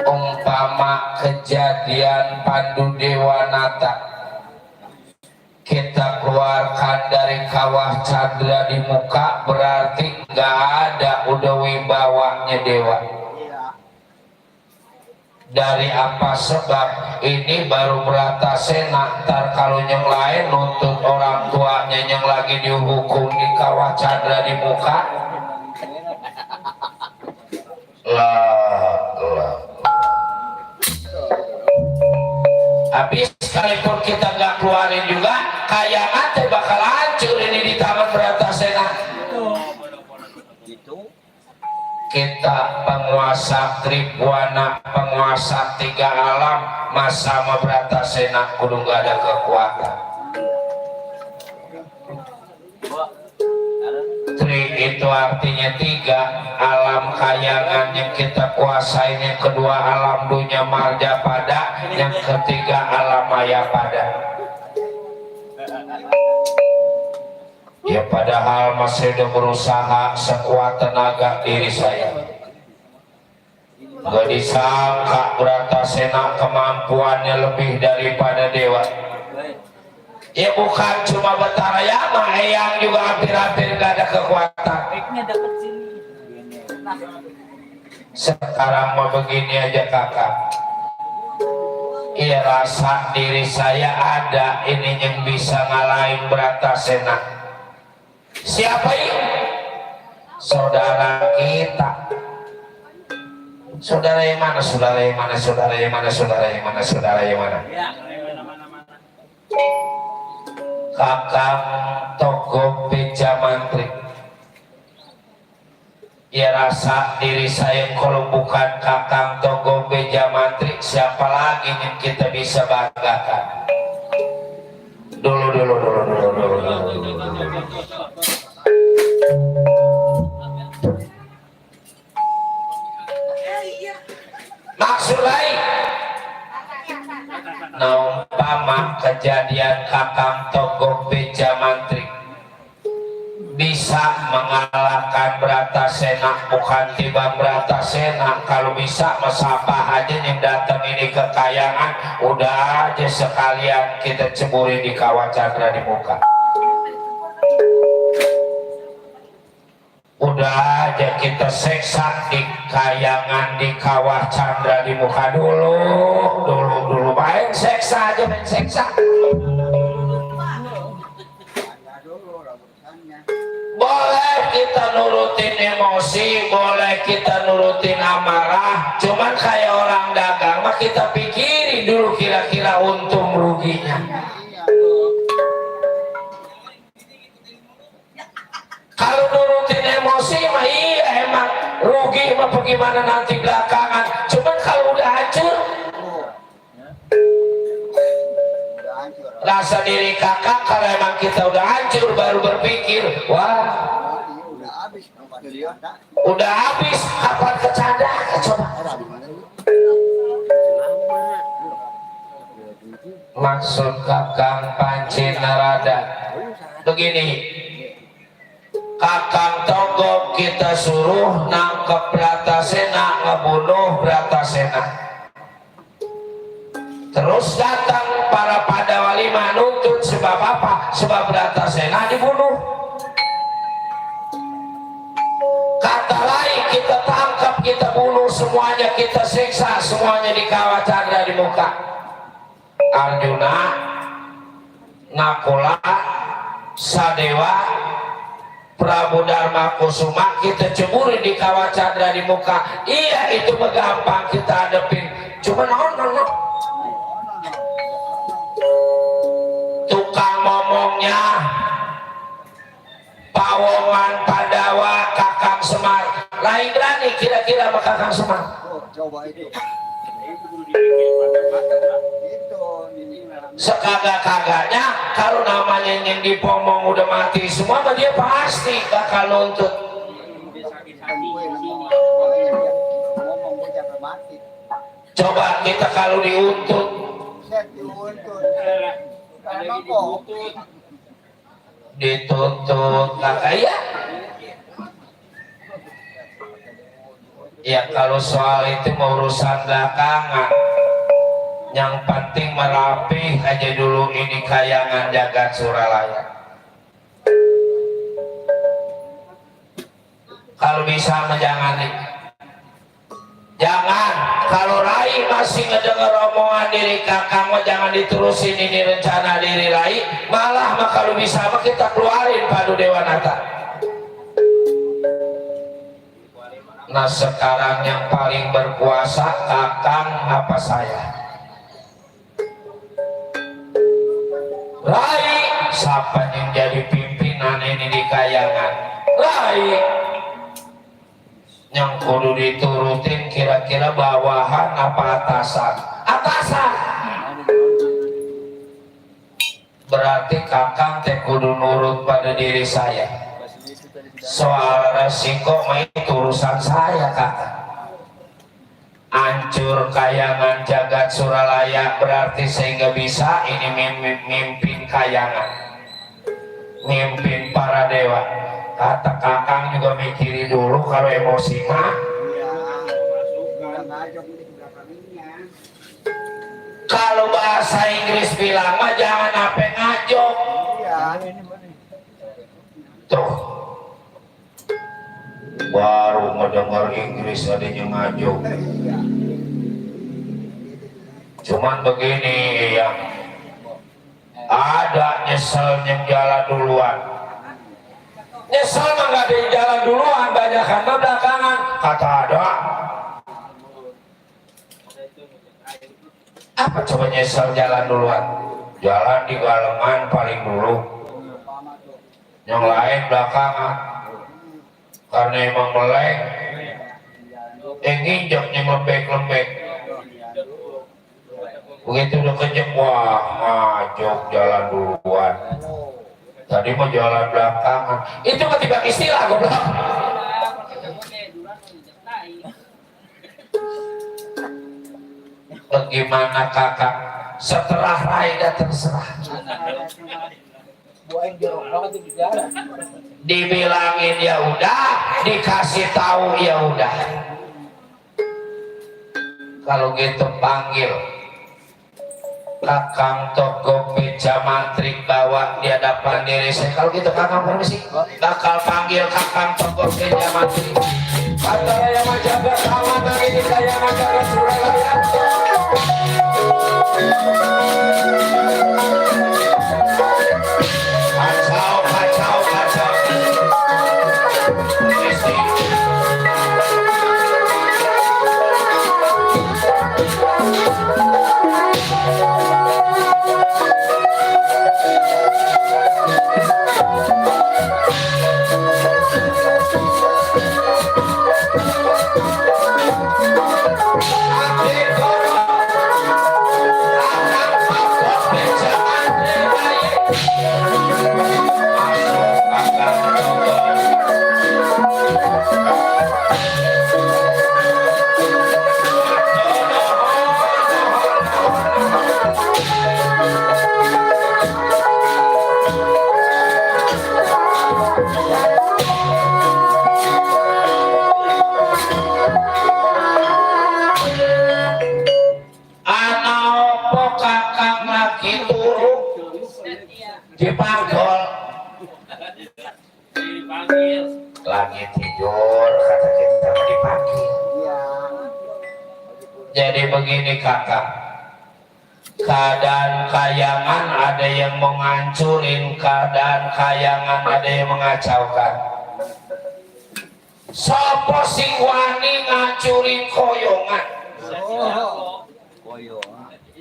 Speaker 1: Umpama kejadian Pandu Dewanata kita keluarkan dari kawah Chandra di muka, berarti nggak ada udah wibawanya dewa. Dari apa sebab ini baru Bratasena, ntar kalau yang lain nuntut orang tuanya yang lagi dihukum di kawah Chandra di muka, habis sekalipun kita nggak keluarin juga, kayak mati bakal hancur ini di Taman Bratasena. Kita penguasa Tribhuwana, penguasa 3 alam, masa sama Bratasena kudu nggak ada kekuatan. Tri itu artinya 3 alam kayangan yang kita kuasain, yang kedua alam dunia marja pada, yang ketiga alam maya pada. Ya padahal masih udah berusaha sekuat tenaga diri saya. Gak disangka Bratasena kemampuannya lebih daripada dewa. Ya bukan cuma Betara Yama, Eyang juga hampir-hampir gak ada kekuatan. Sekarang mau begini aja kakak. Iya rasa diri saya ada ini yang bisa ngalahin Bratasena. Siapa ini? Saudara kita. Saudara yang mana? Saudara yang mana? Saudara yang mana? Saudara yang mana? Saudara yang mana? Kakang Togo Beja Mantri. Ya rasa diri saya kalau bukan Kakang Togo Beja Mantri, siapa lagi yang kita bisa banggakan? Dulu. Maksud lain, naumpama kejadian Kakang Togo Beja Mantri bisa mengalahkan Bratasena, bukan tiba Bratasena, kalau bisa mesapa aja yang datang ini kekayangan, udah aja sekalian kita ceburi di kawah Chandra di muka. Udah aja kita seksa di kayangan di kawah Chandra di muka dulu main seksa aja, main seksa. Boleh kita nurutin emosi, boleh kita nurutin amarah, cuman kayak orang dagang mah kita pikirin dulu kira-kira untung ruginya. Kalau nurutin emosi mah iya emang rugi mah bagaimana nanti belakangan, cuman kalau udah hancur rasa diri kakak, kalau emang kita udah hancur baru berpikir wah udah habis kapan kecanda coba. Maksud kakang pancin narada begini, kakang Tonggok kita suruh nangkep Bratasena, ngebunuh Bratasena. Terus datang para Pandawali menuntut sebab apa? Sebab Bratasena dibunuh. Kata lain kita tangkap, kita bunuh semuanya, kita siksa semuanya di kawah Chandra di muka. Arjuna, Nakula, Sadewa, Prabu Dharma Kusuma kita ceburin di kawah Chandra di muka. Iya itu gampang kita hadepin, cuma no. Tukang ngomongnya Pawongan Pandawa Kakang Semar lain berani kira-kira sama Kakang Semar.
Speaker 3: Coba itu.
Speaker 1: Sekagak-kagaknya kalau namanya yang dipomong udah mati semua mah dia pasti bakal nuntut. Coba kita kalau diuntut dituntut kakak ya kalau soal itu mau urusan belakangan, yang penting merapih aja dulu ini kayangan jagat Suralaya. Kalau bisa jangan kalau Rai masih ngedenger omongan diri kakang mah jangan diterusin ini rencana diri Rai, malah mah kalau bisa mah kita keluarin Padu Dewanata. Nah sekarang yang paling berkuasa kakang apa saya? Rai siapa yang jadi pimpinan ini di kayangan? Rai yang kudu diturutin kira-kira bawahan apa atasan? Atasan. Berarti kakang teh kudu nurut pada diri saya. Soal resiko itu urusan saya kakak. Hancur kayangan jagat Suralaya berarti saya nggak bisa ini mimpin kayangan, mimpin para dewa. Kata kakang juga mikiri dulu kalau emosi mah. Kalau bahasa Inggris bilang mah jangan apa ngajok. Tuh baru ngedengar Inggris adanya ngajok. Cuman begini ya, ada nyesel yang jalan duluan. Nyesel mah gak ada yang jalan duluan, banyak kan belakangan. Kata ada apa coba nyesel jalan duluan? Jalan di galengan paling dulu, yang lain belakangan. Karena emang meleng, nginjek yang lembek-lembek. Begitu udah kejek, wah ngajok jalan duluan. Tadi mau jalan belakangan. Itu ketiba istilah goblok. Bagaimana kakak? Setelah Raida terserah. Dibilangin ya udah, dikasih tahu ya udah. Kalau gitu panggil Kakang Togo Beja Mantrik bawa di hadapan diri saya. Kalau gitu Kakang permisi, bakal panggil Kakang Togo Beja Mantrik. Antara yang menjaga keamanan ini kayak negara Surabaya. Kacau, kacau, kacau. Dipanggol
Speaker 2: Dipanggil.
Speaker 1: lagi tidur kata kita dipanggil.
Speaker 3: Iya.
Speaker 1: Jadi begini kakak, keadaan kayangan ada yang menghancurin, keadaan kayangan ada yang mengacaukan. Sopo sing wani ngancurin koyongan?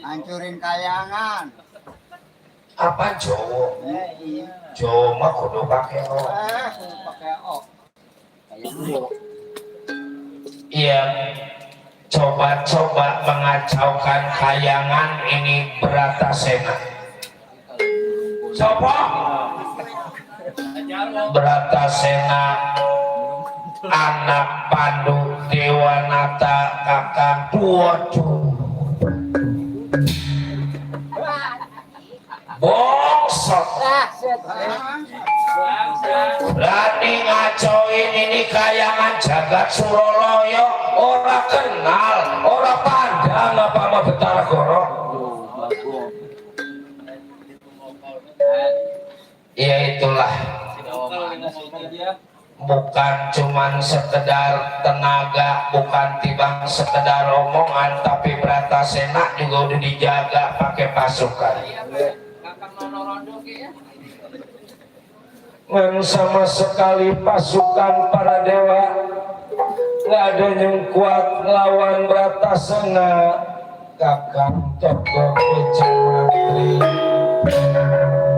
Speaker 3: Hancurin kayangan.
Speaker 1: Apa Jowo?
Speaker 3: Iya.
Speaker 1: Jowo mah kudu pakai o.
Speaker 3: Pakai o.
Speaker 1: Iya, coba-coba mengacaukan kayangan ini Bratasena. Coba Bratasena, anak Pandu Dewanata Kakang Waduh. Bongsot berani ngacoin ini kayangan jagat Suroloyo. Ora kenal, ora pandang apa sama Betara Goro. Ya itulah, bukan cuman sekedar tenaga, bukan timbang sekedar omongan, tapi Bratasena juga udah dijaga pakai pasukan. Ngan sama sekali pasukan para dewa nggak ada yang kuat lawan Bratasena. Kakang Togo Beja Mantri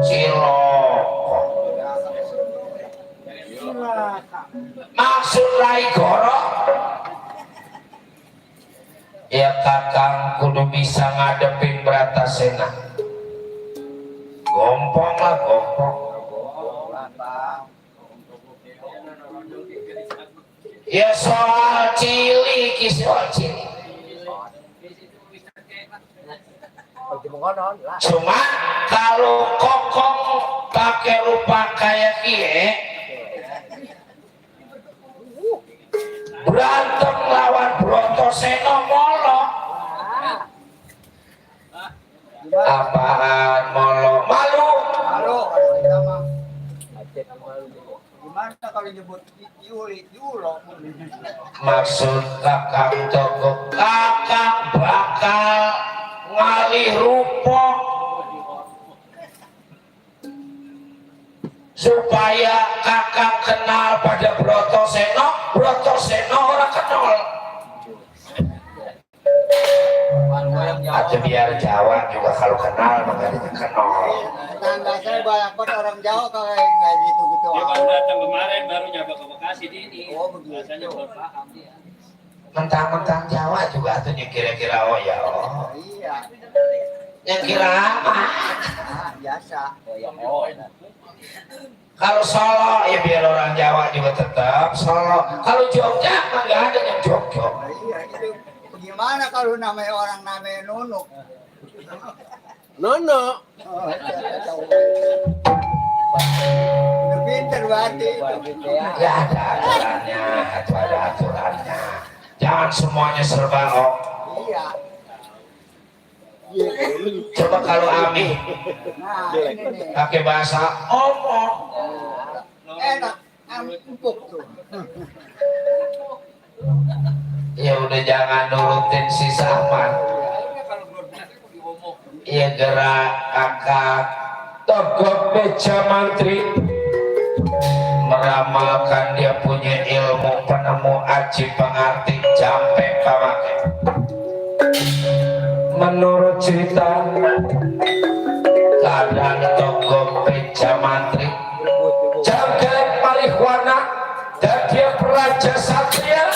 Speaker 1: Ciloko maksud Rai Goro ya kakang kudu bisa ngadepin Bratasena. Gompong lah gompong. Ya soal cilik, soal cilik. Cuma kalau kokong pakai rupa kayak kie, berantem lawan Brotoseno molo. Apaan molo? Malu.
Speaker 3: Halo, kalau kita mah. Gimana kalau nyebut Yulo?
Speaker 1: Maksud kakang Togo, kakang bakal ngalih rupa supaya kakang kenal pada Brotoseno. Brotoseno orang kenal. Atau biar Jawa juga kalau kenal maka kenal.
Speaker 3: Tetangga saya banyak banget orang Jawa kalau nggak gitu-gitu.
Speaker 2: Dia baru datang kemarin, baru nyaba ke Bekasi di ini.
Speaker 3: Oh, begitu.
Speaker 2: Rasanya belum paham dia.
Speaker 1: Mentang-mentang Jawa juga tuh yang kira-kira oh ya oh.
Speaker 3: Iya.
Speaker 1: Yang kira apa?
Speaker 3: Ah, biasa.
Speaker 1: Kalau Solo ya biar orang Jawa juga tetap Solo. Kalau Jogja mah nggak ada yang Jogja.
Speaker 3: Nah, iya itu. Gimana kalau namanya orang namanya Nunuk?
Speaker 4: Nono.
Speaker 3: Oh, udah pinter berarti.
Speaker 1: Ya ada aturannya, itu ada aturannya. Jangan semuanya serba oh.
Speaker 3: Iya.
Speaker 1: Coba kalau Ami
Speaker 3: Nah, ini nih.
Speaker 1: pakai bahasa omong.
Speaker 3: Enak, empuk tuh.
Speaker 1: Ya udah jangan nurutin si Saman. Ya gerak kakak Togok Beca Mantri meramalkan dia punya ilmu penemu aji pengerti jampe pamake. Menurut cerita keadaan Togok Beca Mantri jangkrik marihuana dan dia peraja satria.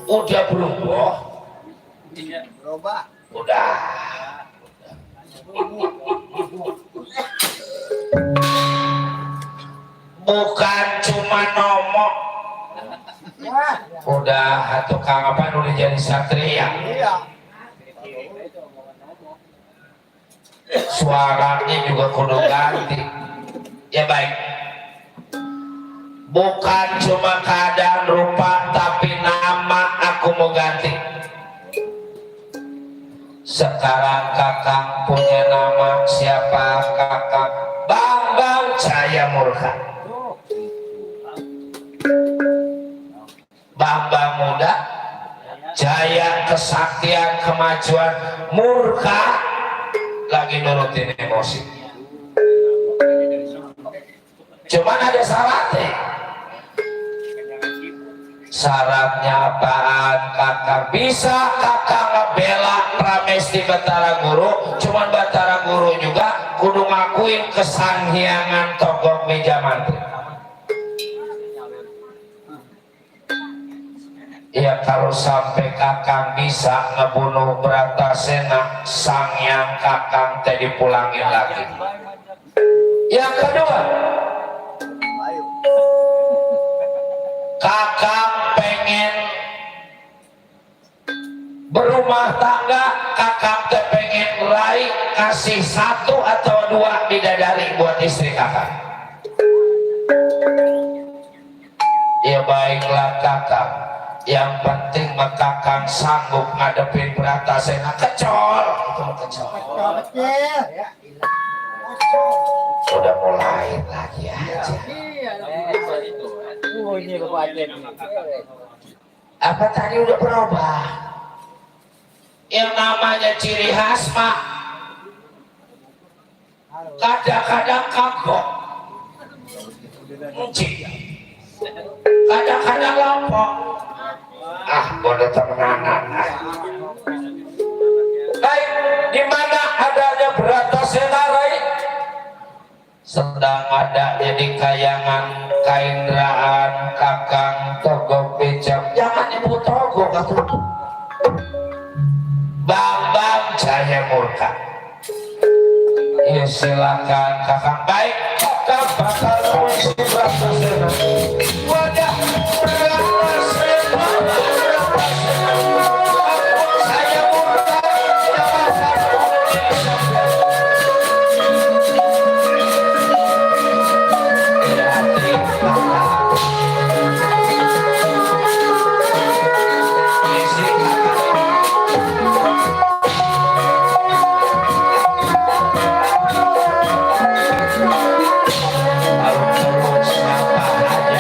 Speaker 1: Udah berubah.
Speaker 3: Berubah.
Speaker 1: Udah. Bukan cuma nomok.
Speaker 3: Wah,
Speaker 1: Udah tukang apa udah jadi satria.
Speaker 3: iya.
Speaker 1: Suaranya juga kudu ganti. Ya baik. Bukan cuma keadaan rupa tapi nama aku mau ganti. Sekarang kakang punya nama siapa kakang? Bambang Jaya Murka. Bambang muda, jaya kesaktian kemajuan, murka lagi nurutin emosi. Cuman ada syaratnya. Syaratnya apaan kakak? Bisa kakak ngebela Pramesti Batara Guru, cuman Batara Guru juga kudu ngakuin kesanghiangan Togok Beca Mantri. Ya kalau sampai kakang bisa ngebunuh Bratasena, sangyang kakang teh dipulangin lagi. Yang kedua,
Speaker 3: Ayo.
Speaker 1: kakang pengen berumah tangga, kakang teh pengen raih kasih 1 atau 2 bidadari buat istri kakang. Ya baiklah kakang, yang penting mah kakang sanggup ngadepin Bratasena. Kecol itu mah kecol.
Speaker 3: Kecil. Ya.
Speaker 1: Udah mulai lagi aja.
Speaker 3: Ini Bapak Ajen.
Speaker 1: Apa tadi udah berubah? Yang namanya ciri khas mah kadang-kadang kagok, kadang-kadang lompok. Bodoh temenanan. Baik, di mana adanya Bratasena Rai? Sedang ada jadi kayangan kaindraan kakang Togok Beca. Jangan nyebut Togok atuh. Bambang Jaya Murka. Ya silakan kakang. Baik, kakang bakal mengisi Bratasena. Wadah Bratasena. Saya Murka jabatan Indonesia. Siapa aja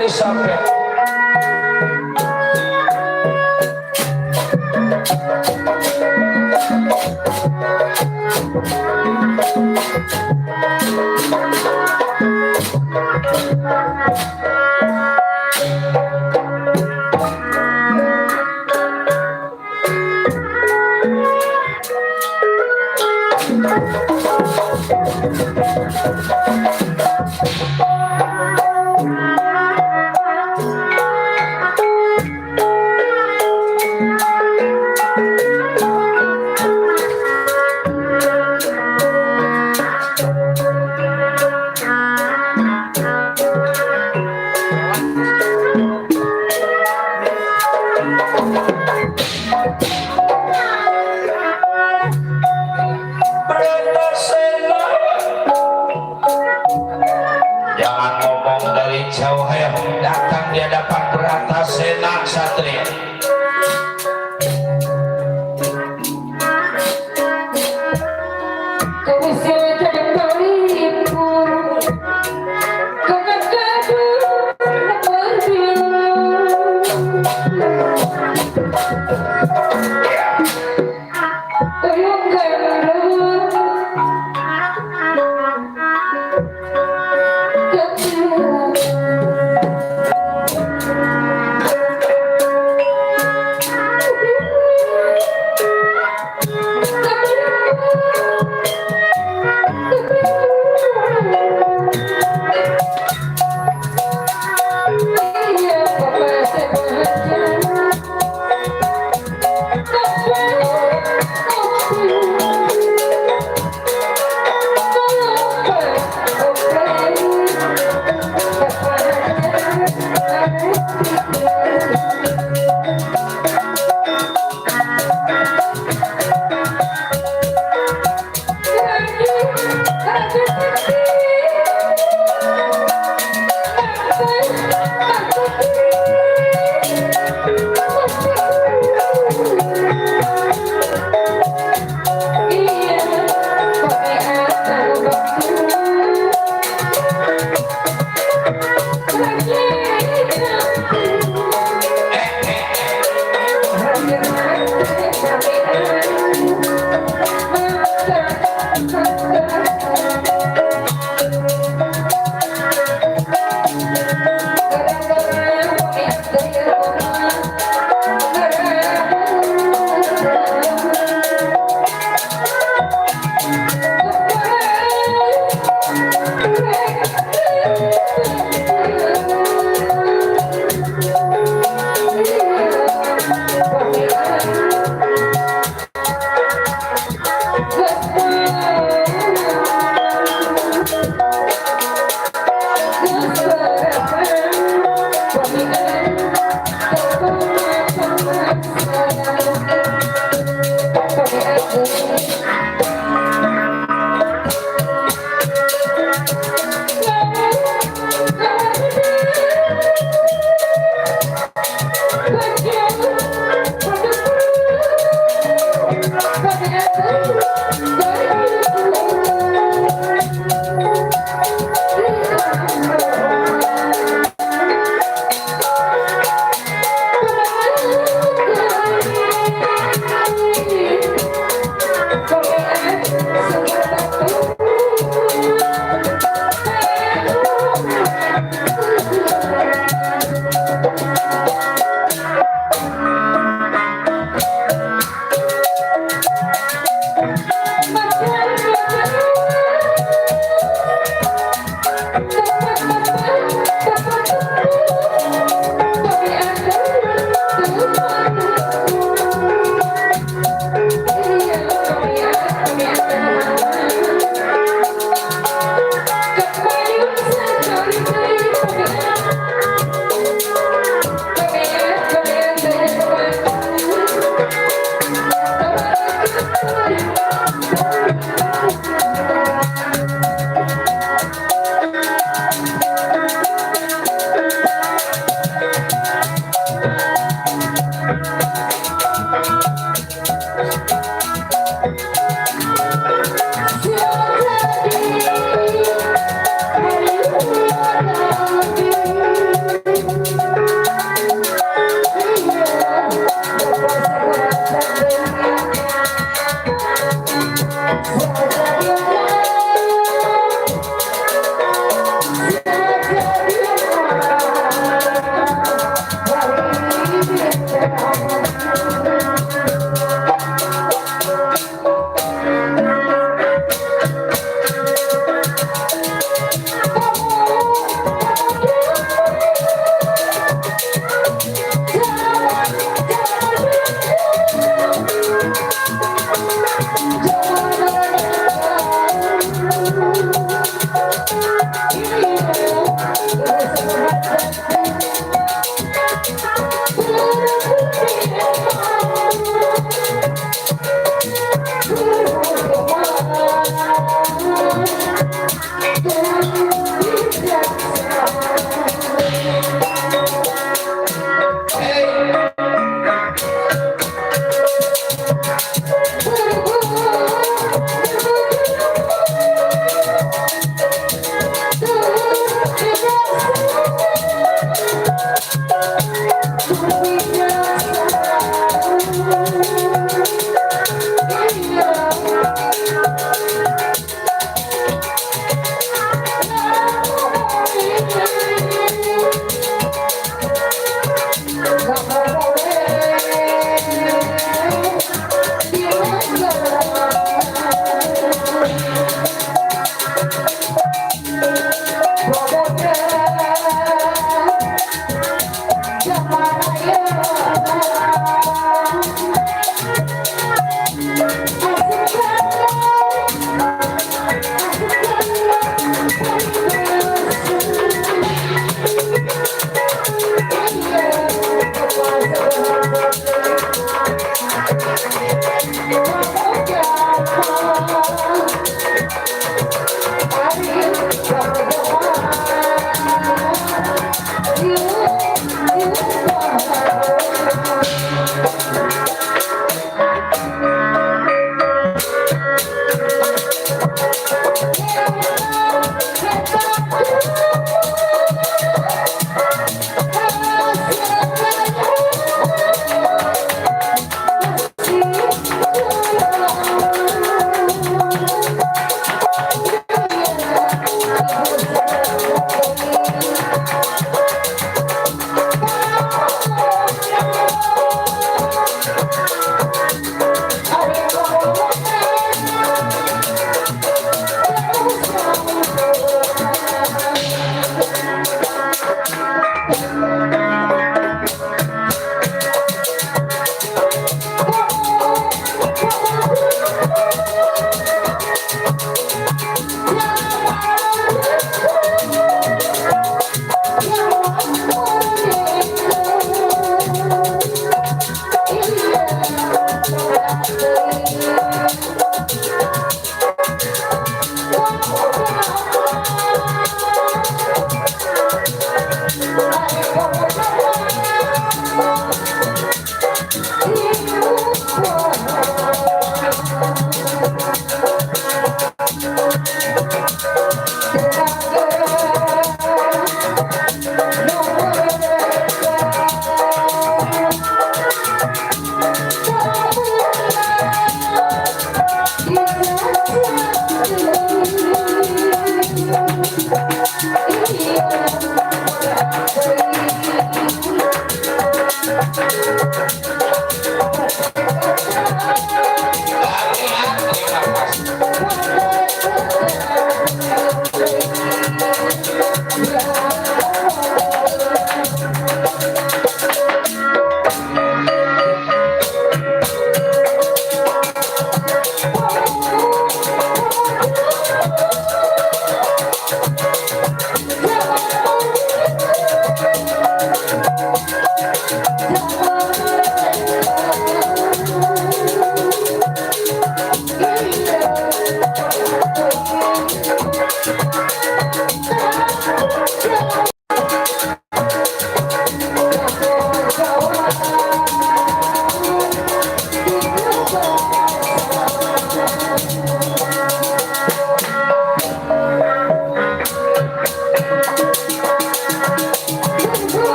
Speaker 1: geus sampe. Bratasena. Jangan ngomong dari jauh, ayo datang di hadapan Bratasena Satria.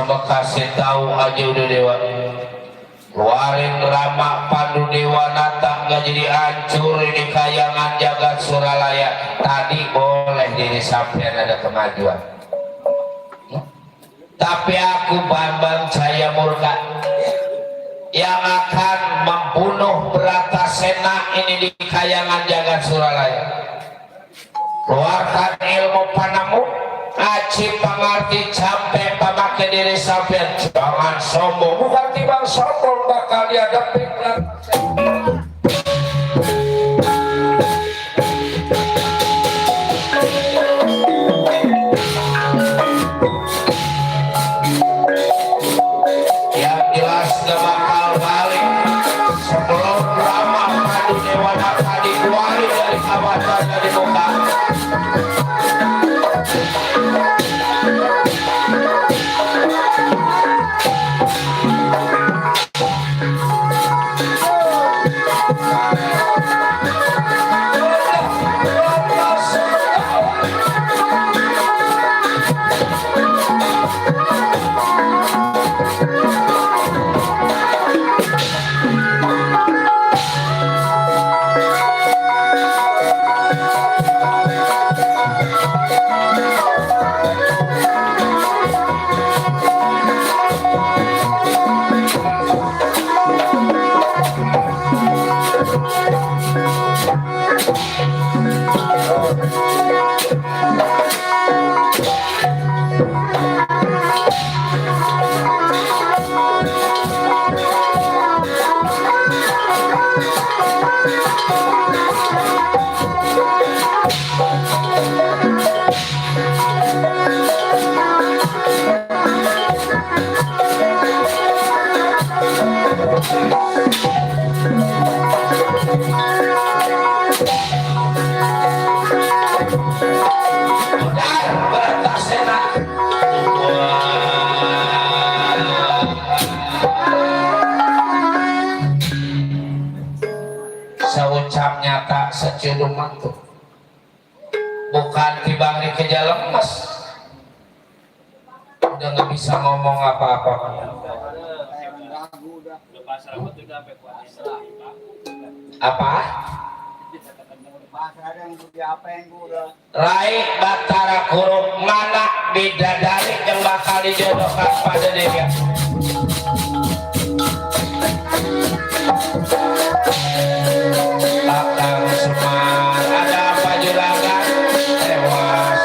Speaker 1: bekasih tahu aja udah dewa keluarin Rama Pandu Dewa Nata nggak jadi hancur ini kayangan jagat Suralaya. Tadi boleh diri sampean ada kemajuan, tapi aku Bambang Jaya Murka yang akan membunuh Bratasena ini di kayangan jagat Suralaya. Keluarkan ilmu panamu, aji pangarti sampai pamakai diri sampean. Jangan sombong, bukan timbang sombong bakal dihadapi. Yang jelas gak bakal balik sebelum Rama Pandu Dewa Nata dikeluarin dari kawasan di muka. Saucap nyata secudung mantu, bukan tibang dikejar lemes. Udah nggak bisa ngomong apa-apa. Apa? Rai Batara Kurung mana bidadari yang bakal dijodohkan pada dia. Lakang Semar ada apa juragan tewas.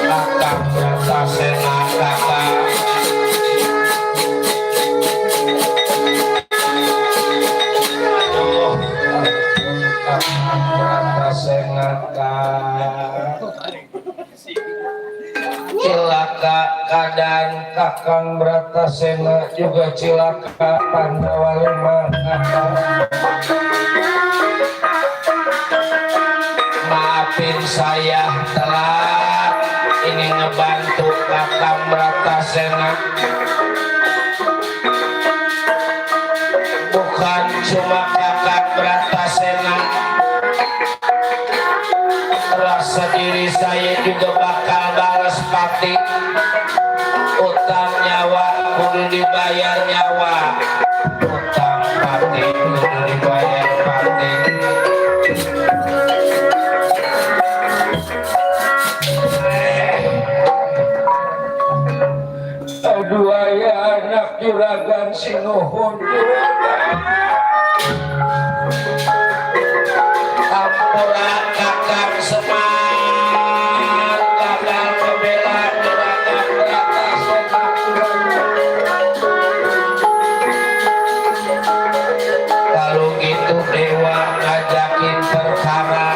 Speaker 1: Lakang Bratasena kakak. Cilaka kadang Kakang Bratasena juga cilaka Pandawa Lima kakang. Maafin saya telat ini ngebantu Kakang Bratasena. Bukan cuma Kakang Bratasena, rasa diri saya juga bakal balas pati. Utang nyawa kudu dibayar nyawa, utang pati kudu dibayar pati. Aduh ayah anak juragan sinuhun juragan. Ampura Kakang Semar gagal membela juragan Bratasena. Kalau gitu dewa ngajakin perkara,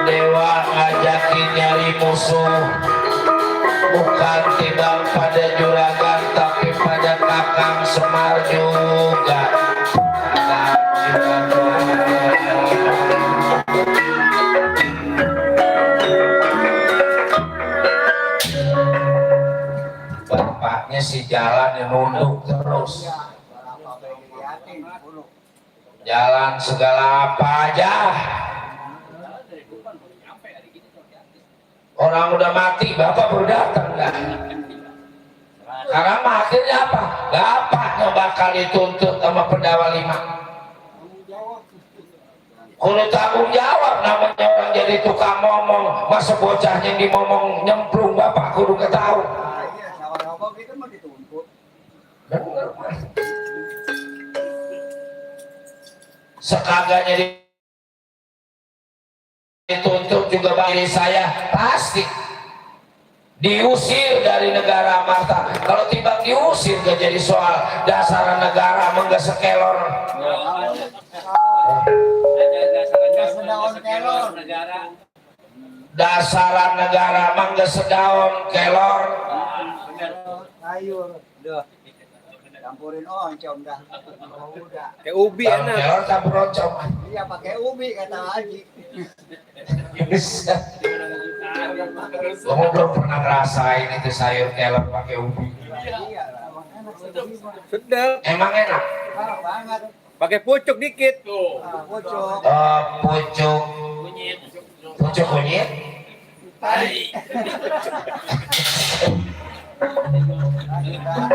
Speaker 1: dewa ngajakin nyari musuh, bukan tidak pada juragan tapi pada Kakang Semar juga. Bapaknya si jalan yang nunduk terus, jalan segala apa aja. Orang udah mati, bapak baru datang dah. Sekarang mah akhirnya apa? Bapaknya bakal dituntut sama pendawa 5. Kudu tanggung jawab, namanya orang jadi tukang ngomong, masa bocahnya yang dimomong nyemplung, bapak kudu ketahu.
Speaker 3: Nah, iya, sama-sama kita mah dituntut.
Speaker 1: Bener, Mas. Sekagaknya dituntut juga bagi saya pasti diusir dari negara Marta. Kalau tiba diusir gak jadi soal, dasar negara mengga sekelor. Dasaran negara mangga sedaun kelor.
Speaker 3: Sayur, udah. Campurin oncom dah. Udah.
Speaker 4: Kayak ubi
Speaker 1: Daun
Speaker 4: enak.
Speaker 1: kelor campur oncom.
Speaker 3: Iya pakai ubi kata Haji.
Speaker 1: Kamu belum pernah ngerasain itu sayur kelor pakai ubi.
Speaker 3: Iya lah, enak sedih.
Speaker 4: Sedap.
Speaker 1: Emang enak?
Speaker 3: Ah, banget.
Speaker 4: Pakai pucuk dikit.
Speaker 3: Ah, bocok.
Speaker 1: Pucuk kunyit.
Speaker 3: Tai.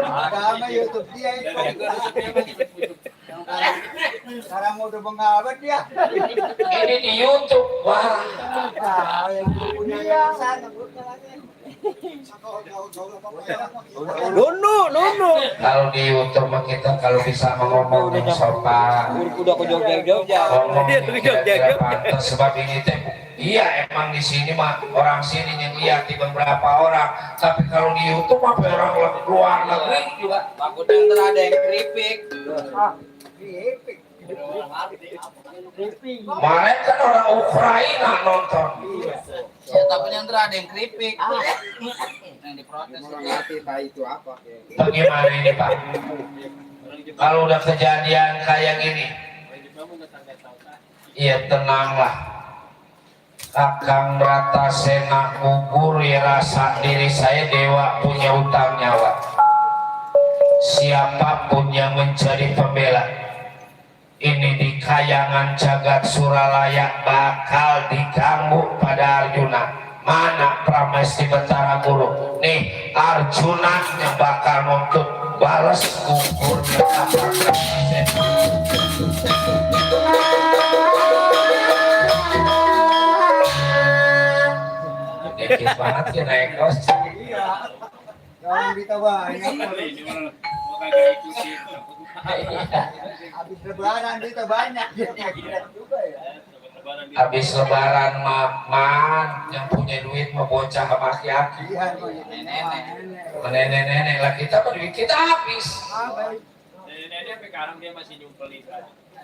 Speaker 3: Agama YouTube dia itu. Sekarang udah mengabad dia.
Speaker 1: Ini di YouTube. Wah.
Speaker 3: Ah, yang punya sana.
Speaker 4: Nono.
Speaker 1: Kalau di YouTube mah kita kalau bisa ngomong yang sopan,
Speaker 4: Udah ke Jogja.
Speaker 1: ngomong
Speaker 4: Dia tuh Jogja.
Speaker 1: pantas, sebab ini teh iya emang di sini mah orang sini yang lihat di beberapa orang, tapi kalau di YouTube mah orang luar negeri juga.
Speaker 2: Takut yang ada yang keripik.
Speaker 3: Ah, epic.
Speaker 1: Kemarin kan orang Ukraina nonton.
Speaker 2: Ya takut yang ada yang keripik. Yang diprotes.
Speaker 1: Bagaimana ini Pak? Kalau udah kejadian kayak gini, iya tenanglah. Kakang Bratasena gugur ya, rasa diri saya dewa punya utang nyawa. Siapapun yang menjadi pembela ini di kayangan jagat Suralaya bakal diganggu pada Arjuna. Mana Pramesti Betara Guru? Nih Arjuna yang bakal nuntut balas gugurnya Kakang Bratasena. Dikit banget ya naik kos.
Speaker 3: Iya. Jangan banyak. Habis lebaran kita banyak juga ya.
Speaker 1: Habis lebaran man yang punya duit mau bocah sama aki-aki.
Speaker 3: Iya,
Speaker 1: Nenek-nenek lah kita duit kita habis.
Speaker 2: Nenek sekarang dia masih nyumpelin.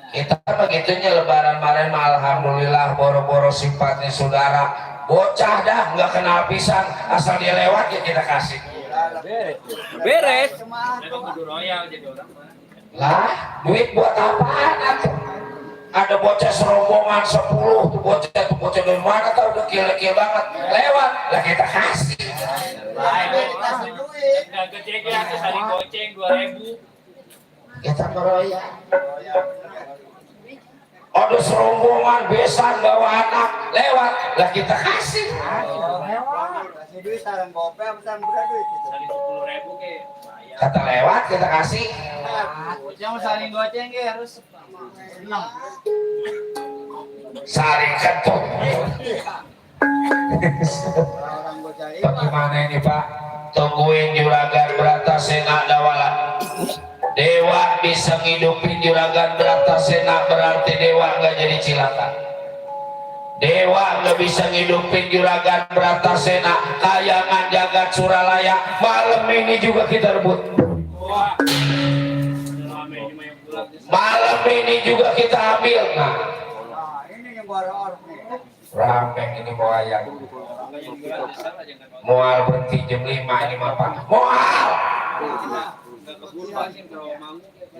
Speaker 1: Kita begitunya lebaran kemarin alhamdulillah boro-boro sifatnya saudara. Bocah dah nggak kenal pisan, asal dia lewat ya kita kasih.
Speaker 4: Beres.
Speaker 1: Lah, duit buat apaan atuh? Ada bocah serombongan 10 tuh bocah dari mana tahu udah kil-kil banget lewat lah kita kasih.
Speaker 3: Kasih duit.
Speaker 2: Nggak gede ya, saling goceng 2.000.
Speaker 1: Kita ngeroyak. Ada serombongan besan bawa anak lewat lah kita kasih.
Speaker 3: Kasih duit sarang gope pesan berapa duit itu?
Speaker 2: Saling 10.000 ke.
Speaker 1: Kata lewat kita kasih.
Speaker 2: Yang saling goceng ke harus 6.
Speaker 1: Saling ketut.
Speaker 3: Orang bocah ini.
Speaker 1: Bagaimana ini Pak? Tungguin Juragan Bratasena Dawala. Dewa bisa ngidupin Juragan Bratasena berarti dewa nggak jadi cilaka. Dewa nggak bisa ngidupin Juragan Bratasena, kayangan jagat Suralaya. Malam ini juga kita rebut. Malam ini juga kita ambil. Nah,
Speaker 3: Ini yang baru orang nih.
Speaker 1: rame ini mau ayam. Mual berhenti jam 5 ini mah Pak. Mual.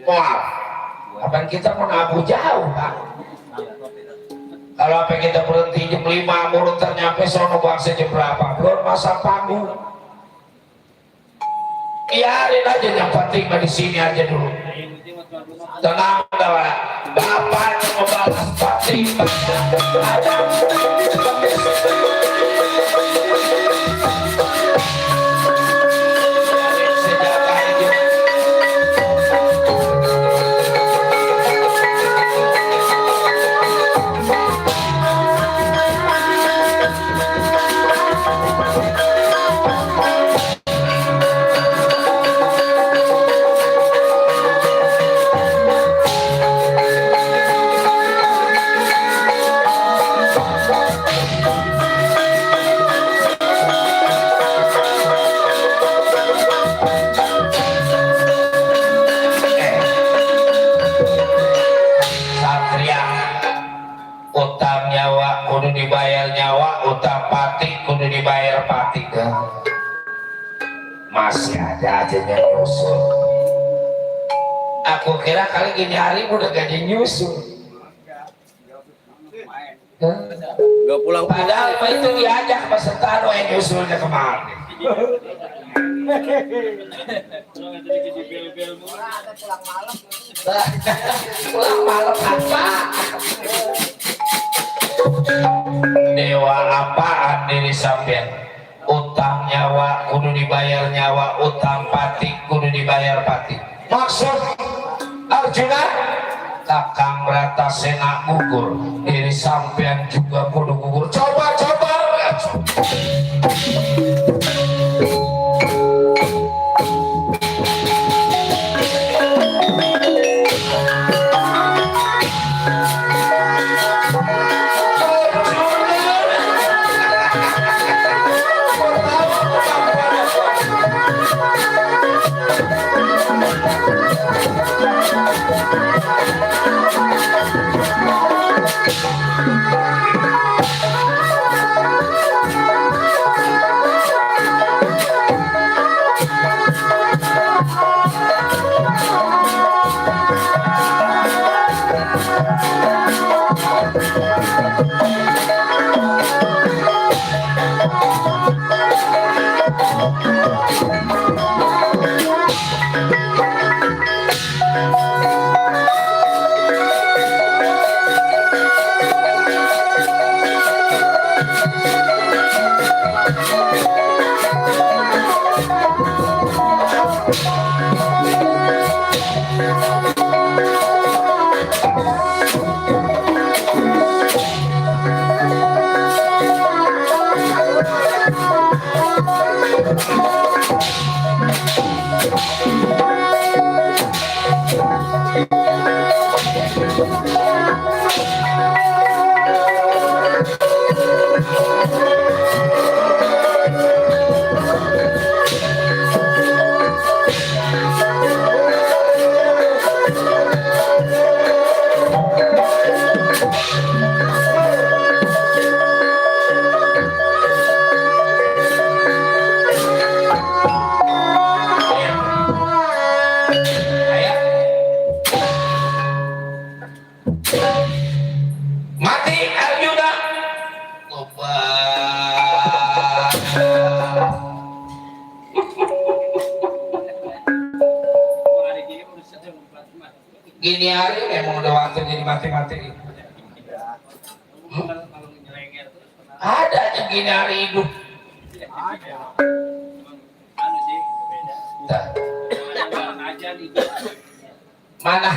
Speaker 1: Mual. Kapan kita mau nabu jauh Pak? Kalau apa kita berhenti jam 5 mulut ternyampe sono bangsa jam berapa? Belum masa panggung. Biarin aja yang penting di sini aja dulu. Tenang Dawala. Bapak yang membalas bakti ada. Sejagat utang pati kudu dibayar pati dah. Masih ada aja yang nyusul. Aku kira kali gini hari udah gak ada nyusul.
Speaker 4: Gak pulang
Speaker 1: Padahal itu diajak peserta yang nyusulnya kemarin. Pulang malam apa? Dewa apaan diri sampean? Utang nyawa kudu dibayar nyawa, utang pati kudu dibayar pati. Maksud Arjuna Kakang Bratasena gugur, diri sampean juga kudu gugur. Coba. Mati Arjuna. Gini hari emang udah waktu jadi mati-mati. Ada aja gini hari hidup. Mana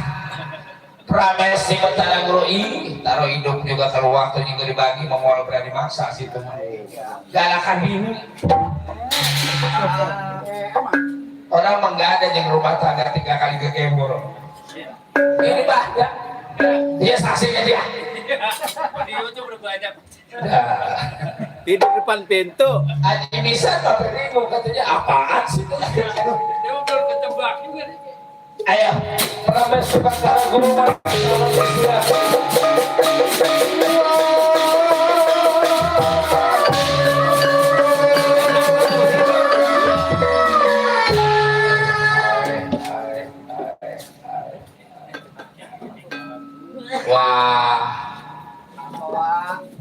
Speaker 1: Prames di Betara Guru taruh hidup juga kalau waktu juga dibagi mau berani maksa situ galakan bini orang menggada yang rumah tangga 3 kali ke Kemboro ini bahaya dia saksinya dia
Speaker 2: Di YouTube udah banyak.
Speaker 4: Tidur depan pintu.
Speaker 1: Aji bisa tapi bingung katanya apaan sih
Speaker 2: Dia belum ketebak juga.
Speaker 1: ayo Prames di Betara Guru wah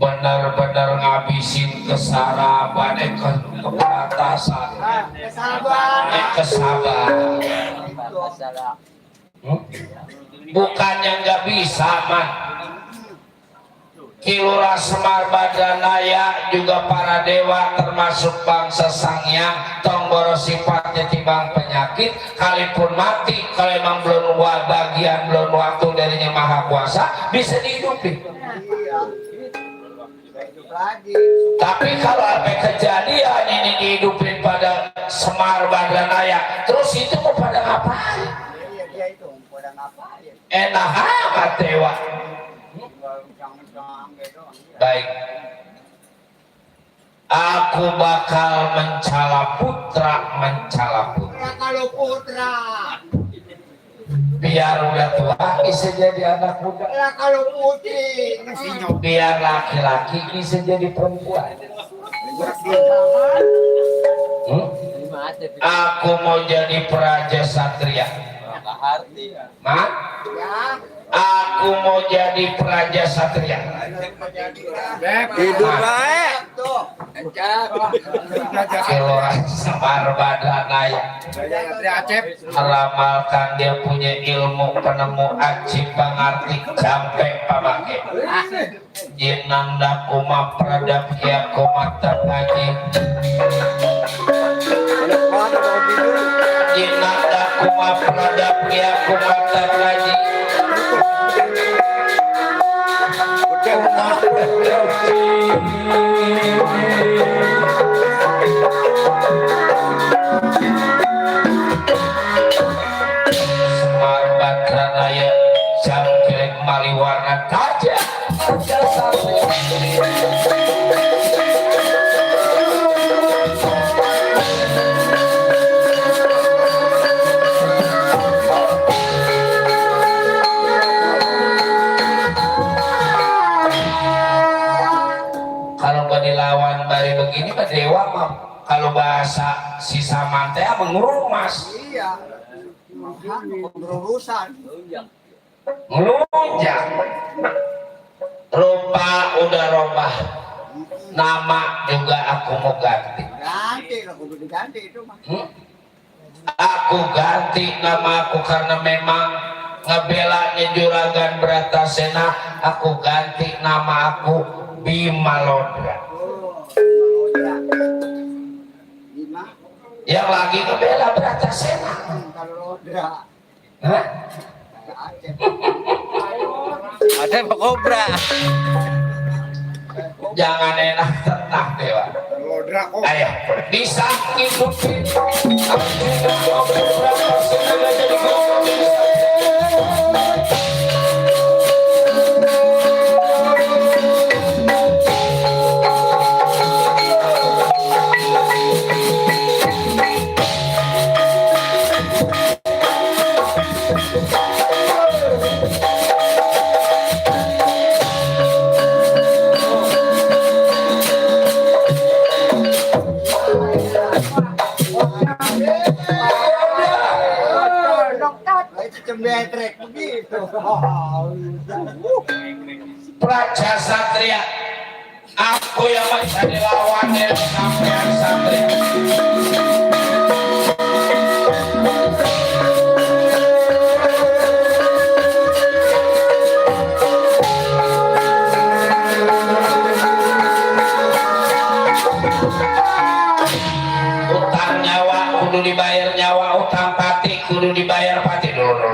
Speaker 1: benar-benar ngabisin kesarapan keberatasan kesabaran bukannya nggak bisa man Kilura Semar Badranaya juga para dewa termasuk bangsa Sangyang Tonggoro sifatnya timbang penyakit kalipun mati kalau emang belum bagian belum waktu darinya maha kuasa bisa dihidupi tapi kalau apa kejadian ini dihidupin pada Semar Badranaya terus itu mau pada ngapain enak amat dewa baik aku bakal mencala putra
Speaker 3: kalau putra
Speaker 1: biar udah tua bisa jadi anak muda.
Speaker 3: Lah kalau putih mestinya
Speaker 1: Biar laki-laki bisa jadi perempuan. Aku mau jadi praja satria. Ma?
Speaker 3: ya
Speaker 1: Aku mau jadi praja satria.
Speaker 4: Hidup baik.
Speaker 3: tuh.
Speaker 1: Keluar semar badanaya. Ramalkan dia punya ilmu penemu aji pangarti sampai pamake. Jinanda kuma pradap kia kuma terhaji. Jinanda kuma pradap kia kuma terhaji. Semar Badranaya jangkrik maliwarna kaja kalau gak dilawan bari begini mah dewa mah kalau bahasa si Samante mengurung mas
Speaker 3: Iya. Berurusan.
Speaker 1: ngelunjak rupa udah robah nama juga aku mau ganti
Speaker 3: Ganti lah kudu diganti itu mah.
Speaker 1: aku ganti nama aku karena memang ngebelanya Juragan Bratasena aku ganti nama aku Bima Lodra
Speaker 3: Oh, ya. Lima.
Speaker 1: yang lagi ngebela Bratasena.
Speaker 3: Kalau Lodra.
Speaker 1: Hah?
Speaker 3: Aceh.
Speaker 4: Ada Pak Kobra.
Speaker 1: Jangan enak tenang dewa.
Speaker 3: Lodra kok.
Speaker 1: Ayo, bisa hidupin aku juga mau Bratasena jadi ngomong.
Speaker 3: Itu cembetrek begitu.
Speaker 1: Praja Satria, aku yang menjadi lawan dari sampean Satria. Utang nyawa kudu dibayar nyawa, utang pati kudu dibayar pati. Dulu.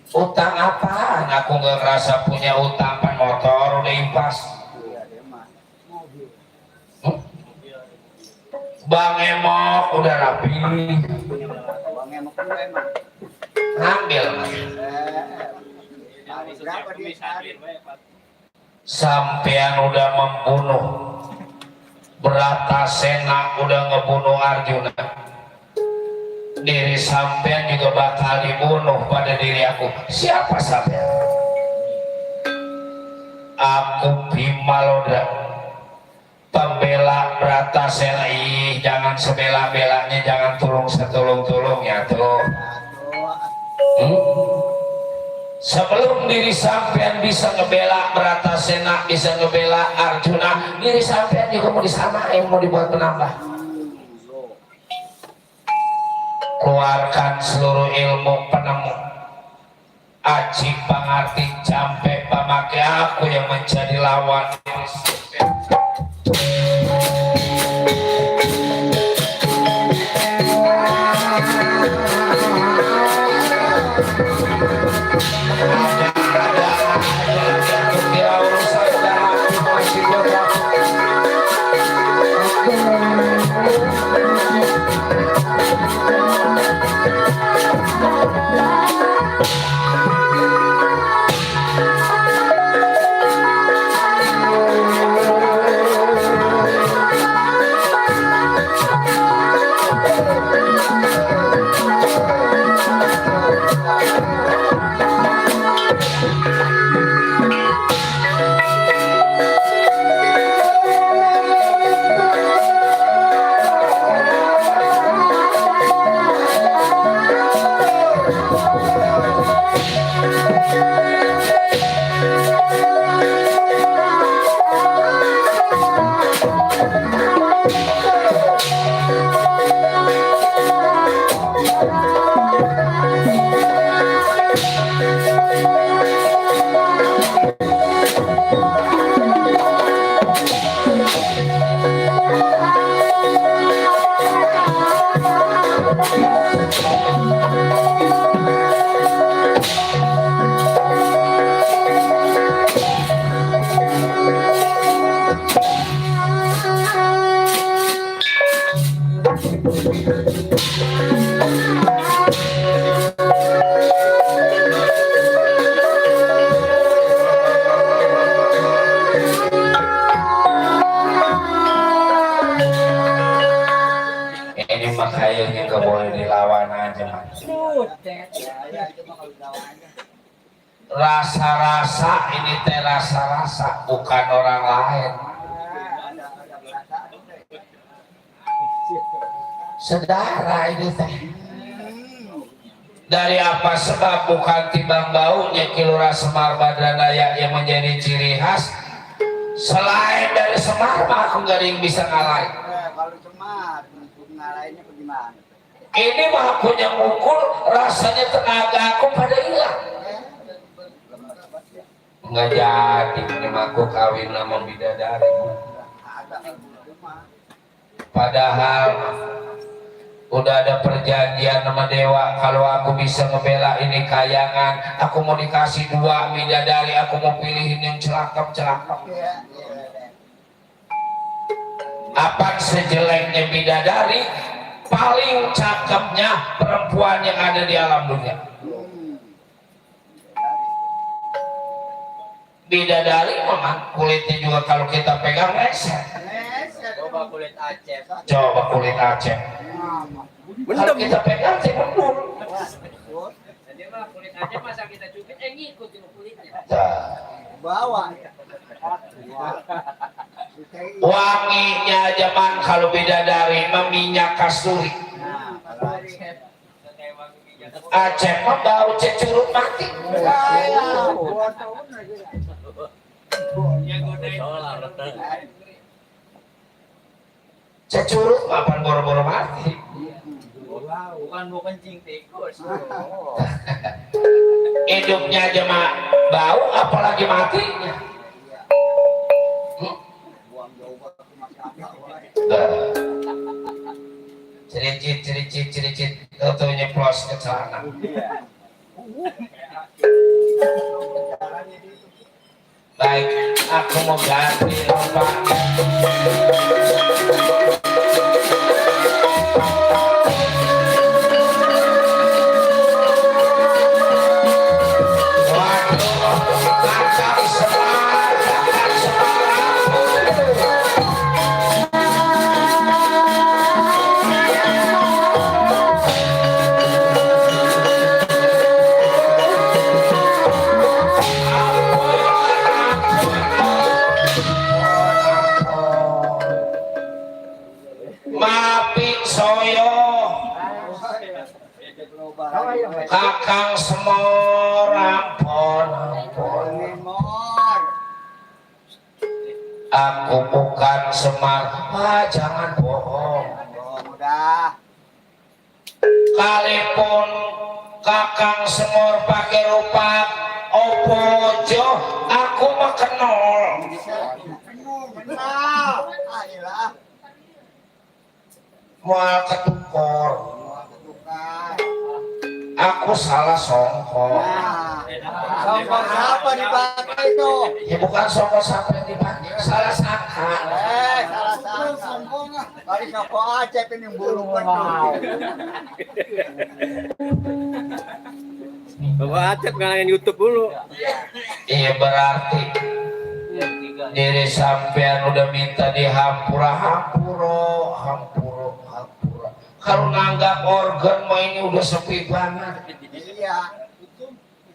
Speaker 1: Utang apaan? Aku nggak ngerasa punya utang pan motor udah impas. Bang Emok udah rapi.
Speaker 3: Bang Emok dulu emang.
Speaker 1: Ambil.
Speaker 3: Berapa dia sehari?
Speaker 1: Sampean udah membunuh Bratasena, udah ngebunuh Arjuna. Diri sampean juga bakal dibunuh pada diri aku. Siapa sampean? Aku Bima Lodra, pembela Bratasena. Ih, jangan sebela-belanya, jangan setulung-tulungnya tuh. Sebelum diri sampean bisa ngebela Bratasena, bisa ngebela Arjuna, diri sampean juga mau disamain, mau dibuat penambah. Keluarkan seluruh ilmu penemu aji pangarti sampai pamake aku yang menjadi lawan diri sampean. Ini mah kayaknya nggak boleh dilawan aja Mas. Rasa-rasa ini teh rasa-rasa bukan orang lain. Saudara ini teh. Dari apa sebab bukan timbang baunya Kilura Semar Badranaya yang menjadi ciri khas. Selain dari Semar mah aku nggak ada yang bisa ngalahin.
Speaker 3: Kalau Semar, ngalahinnya bagaimana?
Speaker 1: Ini mah aku yang mukul, rasanya tenaga aku pada hilang. Nggak jadi, ini mah aku kawin sama bidadari. Padahal udah ada perjanjian sama dewa, kalau aku bisa ngebela ini kayangan, aku mau dikasih 2 bidadari, aku mau pilihin yang celakap-celakap. Apa sejeleknya bidadari, paling cakepnya perempuan yang ada di alam dunia. Bidadari memang kulitnya juga kalau kita pegang leset.
Speaker 3: Coba kulit Aceh.
Speaker 1: Coba kulit Aceh. Kalau kita pegang sih benar.
Speaker 2: Jadi mah kulit aja masa kita cubit ngikut sama kulitnya.
Speaker 3: Bawa.
Speaker 1: Wanginya zaman kalau bidadari minyak kasturi. Aceh mah bau cecurut mati.
Speaker 2: Ya godain.
Speaker 1: Cecurut mapan boro-boro mati.
Speaker 2: Bukan kencing tikus.
Speaker 1: Hidupnya aja mah bau apalagi matinya. Cericit atau nyeplos ke celana. Baik, aku mau ganti rompanya. Kakang Semor ampun. Aku bukan Semar. Jangan bohong.
Speaker 3: Udah.
Speaker 1: Kalipun Kakang Semor pakai rupa opojo, aku mah kenal.
Speaker 3: Ayolah.
Speaker 1: Mual ketukor. Aku salah songkok.
Speaker 3: Songkok siapa dipakai itu?
Speaker 1: Ya bukan songkok siapa yang dipakai, salah sangka.
Speaker 3: Salah sangka. Kali songkok Aceh ini yang bulu penuh.
Speaker 4: Bapak Acep ngalahin YouTube dulu.
Speaker 1: Iya berarti diri sampean udah minta dihampura, hampura. Kalau nanggap organ mah ini udah sepi banget.
Speaker 3: Iya.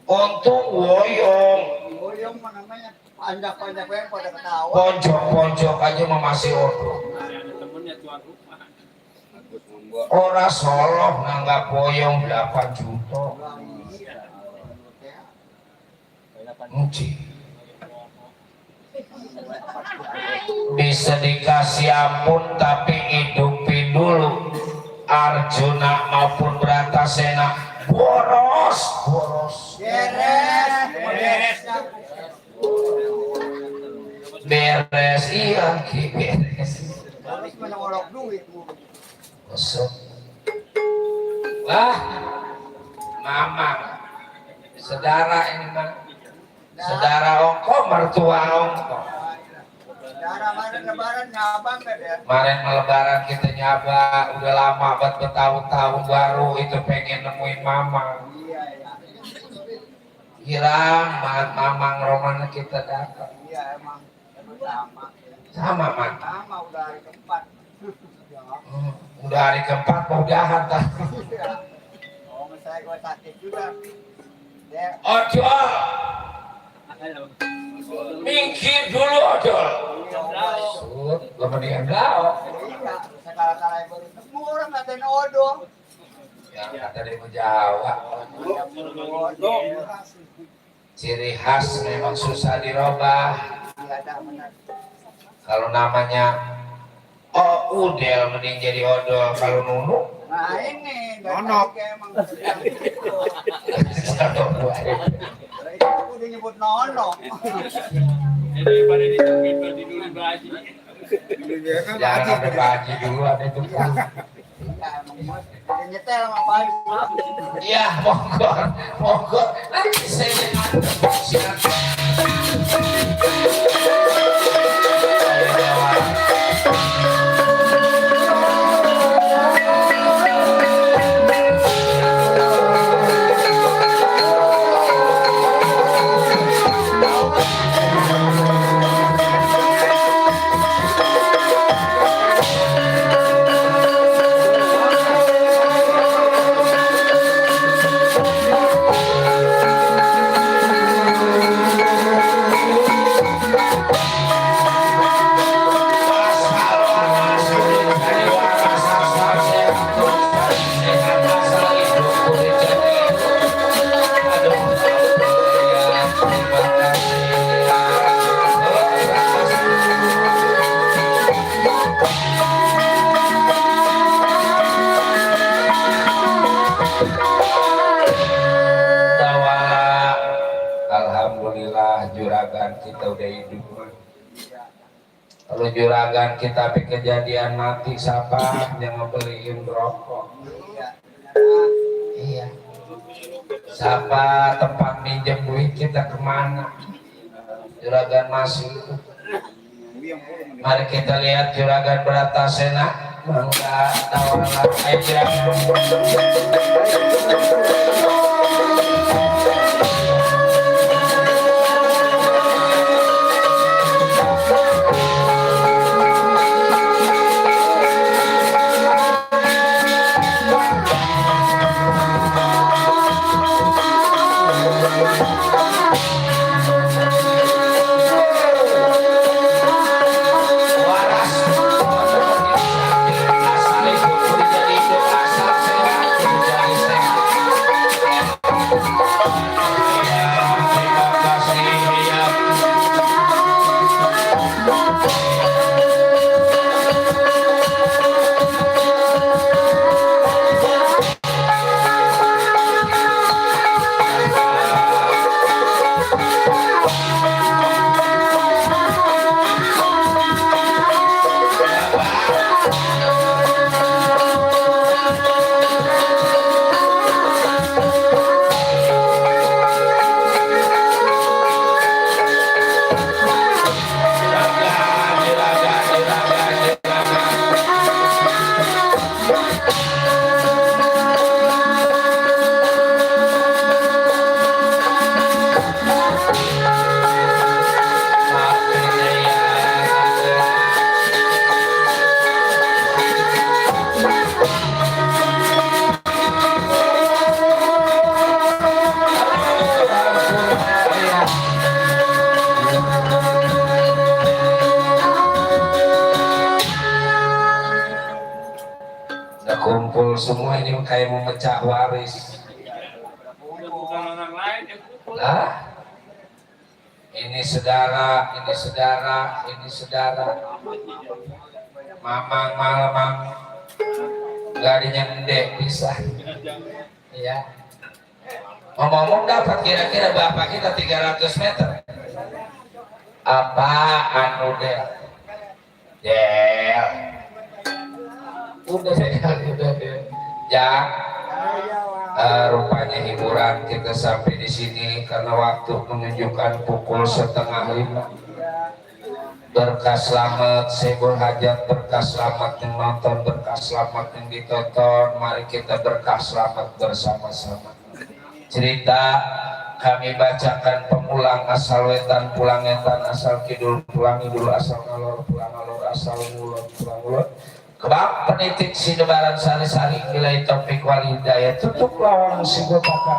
Speaker 1: Untung woyong.
Speaker 3: Woyong mah namanya panjak-panjak yang pada ketawa.
Speaker 1: Pojok-pojok aja mah masih organ.
Speaker 2: Temennya tuan rumah.
Speaker 1: Ora soloh nanggap woyong 8 juta. Muci. Bisa dikasih ampun tapi hidupin dulu Arjuna maupun Bratasena. Boros. Beres iya beres.
Speaker 3: Harus menolok duit.
Speaker 1: Besok. Wah, mama, saudara ini mah, saudara ongko, mertua ongko.
Speaker 3: Cara mana lebaran nyabang kan ya?
Speaker 1: Kemarin lebaran kita nyaba, udah lama buat bertahun-tahun baru itu pengen nemuin mama.
Speaker 3: Iya ya.
Speaker 1: Hilang banget mamang romana kita datang.
Speaker 3: Iya emang sama.
Speaker 1: Sama man.
Speaker 3: Sama udah hari keempat.
Speaker 1: Udah hari keempat mau udahan tak.
Speaker 3: Iya. Oh saya gua sakit juga. Ya.
Speaker 1: Ojol, minggir dulu ojol. Gak mendingan gaok.
Speaker 3: Iya. Sekala-kala yang baru nemu orang ngatain odong.
Speaker 1: Ya kata dia Jawa. Ciri khas memang susah dirubah.
Speaker 3: Iya dah benar.
Speaker 1: Kalau namanya udel mending jadi odol. Kalau nunu
Speaker 3: Nah ini
Speaker 4: Nonok.
Speaker 3: emang itu udah nyebut nonok.
Speaker 2: Jadi pada ditidurin baji.
Speaker 1: jangan sampai baji dulu ada itu.
Speaker 3: Iya emang udah nyetel sama Pak.
Speaker 1: Iya monggo nanti saya silakan. Alhamdulillah juragan kita udah hidup. Kalau juragan kita sampai kejadian mati siapa yang ngebeliin rokok? Iya. Siapa tempat minjem duit kita kemana? Juragan masuk. Mari kita lihat juragan Bratasena. Mangga tawaran aja. Kumpul semua ini kayak mau mecah waris.
Speaker 2: Udah bukan orang lain yang kumpul.
Speaker 1: Lah, ini saudara, ini saudara, ini saudara. Mamang malamang, gadinya gede bisa. Iya. Ngomong-ngomong dapat kira-kira bapak kita 300 meter. Apaan udah? Del. Udah deh. Jang. Rupanya hiburan kita sampai di sini karena waktu menunjukkan pukul 4:30. berkah selamat sebul hajat, berkah selamat yang nonton, berkah selamat yang ditonton. Mari kita berkah selamat bersama-sama. Cerita kami bacakan pemulang asal wetan pulang etan asal kidul pulang idul asal ngalor pulang ngalor asal ngulon pulang ngulon. Kebab penitip sinebaran sari-sari nilai topik wal hidayah tutup lawang si gotaka.